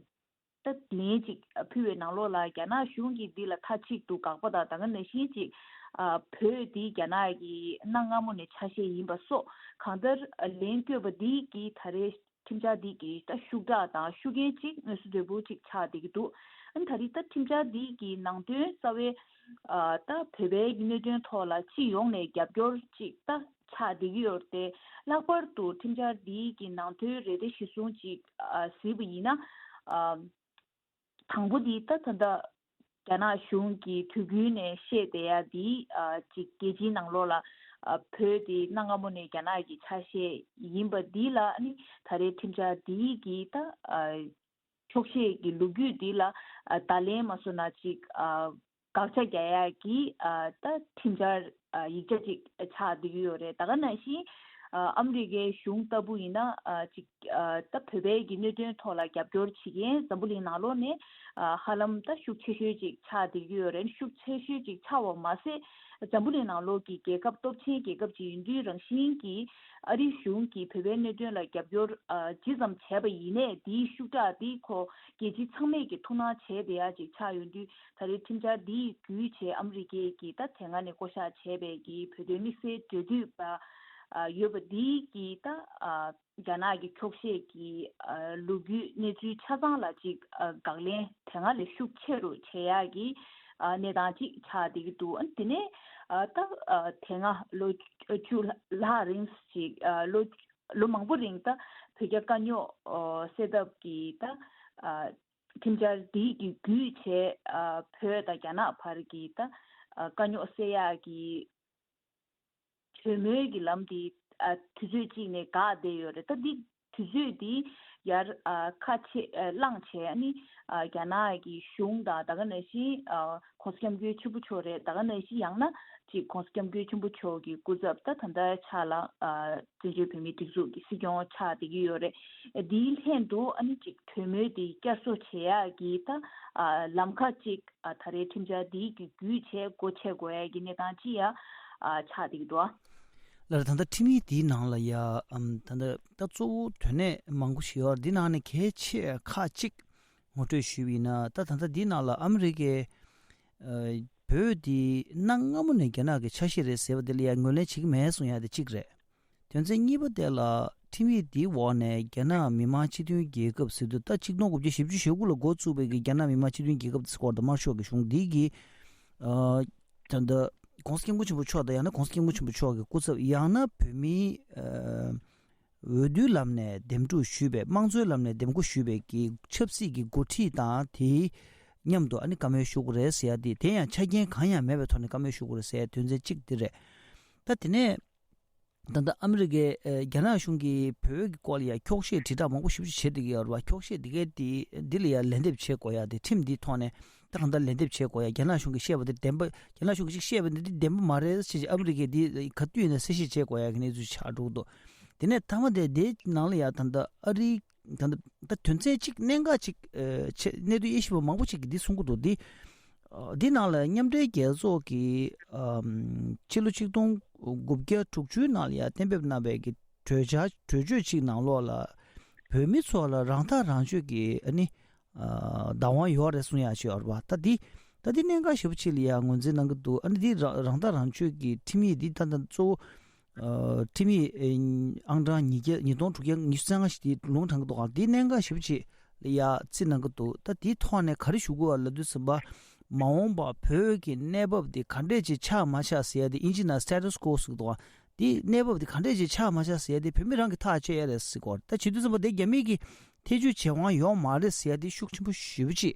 ད་ལན་ཅིག་ཕུལ་བའི་ནང་ལོགས་ལ་རྒྱ་ནག་གཞུང་གིས་འདི་ལ་མཐའ་གཅིག་ཏུ་དགག་པ་དང་། ད་ག་ནང་བཞིན་ཅིག་ཨ་བོད་འདི་རྒྱ་ནག་གི་གནའ་སྔ་མོ་ནས་ཆ་ཤས་ཡིན་པ་སོགས་གང་ལྟར་ལན་བསྐྱོན་པ་འདི་གིས་ད་རེས་ཁྲིམས་འཆར་འདི་གི་ད་ཤུགས་དྲག་དང་ཤུགས་རྐྱེན་ཅིག་དངོས་སུ་དོད་པོ་ཅིག་ཆགས་བསྡད་ཀྱི་འདུག་ཨ་ནི་ད་རེས་ད་ཁྲིམས་འཆར་འདི་གི་ནང་དོན་རྩ་བའི་ཨ་ད་བོད་པའི་གནད་དོན་ཐོག་ལ་སྤྱི་ཡོངས་ནས་རྒྱབ་སྐྱོར་ཅིག་ད་ཆགས་བསྡད་ཀྱི་ཡོད་རེད་དེ། ལྷག་པར་དུ་ཁྲིམས་འཆར་འདི་གི་ནང་དོན་རེ་རེ་གཞིར་བཟུང་ཅིག་ཨ་གཟིགས་པ་ཡིན་ན། ཨ་དང་པོ་འདི་ད་ད་ལྟ་རྒྱ་ནག་གཞུང་གིས་དུས་རྒྱུན་ནས་བཤད་བསྡད་ཡ་འདི་ཨ་ཅིག་རྒྱལ་སྤྱིའི་ནང་ལོགས་ལ་ཨ་བོད་འདི་གནའ་སྔ་མོ་ནས་རྒྱ་ནག་གི་ཆ་ཤས་ཡིན་པ་འདི་ལ་ཨ་ནི་ད་རེས་ཁྲིམས་འཆར་འདི་གི་ད་ཨ་འཁྱོག་བཤད་ཀྱི་ལོ་རྒྱུས་འདི་ལ་ཨ་བརྡ་ལན་མ་བཟོ་ན་ཅིག་ཨ་དགག་བྱ་རྒྱག་ཡ་གི་ཨ་ད་ཁྲིམས་འཆར་ཨ་ཡིག་ཆ་ཅིག་ཆགས་བསྡད་ཀྱི་ཡོད་རེད། ད་ག་ནང་བཞིན་ ཨ་མི་རི་ཀའི་གཞུང་ལྟ་བུ་ཡིན་ན་ཨ་ཅིག་ཨ་ད་བོད་པའི་གི་གནད་དོན་ཐོག་ལ་རྒྱབ་སྐྱོར་བྱེད་མཁན་འཛམ་བུ་གླིང་ནང་ལོགས་ནས་ཨ་ཧ་ལམ་ད་ཤུགས་ཆེ་ཤོས་ཅིག་ཆགས་བསྡད་ཀྱི་ཡོད་རེད། ཤུགས་ཆེ་ཤོས་ཅིག་ཆགས་པ་མ་ཟད། འཛམ་བུ་གླིང་ནང་ལོགས་ཀྱི་རྒྱལ་ཁབ་སྟོབས་ཆེན་རྒྱལ་ཁབ་ཅིག་ཡིན་དུས་རང་བཞིན་གྱིས་ཨ་རིའི་གཞུང་གིས་བོད་པའི་གནད་དོན་ལ་རྒྱབ་སྐྱོར་ཨ་ཇི་ཙམ་བྱས་པ་ཡིན་ནའི་དེའི་ཤུགས་དྲག་དེ་ཁོ་རྒྱལ་སྤྱི་ཚང་མས་ཀྱི་ཐུགས་སྣང་བྱས་བསྡད་ཡ་ཅིག་ཆགས་ཡོང་དུས། ད་རེས་ཁྲིམས་འཆར་འདི་ཡི་བརྒྱུད་བྱས་ཨ་མི་རི་ཀའི་གི་ད་དེ་སྔ་ནས་བསྐོ་བཞག་བྱས་པའི་གི་བོད་དོན་དམིགས་བསལ་འབྲེལ་མཐུད་པ་ཨ་ཡོད་པ་འདི་གི་ད་ཨ་རྒྱ་ནག་གི་འཁྱོག་བཤད་ཀྱི་ཨ་ལོ་རྒྱུས་གནས་ཚུལ་ཆ་ཚང་ལ་ཅིག་ཨ་དགག་ལན་དེ་སྔ་ལས་ཤུགས་ཆེ་རུ་བྱེད་ཡག་གི་ཨ་གནས་སྟངས་ཅིག་ཆགས་བསྡད་ཀྱི་འདུག་ཨ་དེ་ནས་ཨ་ད་ཨ་དེ་སྔ་ལོ་བཅུ་ལྷག་རིང་ཅིག་ཨ་ལོ་ལོ་མང་པོ་རིང་ད་བོད་རྒྱ་དཀའ་རྙོག་ཨ་སེལ་ཐབས་ཀྱི་ད་ཨ་ཁྲིམས་འཆར་འདི་གི་བརྒྱུད་བྱས་ཨ་བོད་དང་རྒྱ་ནག་བར་གྱི་ད་ཨ་དཀའ་རྙོག་སེལ་ཡག་གི་གྲོས་མོལ་གྱི་ལམ་དེ་ཨ་དུས་ཚོད་གཅིག་ནས་འགག་བསྡད་ཡོད་རེད། ད་འདི་དུས་ཚོད་འདི་ཡར་ཨ་ཁ་ཕྱེ་ཨ་བླངས་བྱས་ཨ་ནི་ཨ་རྒྱ་ནག་གི་གཞུང་དང་ད་ག་ནང་བཞིན་ཨ་༸གོང་ས་༸སྐྱབས་མགོན་ཆེན་པོ་མཆོག་རེད། ད་ག་ནང་བཞིན་ཡང་ན་ཅིག་༸གོང་ས་༸སྐྱབས་མགོན་ཆེན་པོ་མཆོག་གི་སྐུ་ཚབ་ད་ད་ལྟ་ཕྱག་ལ་ཨ་བཙན་བྱོལ་བོད་མིའི་སྒྲིག་འཛུགས་ཀྱི་སྲིད་སྐྱོང་ཆགས་བསྡད་ཀྱི་ཡོད་རེད། འདིའི་ལྷན་དུ་ཨ་ནི་ཅིག་གྲོས་མོལ་འདི་བསྐྱར་གསོ་བྱེད་ཡག་གི་ད་ཨ་ལམ་ཁ་ཅིག་ཨ་ད་རེས་ཁྲིམས་འཆར་འདི་གི་བརྒྱུད་བྱས་སྒོ་ཕྱེ་དགོས་ཡག་གི་གནས་སྟངས་ཅིག་ཡང་ཨ་ཆགས་བསྡད་ཀྱི་འདུག་ཨ། ལར་ད་ལྟ་ཁྲིམས་ཡིག་འདིའི་ནང་ལ་ཡ་ཨམ་ད་ལྟ་ད་གཙོ་བོ་དོན་གནད་མང་པོ་ཞིག་ཡོད་རེད། འདི་ནང་ནས་གལ་ཆེ་ཁག་ཅིག་ངོ་སྤྲོད་ཞུས་པ་ཡིན་ན། ད་ད་ལྟ་འདི་ནང་ལ་ཨ་མི་རི་ཀའི་ཨ་བོད་འདི་གནའ་སྔ་མོ་ནས་རྒྱ་ནག་གི་ཆ་ཤས་རེད་ཟེར་བ་དེ་ལ་ཡ་ངོས་ལེན་བྱེད་ཀྱི་མེད་གསུང་ཡ་དེ་གཅིག་རེད། དོན་ཚན་གཉིས་པ་དེ་ལ་ཁྲིམས་ཡིག་འདིའི་འོག་ནས་རྒྱ་ནག་མི་དམངས་སྤྱི་མཐུན་རྒྱལ་ཁབ་ཟེར་དུས་ད་གཅིག་སྟོང་དགུ་བརྒྱ་བཞི་བཅུ་ཞེ་དགུ་ལ་འགོ་བཙུགས་པའི་གི་རྒྱ་ནག་མི་དམངས་སྤྱི་མཐུན་རྒྱལ་ཁབ་ཟེར་སྐོར་དང་དམར་ཤོག་གི་གཞུང་འདི་གི་ཨ་ད་ལྟ་༸གོང་ས་༸སྐྱབས་མགོན་ཆེན་པོ་མཆོག་དང་ཡང་ན་༸གོང་ས་༸སྐྱབས་མགོན་ཆེན་པོ་མཆོག་གི་སྐུ་ཚབ་ཡང་ན་བོད་མིའི་ཨ་འོས་བསྡུའི་ལམ་ནས་འདེམས་སྒྲུག་ཞུས་པའི་དམངས་གཙོའི་ལམ་ནས་འདེམས་བསྐོ་ཞུས་པའི་གི་ཆབ་སྲིད་ཀྱི་འགོ་ཁྲིད་དང་དེའི་མཉམ་དུ་ཨ་ནི་བཀའ་མོལ་ཞུ་དགོས་རེད་ཟེར་ཡ་དེ་དེ་ཡང་ཆ་རྐྱེན་གང་ཡང་མེད་པའི་ཐོག་ནས་བཀའ་མོལ་ཞུ་དགོས་རེད་ཟེར་ཡ་དོན་ཚན་གཅིག་དེ་རེད། ད་དེ་ནས་ད་ལྟ་ཨ་མི་རི་ཀའི་ཨ་རྒྱ་ནག་གཞུང་གིས་བོད་ཀྱི་སྐོར་ལ་ཡ་འཁྱོག་བཤད་དྲིལ་བསྒྲགས་མང་པོ་ཞེ་པོ་ཅིག་བྱེད་བསྡད་ཀྱི་ཡོད་རེད་བ། འཁྱོག་བཤད་འདི་གའི་འདི་འདི་ལ་ཡ་ལན་འདེབས་བྱེད་དགོས་ཡ་དེ་ཁྲིམས་འདིའི་ཐོག་ནས་ད་གང་ལྟར་ལན་འདེབས་བྱེད་དགོས་ཡ། རྒྱ་ནག་གཞུང་གིས་བཤད་པ་དེ་བདེན་པ་རྒྱ་ནག་གཞུང་གིས་ཅིག་བཤད་པ་འདི་འདི་བདེན་པ་མ་རེད་ཟེར་བྱས་ཨ་མི་རི་ཀས་འདི་ག་དུས་ཡིན་ན་གསལ་བཤད་བྱེད་དགོས་ཡ་གི་གནས་ཚུལ་ཆགས་འགྲོ་གི་འདུག་དེ་ནས་མཐའ་མ་དེ་དེའི་ནང་ལ་ཡ་ད་ལྟ་ཨ་རིའི་ད་ལྟ་ད་དོན་ཚན་གཅིག་གནད་འགག་ཅིག་ཨ་ཆེ་གནད་དོན་དབྱེ་ཞིབ་པ་མང་པོ་ཅིག་གིས་འདི་གསུང་གི་འདུག་འདི་ཨ་འདི་ནང་ལ་མཉམ་འབྲེལ་རྒྱལ་ཚོགས་ཀྱི་ཨམ་ཕྱི་ལོ་ཆིག་སྟོང་དགུ་བརྒྱ་དྲུག་ཅུའི་ནང་ལ་ཡ་གཏན་འབེབས་གནང་བའི་གི་གྲོས་འཆར་གྲོས་ཆོད་ཅིག་ནང་ལོགས་ལ་བོད་མི་ཚོ་ལ་རང་ཐག་རང་གཅོད་ཀྱི་ཨ་ནི་ཨ་བདག་དབང་ཡོད་རེད་གསུང་ཡག་ཅིག་ཡོད་རེད་བ། ད་འདི་ད་འདི་གནད་འགག་ཞེ་པོ་ཅིག་ལ་ཡ་ངོས་འཛིན་གནང་གི་འདུག་ཨ་ནི་འདི་རང་རང་ཐག་རང་གཅོད་ཀྱི་ཁྲིམས་ཡིག་འདི་ད་ལྟ་གཙོ་བོ་ཨ་ཁྲིམས་ཡིག་ཨང་གྲངས་ཉིས་བརྒྱ་ཉིས་སྟོང་དྲུག་བརྒྱ་ཉི་ཤུ་རྩ་ལྔ་ཞིག་དེ་ལུང་དྲངས་ཀྱི་འདུག་ཨ་འདི་གནད་འགག་ཞེ་པོ་ཅིག་ལ་ཡ་རྩིས་གནང་གི་འདུག་ད་དེའི་ཐོག་ནས་ག་རེ་ཞུ་དགོས་པ་ལབ་དུས་ཙམ་པ་མ་འོངས་པ་བོད་ཀྱི་གནས་བབ་འདི་ག་འདྲས་ཅིག་ཆགས་མ་ཆགས་ཟེར་ཡ་དེ་ཨིན་ཇི་ནང་status quo་ཟེར་གི་འདུག་ཨ་འདི་གནས་བབ་འདི་ག་འདྲས་ཅིག་ཆགས་མ་ཆགས་ཟེར་ཡ་དེ་བོད་མི་རང་གིས་ཐག་གཅོད་ཡ་རེད་ཟེར་གི་ད་བྱེད་དུས་ཙམ་པ་དེ་རྒྱ་མི་གིས་ཐེ་བྱུས་བྱེད་དབང་ཡོད་མ་རེད་ཟེར་ཡ་དེ་ཤུགས་ཆེན་པོ་ཞེ་པོ་ཅིག་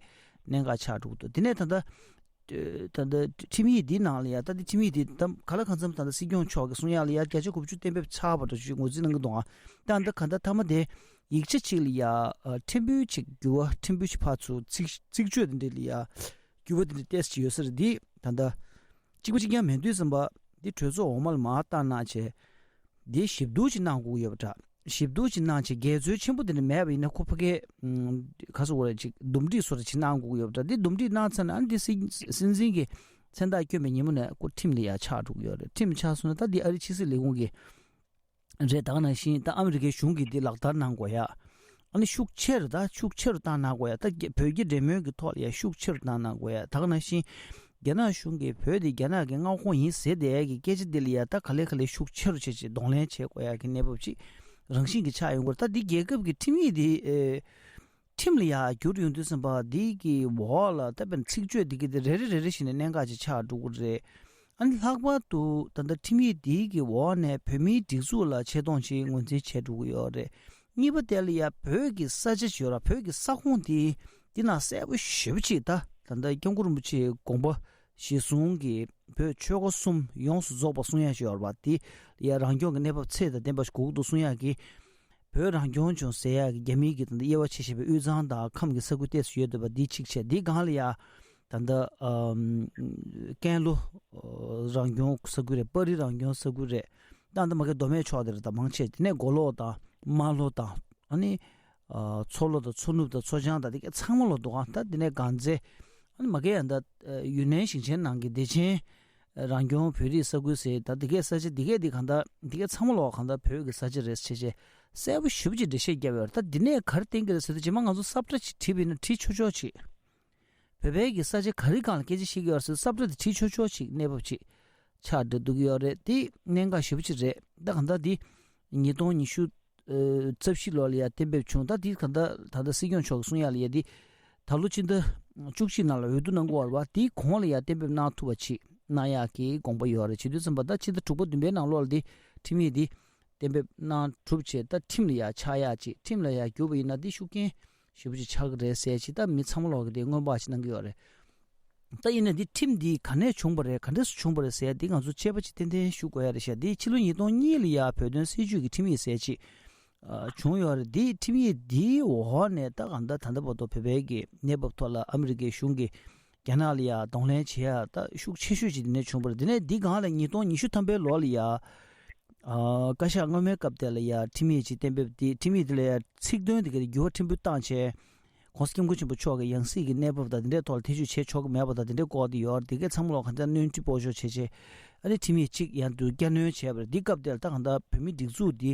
གནད་འགག་ཆགས་འགྲོ་གི་འདུག་དེ་ནས་ད་ལྟ་ད་ལྟ་ཁྲིམས་ཡིག་འདི་ནང་ལ་ཡ་ད་ལྟ་ཁྲིམས་ཡིག་འདི་ད་ག་ལ་གང་འཚམ་ད་ལྟ་སྲིད་སྐྱོང་མཆོག་གིས་གསུང་ཡག་ལ་ཡ་བརྒྱ་ཆ་དགུ་བཅུ་གཏན་འབེབས་ཆགས་པ་འདྲ་ཞིག་ངོས་འཛིན་གནང་གི་འདུག་ཨ་ད་ད་ག་ད་མཐའ་མ་དེ་ཡིག་ཆ་ཅིག་ལ་ཡ་ཨ་ཕྲན་བུ་ཅིག་འགྱུར་བ་ཕྲན་བུ་ཅིག་ཕར་ཚུར་ཚིག་ཚིག་བརྗོད་དེ་འདྲ་ལ་ཡ་འགྱུར་བ་དེ་འདྲ་ཏོག་ཙམ་ཅིག་ཡོད་ས་རེད། འདི་ད་ལྟ་གཅིག་པ་གཅིག་རྐྱང་མེད་དུས་ཙམ་པ་འདི་གྲོས་ཚོགས་འོག་མ་ལ་མར་བཏང་གནང་བྱས། འདི་ཞིབ་བསྡུར་ཅིག་གནང་དགོས་ཀྱི་ཡོད་པ་འདྲ། ཞིབ་བསྡུར་ཅིག་གནང་བྱས་འགལ་འཛོལ་ཆེན་པོ་དེ་འདྲ་མེད་པ་ཡིན་ན་ཁོ་ཕ་གིའི་ཨུམ་ག་ཟེར་དགོས་རེད། ཅིག་འདུམ་འགྲིག་བཟོ་འདྲ་ཅིག་གནང་དགོས་ཀྱི་ཡོད་པ་འདྲ། འདི་འདུམ་འགྲིག་གནང་ཚར་ན་ཨ་ནི་འདི་སྲིད་སྲིད་འཛིན་གྱི་མཚན་རྟགས་བསྐྱོན་པའི་ཉིན་མོ་ནས་ཁོ་ཁྲིམས་ལ་ཡ་ཆགས་འགྲོ་གི་ཡོད་རེད། ཁྲིམས་ཆགས་སོང་ན་ད་འདི་ཨ་རི་ཕྱི་སྲིད་ལས་ཁུངས་ཀྱི་རེད། ད་ག་ནང་བཞིན་ད་ཨ་མི་རི་ཀའི་གཞུང་གིས་འདི་ལག་བསྟར་གནང་དགོས་ཡ། ཨ་ནི་ཤུགས་ཆེ་རུ་ད་ཤུགས་ཆེ་རུ་བཏང་གནང་དགོས་ཡ། ད་རྒྱ་བོད་རྒྱ་འབྲེལ་མོལ་གྱི་ཐོག་ལ་ཡ་ཤུགས་ཆེ་རུ་བཏང་གནང་དགོས་ཡ། ད་ག་ནང་བཞིན་རྒྱ་ནག་གཞུང་གིས་བོད་དེ་རྒྱ་ནག་གི་མངའ་ཁོངས་ཡིན་ཟེར་བསྡད་ཡ་གི་སྐད་ཆ་འདི་ལ་ཡ་ད་ག་ལེ་ག་ལེ་ཤུགས་ཆེ་རུ་བྱས་བྱས་གདོང་ལེན་བྱེད་དགོས་ཡ་གི་གནས་བབ་ཅིག་རང་བཞིན་གྱིས་ཆགས་ཡོང་གི་རེད། ད་འདི་རྒྱལ་ཁབ་ཀྱི་ཁྲིམས་ཡིག་འདི་ཨེ། ཁྲིམས་ལ་ཡ་བསྒྱུར་ཡོང་དུས་ཙམ་པ་འདི་གི་འོག་ལ་ད་དཔེར་ན་ཚིག་བརྗོད་འདི་གི་དེ་རེ་རེ་རེ་རེ་བཞིན་ནས་གནད་འགག་ཅིག་ཆགས་འགྲོ་གི་རེད། ཨ་ནི་ལྷག་པར་དུ་ད་ལྟ་ཁྲིམས་ཡིག་འདི་གི་འོག་ནས་བོད་མིའི་སྒྲིག་འཛུགས་ལ་ཆེ་མཐོང་ཅིག་ངོས་འཛིན་བྱས་འགྲོ་གི་ཡོད་རེད། གཉིས་པ་དེ་ལ་ཡ་བོད་ཀྱི་ས་ཆ་ཅིག་ཡོད་ར། བོད་ཀྱི་ས་ཁོངས་འདི་འདི་ནང་གསལ་པོ་ཞེ་པོ་ཅིག་ད་ད་ལྟ་སྐྱབས་མགོན་རིན་པོ་ཆེའི་དགོངས་པ་གཞིར་བཟུང་གི་བོད་ཆོལ་ཁ་གསུམ་ཡོངས་སུ་རྫོགས་པ་གསུང་ཡ་ཅིག་ཡོད་ར་བ། འདི་ཡ་རང་སྐྱོང་གི་གནས་བབ་ཚད་དང་ལྡན་པ་ཞིག་དགོས་ཀྱི་འདུག་གསུང་ཡ་གི་བོད་རང་སྐྱོང་ལྗོངས་ཟེར་ཡག་གི་རྒྱ་མིའི་གི་ད་ལྟ་དབྱེ་བ་ཕྱེ་བཞིན་པའི་དབུས་གཙང་དང་ཁམས་ཀྱི་ས་ཁུལ་ཏོག་ཙམ་ཡོད་འདུག་པ་འདི་གཅིག་བྱས། འདི་སྒང་ལ་ཡ་ད་ལྟ་ཨམ་ཀན་ལྷོ་རང་སྐྱོང་ས་ཁུལ་རེད། པ་རི་རང་སྐྱོང་ས་ཁུལ་རེད། ད་ད་མ་གི་མདོ་སྨད་ཕྱོགས་དེར་ད་མང་ཆེ་དེ་ནས་མགོ་ལོག་དང་རྨ་ལྷོ་དང་ཨ་ནི་མཚོ་ལྷོ་དང་མཚོ་ནུབ་དང་མཚོ་བྱང་དང་དེ་ག་ཚང་མ་ལོག་འདུག་ཨ། ད་དེ་ནས་དཀར་མཛེས་ཨ་ནི་མ་གི་ཡང་ད་ཡུན་ནན་ཞིང་ཆེན་ནང་གི་བདེ་ཆེན་རང་སྐྱོང་བོད་རིགས་ས་ཁུལ་ཟེར་ད་དེ་གའི་ས་ཆ་དེ་གའི་དེ་གང་ད་དེ་གའི་ཚང་མ་ལོག་གང་ད་བོད་ཀྱི་ས་ཆ་རེད་ཟེར་བྱས་བྱས་གསལ་པོ་ཞེ་པོ་ཅིག་འགྲེལ་བཤད་བརྒྱབ་ཡོད་རེད། ད་དེ་ནས་ག་རེ་བསྟན་གྱི་རེད་ཟེར་དུས་རྗེས་མ་ང་ཚོ་ས་བཀྲ་ཅིག་བྲིས་པ་ཡིན་ན་བྲིས་ཆོག་ཆོག་ཅིག་བོད་པའི་གི་ས་ཆ་ག་རེ་སྒང་ལ་སྐད་ཆ་བཤད་ཀྱི་ཡོད་རེད་ཟེར་ས་བཀྲ་དེ་བྲིས་ཆོག་ཆོག་ཅིག་གནས་བབ་ཅིག་ཆགས་འགྲོ་འདུག་ཡོད་རེད། དེ་གནད་འགག་ཞེ་པོ་ཅིག་རེད། ད་གང་ལྟར་འདི་ཉིས་སྟོང་ཉི་ཤུ་རྩ་བཞི་ལོ་ལ་ཡ་གཏན་འབེབས་བྱུང་། ད་འདི་གང་ལྟར་ད་ལྟ་སྲིད་སྐྱོང་མཆོག་གིས་གསུང་ཡ་ལ་ཡ་འདི་ད་ལོ་ཕྱི་ཟླ་བཅུ་གཅིག་ནང་ལ་འོས་བསྡུ་གནང་དགོས་པ་རེད་པ། དེའི་གོང་ལ་ཡ་གཏན་འབེབས་གནང་ཐུབ་པ་ཅིག་གནང་ཡག་གི་དགོངས་པ་ཡོད་རེད། བྱེད་དུས་ཙམ་པ་ད་ཕྱི་ཟླ་དྲུག་པ་བདུན་པའི་ནང་ལོགས་ལ་འདི་ཁྲིམས་ཡིག་འདི་གཏན་འབེབས་གནང་གྲུབ་བྱས་ད་ཁྲིམས་ལ་ཡ་ཆགས་ཡག་ཅིག་ཁྲིམས་ལ་ཡ་བསྒྱུར་བ་ཡིན་ན་འདི་ཤུགས་རྐྱེན་ཞེ་པོ་ཅིག་ཆགས་ཀྱི་རེད་ཟེར་ཅིག་ད་མི་ཚང་མ་ལོག་གི་དེ་སྔོན་དཔག་ཅིག་གནང་གི་ཡོད་རེད། ད་ཡིན་ན་འདི་ཁྲིམས་འདི་ག་ནས་བྱུང་བ་རེད་ག་འདྲས་སུ་བྱུང་བ་རེད་ཟེར་ཡ་འདི་ང་ཚོ་དཔྱད་པ་ཅིག་ཏན་ཏན་ཞུ་དགོས་ཡ་རེད་ཤག་འདི་ཕྱི་ལོ་ཉིས་སྟོང་གཉིས་ལ་ཡ་བོད་དོན་སྲིད་བྱུས་ཀྱི་ཁྲིམས་ཡིག་ཟེར་ཅིག་ཨ་བྱུང་ཡོད་རེད། འདི་ཁྲིམས་ཡིག་འདིའི་འོག་ནས་ད་གང་ལྟར་ད་ལྟ་བར་དུ་བོད་པའི་གི་གནས་བབ་ཐོག་ལ་ཨ་མི་རི་ཀའི་གཞུང་གིས་རྒྱ་ནག་ལ་ཡ་གདོང་ལེན་བྱེད་ཡ་ད་ཤུགས་ཆེ་ཤོས་ཅིག་འདི་ནས་བྱུང་བ་རེད། འདི་ནས་འདི་སྒང་ལ་ཉིས་སྟོང་ཉི་ཤུ་ཐམ་པའི་ལོ་ལ་ཡ་ཨ་བཀའ་ཤག་སྔོན་མའི་སྐབས་དེ་ལ་ཡ་ཁྲིམས་ཡིག་ཅིག་གཏན་འབེབས་དེ་ཁྲིམས་ཡིག་དེ་ལ་ཡ་ཚིག་དོན་དེ་གའི་འགྱུར་བ་ཕྲན་བུ་བཏང་བྱས། ༸གོང་ས་༸སྐྱབས་མགོན་ཆེན་པོ་མཆོག་གི་ཡང་སྲིད་ཀྱི་གནས་བབ་དང་དེ་འདྲའི་ཐོག་ལ་ཐེ་བྱུས་བྱེད་ཆོག་གི་མེད་པ་དང་དེ་འདྲའི་སྐོར་དེ་ཡོད་རེད། དེ་གའི་ཚང་མ་ལོག་གང་ལྟར་སྣོན་འཕྲི་སྤོ་སྦྱོར་བྱས་བྱས་ཨ་ནི་ཁྲིམས་ཡིག་གཅིག་ཡང་བསྐྱར་བསྐྱར་སྣོན་བྱས་པ་རེད། འདི་སྐབས་དེ་ལ་ད་གང་ལྟར་བོད་མིའི་སྒྲིག་འཛུགས་འདི་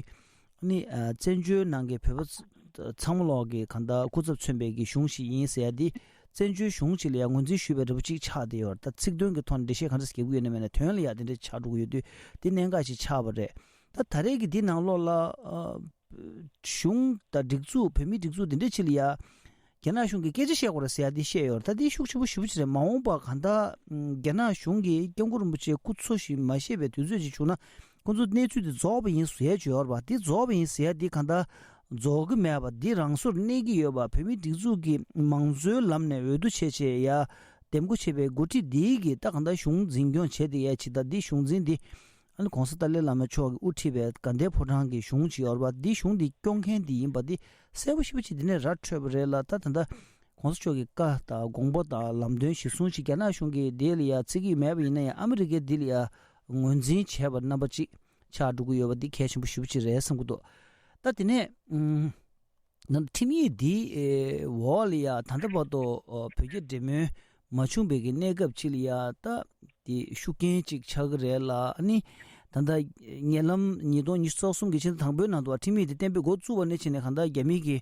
ཨ་ནི་བཙན་བྱོལ་ནང་གི་བོད་པ་ཚང་མ་ལོག་གི་གང་ལྟར་སྐུ་ཚབ་མཚོན་པའི་གི་གཞུང་ཞིག་ཡིན་ཟེར་ཡ་འདི་བཙན་བྱོལ་གཞུང་ཅིག་ལ་ཡང་ངོས་འཛིན་ཞུས་པའི་འདྲ་པོ་ཅིག་ཆགས་བསྡད་ཡོད་རེད། ད་ཚིག་དོན་གྱི་ཐོག་ནས་འགྲེལ་བཤད་གང་འདྲ་ཞིག་རྒྱག་གི་ཡོད་ན་མེད་ན་དོན་ལ་ཡ་དེ་འདྲ་ཆགས་འགྲོ་གི་ཡོད་དུས་འདི་གནད་འགག་ཅིག་ཆགས་པ་རེད། ད་ད་རེས་ཀྱི་འདི་ནང་ལོགས་ལ་ཨ། གཞུང་དང་སྒྲིག་འཛུགས་བོད་མིའི་སྒྲིག་འཛུགས་འདི་འདྲ་ཅིག་ལ་ཡ། རྒྱ་ནག་གཞུང་གིས་སྐད་ཆ་བཤད་དགོས་རེད་ཟེར་ཡ་འདི་བཤད་ཡོད་རེད། ད་འདི་ཤུགས་ཆེན་པོ་ཞེ་པོ་ཅིག་རེད། མ་འོངས་པ་གང་ལྟར་རྒྱ་ནག་གཞུང་གིས་སྐྱབས་མགོན་རིན་པོ་ཆེ་སྐུ་འཚོ་ཞིག་མ་ཤེས་པའི་དུས་ཚོད་ཅིག་བྱུང་ན་ཁོང་ཚོ་གནས་ཚུལ་འདི་རྫོགས་པ་ཡིན་ཟེར་ཡ་ཅིག་ཡོད་རེད་པ། འདི་རྫོགས་པ་ཡིན་ཟེར་ཡ་འདི་གང་ལྟར་རྫོགས་ཀྱི་མེད་པ་འདི་རང་སོར་གནས་ཀྱི་ཡོད་པ། བོད་མིའི་སྒྲིག་འཛུགས་ཀྱིས་མང་གཙོའི་ལམ་ནས་འོས་བསྡུ་བྱས་བྱས་ཡ་འདེམས་བསྐོ་བྱས་པའི་འགོ་ཁྲིད་འདིའི་གིས་ད་གང་ལྟར་གཞུང་འཛིན་སྐྱོང་བྱས་བསྡད་ཡ་ཅིག་ད་འདི་གཞུང་འཛིན་འདི། ཨ་ནི་༸གོང་ས་ཏཱ་ལའི་བླ་མ་མཆོག་གིས་དབུ་ཁྲིད་པའི་དགའ་ལྡན་ཕོ་བྲང་གི་གཞུང་ཅིག་ཡོད་རེད་པ། འདི་གཞུང་འདི་སྐྱོང་མཁན་འདི་ཡིན་པ་འདི་གསལ་པོ་ཞེ་པོ་ཅིག་འདི་ནས་ར་འཕྲོད་པ་རེད་ལ། ད་ད་ལྟ་༸གོང་ས་མཆོག་གི་བཀའ་དང་དགོངས་པ་དང་ལམ་སྟོན་གཞིར་བཟུང་ཅིག་རྒྱ་ནག་གཞུང་གིས་འདི་ལ་ཡ་བརྩི་གི་མེད་པ་ཡིན་ན་ཡང་ཨ་མི་རི་ཀས་འདི་ལ་ཡ་ངོས་འཛིན་བྱས་པ་རྣམ་པ་ཅིག་ཆགས་འགྲོ་གི་ཡོད་པ་འདི་གལ་ཆེན་པོ་ཞེ་པོ་ཅིག་རེད་བསམ་གི་འདུག་ད་དེ་ནས་ཨུམ། ཁྲིམས་ཡིག་འདིའི་འོག་ལ་ཡ་ད་ལྟ་བར་དུ་བོད་རྒྱ་འབྲེལ་མོལ་མ་བྱུང་བའི་གི་གནས་སྐབས་ཅིག་ལ་ཡ་ད་དེ་ཤུགས་རྐྱེན་ཅིག་ཆགས་ཀྱི་རེད་ལ། ཨ་ནི་ད་ལྟ་ཉེ་ལམ་ཉིས་སྟོང་ཉི་ཤུ་རྩ་གསུམ་གི་ཕྱི་ཟླ་དང་པོའི་ནང་དུ་ཁྲིམས་ཡིག་དེ་གཏན་འབེབས་འགོ་བཙུགས་པ་ནས་བྱས་ནས་གང་ལྟར་རྒྱ་མི་གི་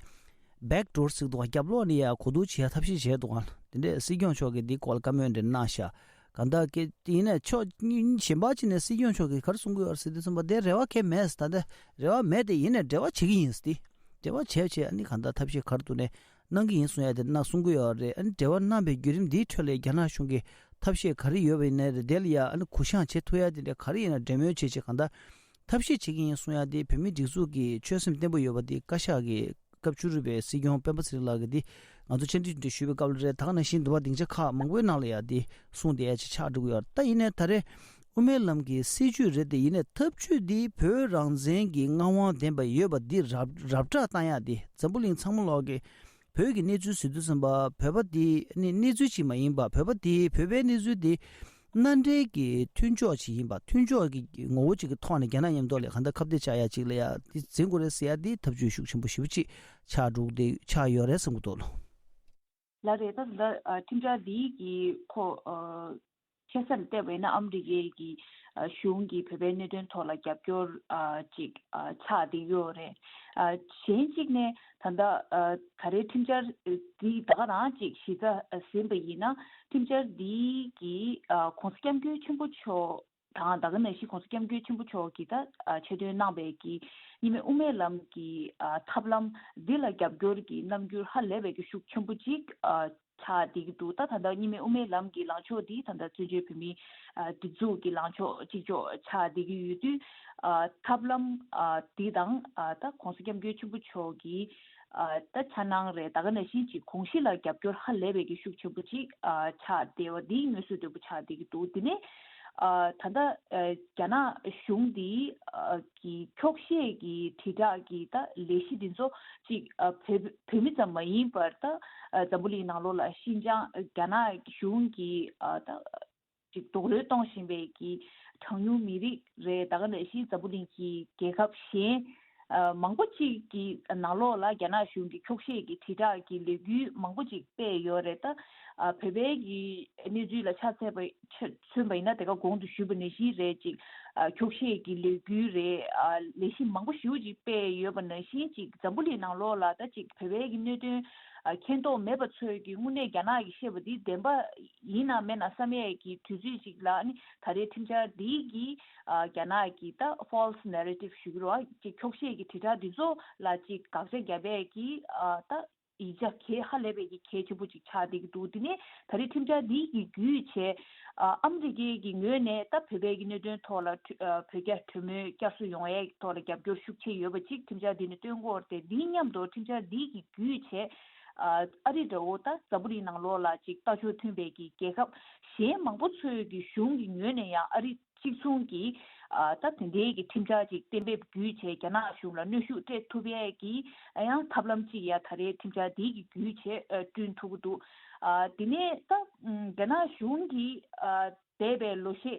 བེག་ཌོར་ཟེར་འདུག་ག་རྒྱབ་ལོགས་ནས་ཡ་གོ་བསྡུར་བྱེད་ཡ་ཐབས་ཤེས་བྱས་འདུག་ག་དེ་འདྲས་སྲིད་སྐྱོང་མཆོག་གིས་འདི་སྐོར་ལ་བཀའ་མོལ་འདྲ་གནང་ཤག་གང་ལྟར་ཀྱི་ཡིན་ནའི་ཕྱོགས་གཉིས་གཞན་པ་ཅིག་ནས་སྲིད་སྐྱོང་མཆོག་གིས་ག་རེ་གསུང་གི་ཡོད་རེད་ཟེར་དུས་ཙམ་པ་དེ་རེ་བ་གང་ཡང་མེད་ཟེར། ད་ལྟ་རེ་བ་མེད་དེ་ཡིན་ནའི་འབྲེལ་བ་བྱེད་ཀྱི་ཡིན་ཟེར་ཏེ། འབྲེལ་བ་བྱས་བྱས་ཨ་ནི་གང་ལྟར་ཐབས་ཤེས་ག་རེ་འདུག་ནས་གནང་གི་ཡིན་གསུང་ཡ་དེ་གནང་གསུང་གི་ཡོད་རེད། ཨ་ནི་འབྲེལ་བ་གནང་པའི་བརྒྱུད་རིམ་འདིའི་ཁྲོད་ལ་རྒྱ་ནག་གཞུང་གིས་ཐབས་ཤེས་ག་རེ་ཡོད་པ་ཡིན་ནའི་རེད། དེ་ལ་ཡ་ཨ་ནི་གུ་བཤངས་བྱེད་ཐུབ་ཡ་དེ་འདྲ་ག་རེ་ཡིན་ན་འབྲེལ་མོལ་བྱས་བྱས་གང་ལྟར་ཐབས་ཤེས་བྱེད་ཀྱི་ཡིན་གསུང་ཡ་དེ་བོད་མིའི་སྒྲིག་འཛུགས་ཀྱི་ཆོད་སེམས་བརྟན་པོ་ཡོད་པ་དེ་བཀའ་ཤག་གི་སྐབས་བཅུ་དྲུག་པའི་སྲིད་སྐྱོང་སྤེན་པ་ཚེ་རིང་ལགས་ཀྱིས་འདི་ང་ཚོ་བཅར་འདྲི་འདི་ཞུས་པའི་སྐབས་ལ་རེད། ད་ག་ནང་བཞིན་འདུག་པ་སྡིངས་ཆ་ཁག་མང་པོའི་ནང་ལ་ཡང་འདི་གསུངས་བསྡད་ཡ་ཅིག་ཆགས་འགྲོ་གི་ཡོད་རེད། ད་ཡིན་ནའི་ད་རེས་དབུ་མའི་ལམ་གྱི་སྲིད་བྱུས་རེད་དེ་ཡིན་ནའི་ཐབས་བྱུས་འདི་བོད་རང་བཙན་གྱི་མངའ་དབང་ལྡན་པ་ཡོད་པ་འདི་རབ་རབ་བསྒྲགས་བཏང་ཡ་འདི་འཛམ་བུ་གླིང་ཚང་མ་ལོག་གི་བོད་ཀྱི་གནས་ཚུལ་ཟེར་དུས་ཙམ་པ་བོད་པ་འདི་ནི་གནས་ཚུལ་ཅིག་མ་ཡིན་པ་བོད་པ་འདི་བོད་པའི་གནས་ཚུལ་འདི། མནའ་འབྲེལ་གྱི་མཐུན་ཕྱོགས་ཅིག་ཡིན་པ། མཐུན་ཕྱོགས་ཀྱི་ངོ་བོ་ཅིག་གི་ཐོག་ནས་རྒྱ་ནག་མཉམ་དུ་ལ་གང་ལྟར་ཁ་གཏད་བཅག་ཡ་ཅིག་ལ་ཡ་དེ་འཛིན་དགོས་རེད་ཟེར་ཡ་དེ་ཐབས་ཇུས་ཤུགས་ཆེན་པོ་ཞེ་པོ་ཅིག་ཆགས་འགྲོ་གི་ཆགས་ཡོད་རེད་བསམ་གྱི་འདུག་ལོ། ལགས་རེད། ད་ད་ལྟ་ཁྲིམས་འཆར་འདིའི་གི་ཁོ་ཆ་ཚང་བལྟས་པ་ཡིན་ན་ཨ་མི་རི་ཀའི་གི་གཞུང་གིས་བོད་པའི་གནད་དོན་ཐོག་ལ་རྒྱབ་སྐྱོར་ཅིག་ཆགས་བསྡད་ཡོད་རེད། གཞན་གཅིག་ནས་ད་ལྟ་ད་རེས་ཁྲིམས་འཆར་འདི་ད་ག་རང་ཅིག་གཞི་རྩ་ཟིན་པ་ཡིན་ན་ཁྲིམས་འཆར་འདི་གི་༸གོང་ས་༸སྐྱབས་མགོན་ཆེན་པོ་མཆོག་དང་ད་ག་ནང་བཞིན་༸གོང་ས་༸སྐྱབས་མགོན་ཆེན་པོ་མཆོག་གིས་ད་ཆེད་དོན་གནང་བའི་གི་གཉིས་སྨན་དབུ་མའི་ལམ་གྱི་ཐབས་ལམ་འདི་ལ་རྒྱབ་སྐྱོར་གྱི་རྣམ་འགྱུར་ཧ་ལས་པའི་གི་ཤུགས་ཆེན་པོ་ཅིག་ཆགས་བསྡད་ཀྱི་འདུག་ད་ད་ལྟ་གཉིས་སྨན་དབུ་མའི་ལམ་གྱི་ལངས་ཕྱོགས་འདི་ད་ལྟ་བཙན་བྱོལ་བོད་མིའི་སྒྲིག་འཛུགས་ཀྱི་ལངས་ཕྱོགས་གཅིག་ལྕོགས་ཆགས་བསྡད་ཀྱི་ཡོད་དུས། ཐབས་ལམ་འདི་དང་ད་༸གོང་ས་༸སྐྱབས་མགོན་ཆེན་པོ་མཆོག་གི་ད་འཆར་སྣང་རེད། ད་ག་ནང་བཞིན་ཅིག་དགོངས་གཞི་ལ་རྒྱབ་སྐྱོར་ཧ་ལས་པའི་གི་ཤུགས་ཆེན་པོ་ཅིག་ཆགས་བསྡད་པ་འདི་མངོན་གསལ་དོད་པོ་ཆགས་བསྡད་ཀྱི་འདུག་དེ་ནས་ད་ལྟ་རྒྱ་ནག་གཞུང་འདི་གི་འཁྱོག་བཤད་ཀྱི་དྲིལ་བསྒྲགས་ཀྱི་ད་ལས་གཞི་འདི་ཚོ་ཅིག་བོད་བོད་མི་ཙམ་མ་ཡིན་པར་ད་འཛམ་བུ་གླིང་ནང་ལོགས་ལ་ཤིན་ཅང་རྒྱ་ནག་གཞུང་གི་ད། ཅིག་རྡོག་རོལ་གཏོང་བཞིན་པའི་གི་གྲངས་ཉུང་མི་རིགས་རེད། ད་ག་ནང་བཞིན་འཛམ་བུ་གླིང་གི་རྒྱལ་ཁབ་གཞན་ཨ་མང་པོ་ཅིག་གི་ནང་ལོགས་ལ་རྒྱ་ནག་གཞུང་གི་འཁྱོག་བཤད་ཀྱི་དྲིལ་བསྒྲགས་ཀྱི་ལས་འགུལ་མང་པོ་ཅིག་སྤེལ་ཡོད་རེད། ད་ཨ་བོད་པའི་གི་གནས་ཚུལ་ལ་ཆ་མཚོན་པ་ཆ་མཚོན་པ་ཡིན་ན། དེ་ག་གོང་དུ་ཞུས་པ་ནང་བཞིན་རེད། ཅིག་ཨ་འཁྱོག་བཤད་ཀྱི་ལས་འགུལ་རེད། ཨ་ལས་གཞི་མང་པོ་ཞེ་པོ་ཅིག་སྤེལ་ཡོད་པ་ནང་བཞིན། ཅིག་འཛམ་བུ་གླིང་ནང་ལོགས་ལ་ད་ཅིག་བོད་པའི་གི་གནད་དོན་ཨ་མཁྱེན་རྟོགས་མེད་པ་ཚོས་ཀྱི་དངོས་གནས་རྒྱ་ནག་གིས་བཤད་པ་འདི་བདེན་པ་ཡིན་ནམ་མིན་ནམ་བསམ་ཡས་ཀྱི་དུས་ཚོད་ཅིག་ལ་ནི། ད་རེས་ཁྲིམས་འཆར་འདི་གིས་ཨ་རྒྱ་ནག་གི་ད་false narrative ཞུ་གི་རེད་བ། ཅིག་འཁྱོག་བཤད་ཀྱི་དྲིལ་བསྒྲགས་འདི་ཚོ་ལ་ཅིག་དགག་བྱ་བརྒྱབ་པའི་གི་ཨ་ད་ཡིག་ཆ་གལ་ཧ་ལས་པའི་གི་གལ་ཆེན་པོ་ཅིག་ཆགས་བསྡད་ཀྱི་འདུག་དེ་ནས་ད་རེས་ཁྲིམས་འཆར་འདི་གི་བརྒྱུད་བྱས་ཨ་ཨ་མི་རི་ཀའི་གི་ངོས་ནས་ད་བོད་པའི་གི་གནད་དོན་ཐོག་ལ་གྲོས་ཨ་བོད་རྒྱ་གྲོས་མོལ་བསྐྱར་གསོ་ཡོང་ཡས་ཐོག་ལ་རྒྱབ་སྐྱོར་ཤུགས་ཆེ་ཡོད་པ་ཅིག་ཁྲིམས་འཆར་འདི་ནས་བཏོན་གྱི་ཡོད་རེད། དེ་མཉམ་དུ་ཁྲིམས་འཆར་འདི་གི་བརྒྱུད་བྱས་ཨ་ཨ་རི་འདྲ་བོ་ད་འཛམ་བུ་གླིང་ནང་ལོགས་ལ་ཅིག་ལྟ་ཕྱོགས་མཐུན་པའི་གི་རྒྱལ་ཁབ་གཞན་མང་པོ་ཚོའི་གི་གཞུང་གི་ངོས་ནས་ཡང་ཨ་རི་གཅིག་མཚུངས་ཀྱི་ཨ་ད་དེ་འདྲའི་གི་ཁྲིམས་འཆར་ཅིག་གཏན་འབེབས་བརྒྱུད་བྱས་རྒྱ་ནག་གཞུང་ལ་གནོན་ཤུགས་སྤྲད་ཐུབ་ཡས་ཀྱི་ཨ་ཡང་ཐབས་ལམ་ཅིག་ཡང་ད་རེས་ཁྲིམས་འཆར་འདི་གི་བརྒྱུད་བྱས་ཨ་བསྐྲུན་ཐུབ་ཀྱི་འདུག་ཨ་དེ་ནས་ད་ཨམ་རྒྱ་ནག་གཞུང་གིས་ཨ་འདས་པའི་ལོ་ཤས་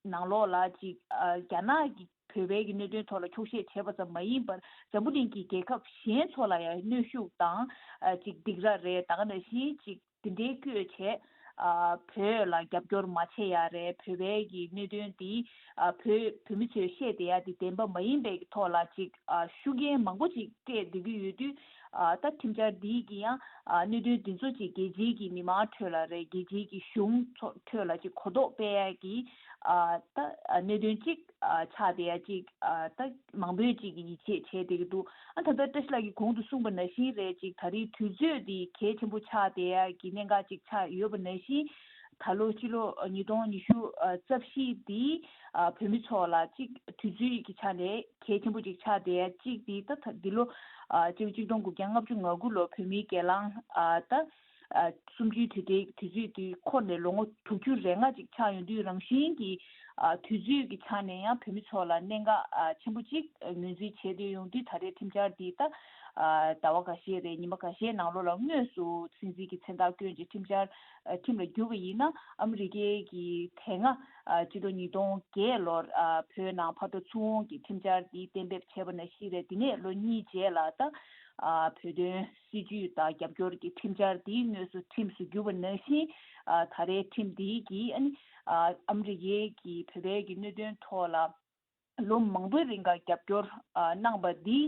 ནང་ལོགས་ལ་ཅིག་ཨ་རྒྱ་ནག་གིས་བོད་པའི་གི་གནད་དོན་ཐོག་ལ་འཁྱོག་བཤད་བྱས་པ་ཙམ་མ་ཡིན་པར་འཛམ་བུ་གླིང་གི་རྒྱལ་ཁབ་གཞན་ཚོ་ལ་ཡང་གནོན་ཤུགས་དང་ཨ་ཅིག་སྡིགས་ར་རེད། ད་ག་ནང་བཞིན་ཅིག་དེ་འདྲའི་བསྐྱོད་བྱས་ཨ་བོད་ལ་རྒྱབ་སྐྱོར་མ་བྱེད་ཡ་རེད། བོད་པའི་གི་གནད་དོན་འདི་ཨ་བོད་བོད་མི་ཚོས་བཤད་བསྡད་ཡ་འདི་བདེན་པ་མ་ཡིན་པའི་གི་ཐོག་ལ་ཅིག་ཨ་ཤུགས་རྐྱེན་མང་པོ་ཅིག་སྤྲད་བསྡད་ཀྱི་ཡོད་དུས། ཨ་ད་ཁྲིམས་འཆར་འདི་གི་ཡང་ཨ་གནད་དོན་འདི་ཚོ་ཅིག་རྒྱལ་སྤྱིའི་གི་མི་མང་ཁྲོད་ལ་རེད། རྒྱལ་སྤྱིའི་གི་གཞུང་ཚོ་ཁྲོད་ལ་ཅིག་གོ་རྟོགས་སྤེལ་ཡ་གི་ཨ་ད་ཨ་གནད་དོན་ཅིག་ཨ་ཆགས་བསྡད་ཡ་ཅིག་ཨ་ད་མང་པོས་ཅིག་གི་ཡིད་ཆེས་བྱས་བསྡད་ཀྱི་འདུག་ཨ་ད་ལྟ་བཀྲ་ཤིས་ལགས་ཀྱིས་གོང་དུ་གསུངས་པ་ནང་བཞིན་རེད། ཅིག་ད་རེས་དུས་ཚོད་འདི་གལ་ཆེན་པོ་ཆགས་བསྡད་ཡ་གི་གནད་འགག་ཅིག་ཆགས་ཡོད་པ་ནང་བཞིན། ད་ལོ་སྤྱི་ལོ་ཉིས་སྟོང་ཉི་ཤུ་རྩ་བཞི་འདི་བོད་མི་ཚོ་ལ་ཅིག་དུས་ཚོད་ཀྱི་ཆ་ནས་གལ་ཆེན་པོ་ཅིག་ཆགས་བསྡད་ཡ་གཅིག་འདི་ད་ད་འདི་ལོ་ཨ་སྤྱི་ལོ་གཅིག་སྟོང་དགུ་བརྒྱ་ལྔ་བཅུ་ང་དགུ་ལོ་བོད་མིའི་སྒེར་ལངས་ཨ་ད་ཨ་གསུམ་བཅུའི་དུས་དྲན་དུས་ཚོད་དེ་འཁོར་ནས་ལོ་ངོ་དྲུག་ཅུ་རེ་ལྔ་ཅིག་ཆགས་ཡོང་དུས། རང་བཞིན་གྱི་ཨ་དུས་ཚོད་ཀྱི་ཆ་ནས་ཡང་བོད་མི་ཚོ་ལ་གནད་འགག་ཨ་ཆེན་པོ་ཅིག་ངོས་འཛིན་བྱེད་འདོད་ཡོང་དུས། ད་རེས་ཁྲིམས་འཆར་འདི་ད་ཨ་ཟླ་བ་འགའ་ཤས་རེད། ཉི་མ་འགའ་ཤས་ནང་ལོགས་ལ་དངོས་སུ་སྲིད་འཛིན་གྱི་མཚན་རྟགས་བསྐྱོན་རྗེས་ཁྲིམས་འཆར་ཨ་ཁྲིམས་ལ་བསྒྱུར་བ་ཡིན་ན། ཨ་མི་རི་ཀའི་གི་དེ་སྔ་ཨ་སྤྱི་ལོ་ཉིས་སྟོང་བརྒྱད་ལོར་ཨ་བོད་ནང་ཕར་འགྲོ་ཚུར་འོང་གི་ཁྲིམས་འཆར་འདི་གཏན་འབེབས་བྱས་པ་ནང་བཞིན་རེད། དེ་ནས་ལོ་གཉིས་རྗེས་ལ་ད་ཨ་བོད་དོན་སྲིད་ཇུས་དང་རྒྱབ་སྐྱོར་གྱི་ཁྲིམས་འཆར་འདི་དངོས་སུ་ཁྲིམས་སུ་བསྒྱུར་བ་ནང་བཞིན། ཨ་ད་རེས་ཁྲིམས་འདི་གིས་ཨ་ནི་ཨ་ཨ་མི་རི་ཀའི་གི་བོད་པའི་གི་གནད་དོན་ཐོག་ལ་ལོ་མང་པོའི་རིང་ག་རྒྱབ་སྐྱོར་ཨ་གནང་པ་འདི་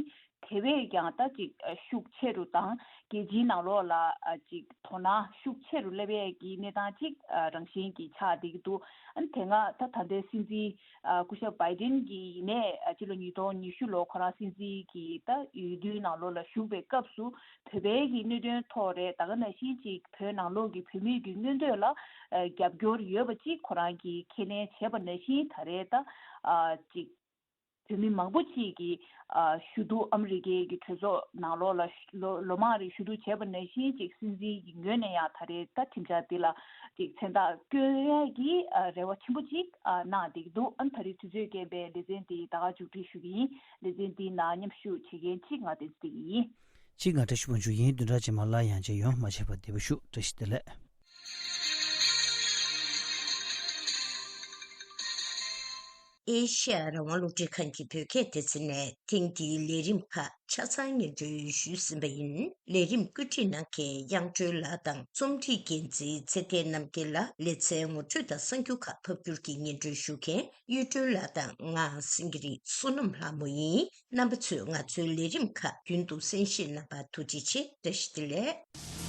དེ་བས་ཀྱང་ད་ཅིག་ཨ་ཤུགས་ཆེ་རུ་དང་། རྒྱལ་སྤྱིའི་ནང་ལོགས་ལ་ཨ་ཅིག་དོ་སྣང་ཤུགས་ཆེ་རུ་སླེབས་ཡས་ཀྱི་གནས་སྟངས་ཅིག་ཨ་རང་བཞིན་གྱིས་ཆགས་བསྡད་ཀྱི་འདུག་ཨ་ནི་དེ་སྔ་ད་ད་ལྟའི་སྲིད་འཛིན་ཨ་སྐུ་ཞབས་བྷའི་ཌེན་གྱིས་ཡིན་ནའི་ཨ་སྤྱི་ལོ་ཉིས་སྟོང་ཉི་ཤུ་ལོ་ཁོ་རང་སྲིད་འཛིན་གྱི་ད་འོས་བསྡུའི་ནང་ལོགས་ལ་ཞུགས་པའི་སྐབས་སུ། བོད་པའི་གི་གནད་དོན་ཐོག་རེད། ད་ག་ནང་བཞིན་ཅིག་བོད་ནང་ལོགས་ཀྱི་བོད་མིའི་གི་མངོན་འདོད་ལ་ཨ་རྒྱབ་སྐྱོར་ཡོད་པ་ཅིག་ཁོ་རང་གིས་ཁས་ལེན་བྱས་པ་ནང་བཞིན། ད་རེས་ད་ཨ་ཅིག་བོད་མི་མང་པོ་ཅིག་གིས་ཨ་ཞུ་གཏུག་ཨ་མི་རི་ཀའི་གི་གྲོས་ཚོགས་ནང་ལོགས་ལ་ལོ་ལོ་མང་རིང་ཞུ་གཏུག་བྱས་པ་ནང་བཞིན། ཅིག་སྲིད་འཛིན་གྱི་ངོས་ནས་ཡང་ད་རེས་ད་ཁྲིམས་འཆར་འདི་ལ་ཅིག་མཚན་རྟགས་བསྐྱོན་ཡས་ཀྱི་ཨ་རེ་བ་ཆེན་པོ་ཅིག་ཨ་གནང་བསྡད་ཀྱི་འདུག་ཨ་ནི་ད་རེས་དུས་ཚོད་རྐྱེན་པས་ལེ་ཚན་འདི་ད་ག་མཇུག་སྒྲིལ་ཞུ་གི་ཡིན། ལེ་ཚན་འདིའི་ནང་མཉམ་ཞུགས་བྱེད་མཁན་གཅིག་ང་བསྟན་འཛིན་བདེ་སྐྱིད་ཡིན། གཅིག་ང་བཀྲ་ཤིས་དབང་ཕྱུག་ཡིན། བདུན་ཕྲག་རྗེས་མ་སླར་ཡང་མཇལ་ཡོང་། མ་མཇལ་བར་བདེ་པོ་བཞུགས། བཀྲ་ཤིས་བདེ་ལེགས། ཨེ་ཤེ་ཡ་རང་དབང་རླུང་འཕྲིན་ཁང་གི་བོད་སྐད་སྡེ་ཚན་ནས་ཐེངས་འདིའི་ལས་རིམ་ཁག་ཆ་ཚང་སྙན་སྒྲོན་ཞུས་ཟིན་པ་ཡིན། ལས་རིམ་བཀོད་སྒྲིག་གནང་མཁན་དབྱངས་སྒྲོན་ལགས་དང་རྩོམ་སྒྲིག་འགན་འཛིན་ཚེ་བརྟན་རྣམ་རྒྱལ་ལ་ལེ་ཚན་ངོ་སྤྲོད་དང་གསར་འགྱུར་ཁག་ཕབ་སྒྱུར་གྱི་སྙན་སྒྲོན་ཞུ་མཁན་གཡུ་སྒྲོན་ལགས་དང་ང་སེང་གེ་རི་བསོད་ནམས་ལྷ་མོ་ཡིན། རྣམ་པ་ཚོས་ང་ཚོའི་ལས་རིམ་ཁག་རྒྱུན་དུ་གསན་བཞེས་གནང་བར་ཐུགས་རྗེ་ཆེ། བཀྲ་ཤིས་བདེ་ལེགས།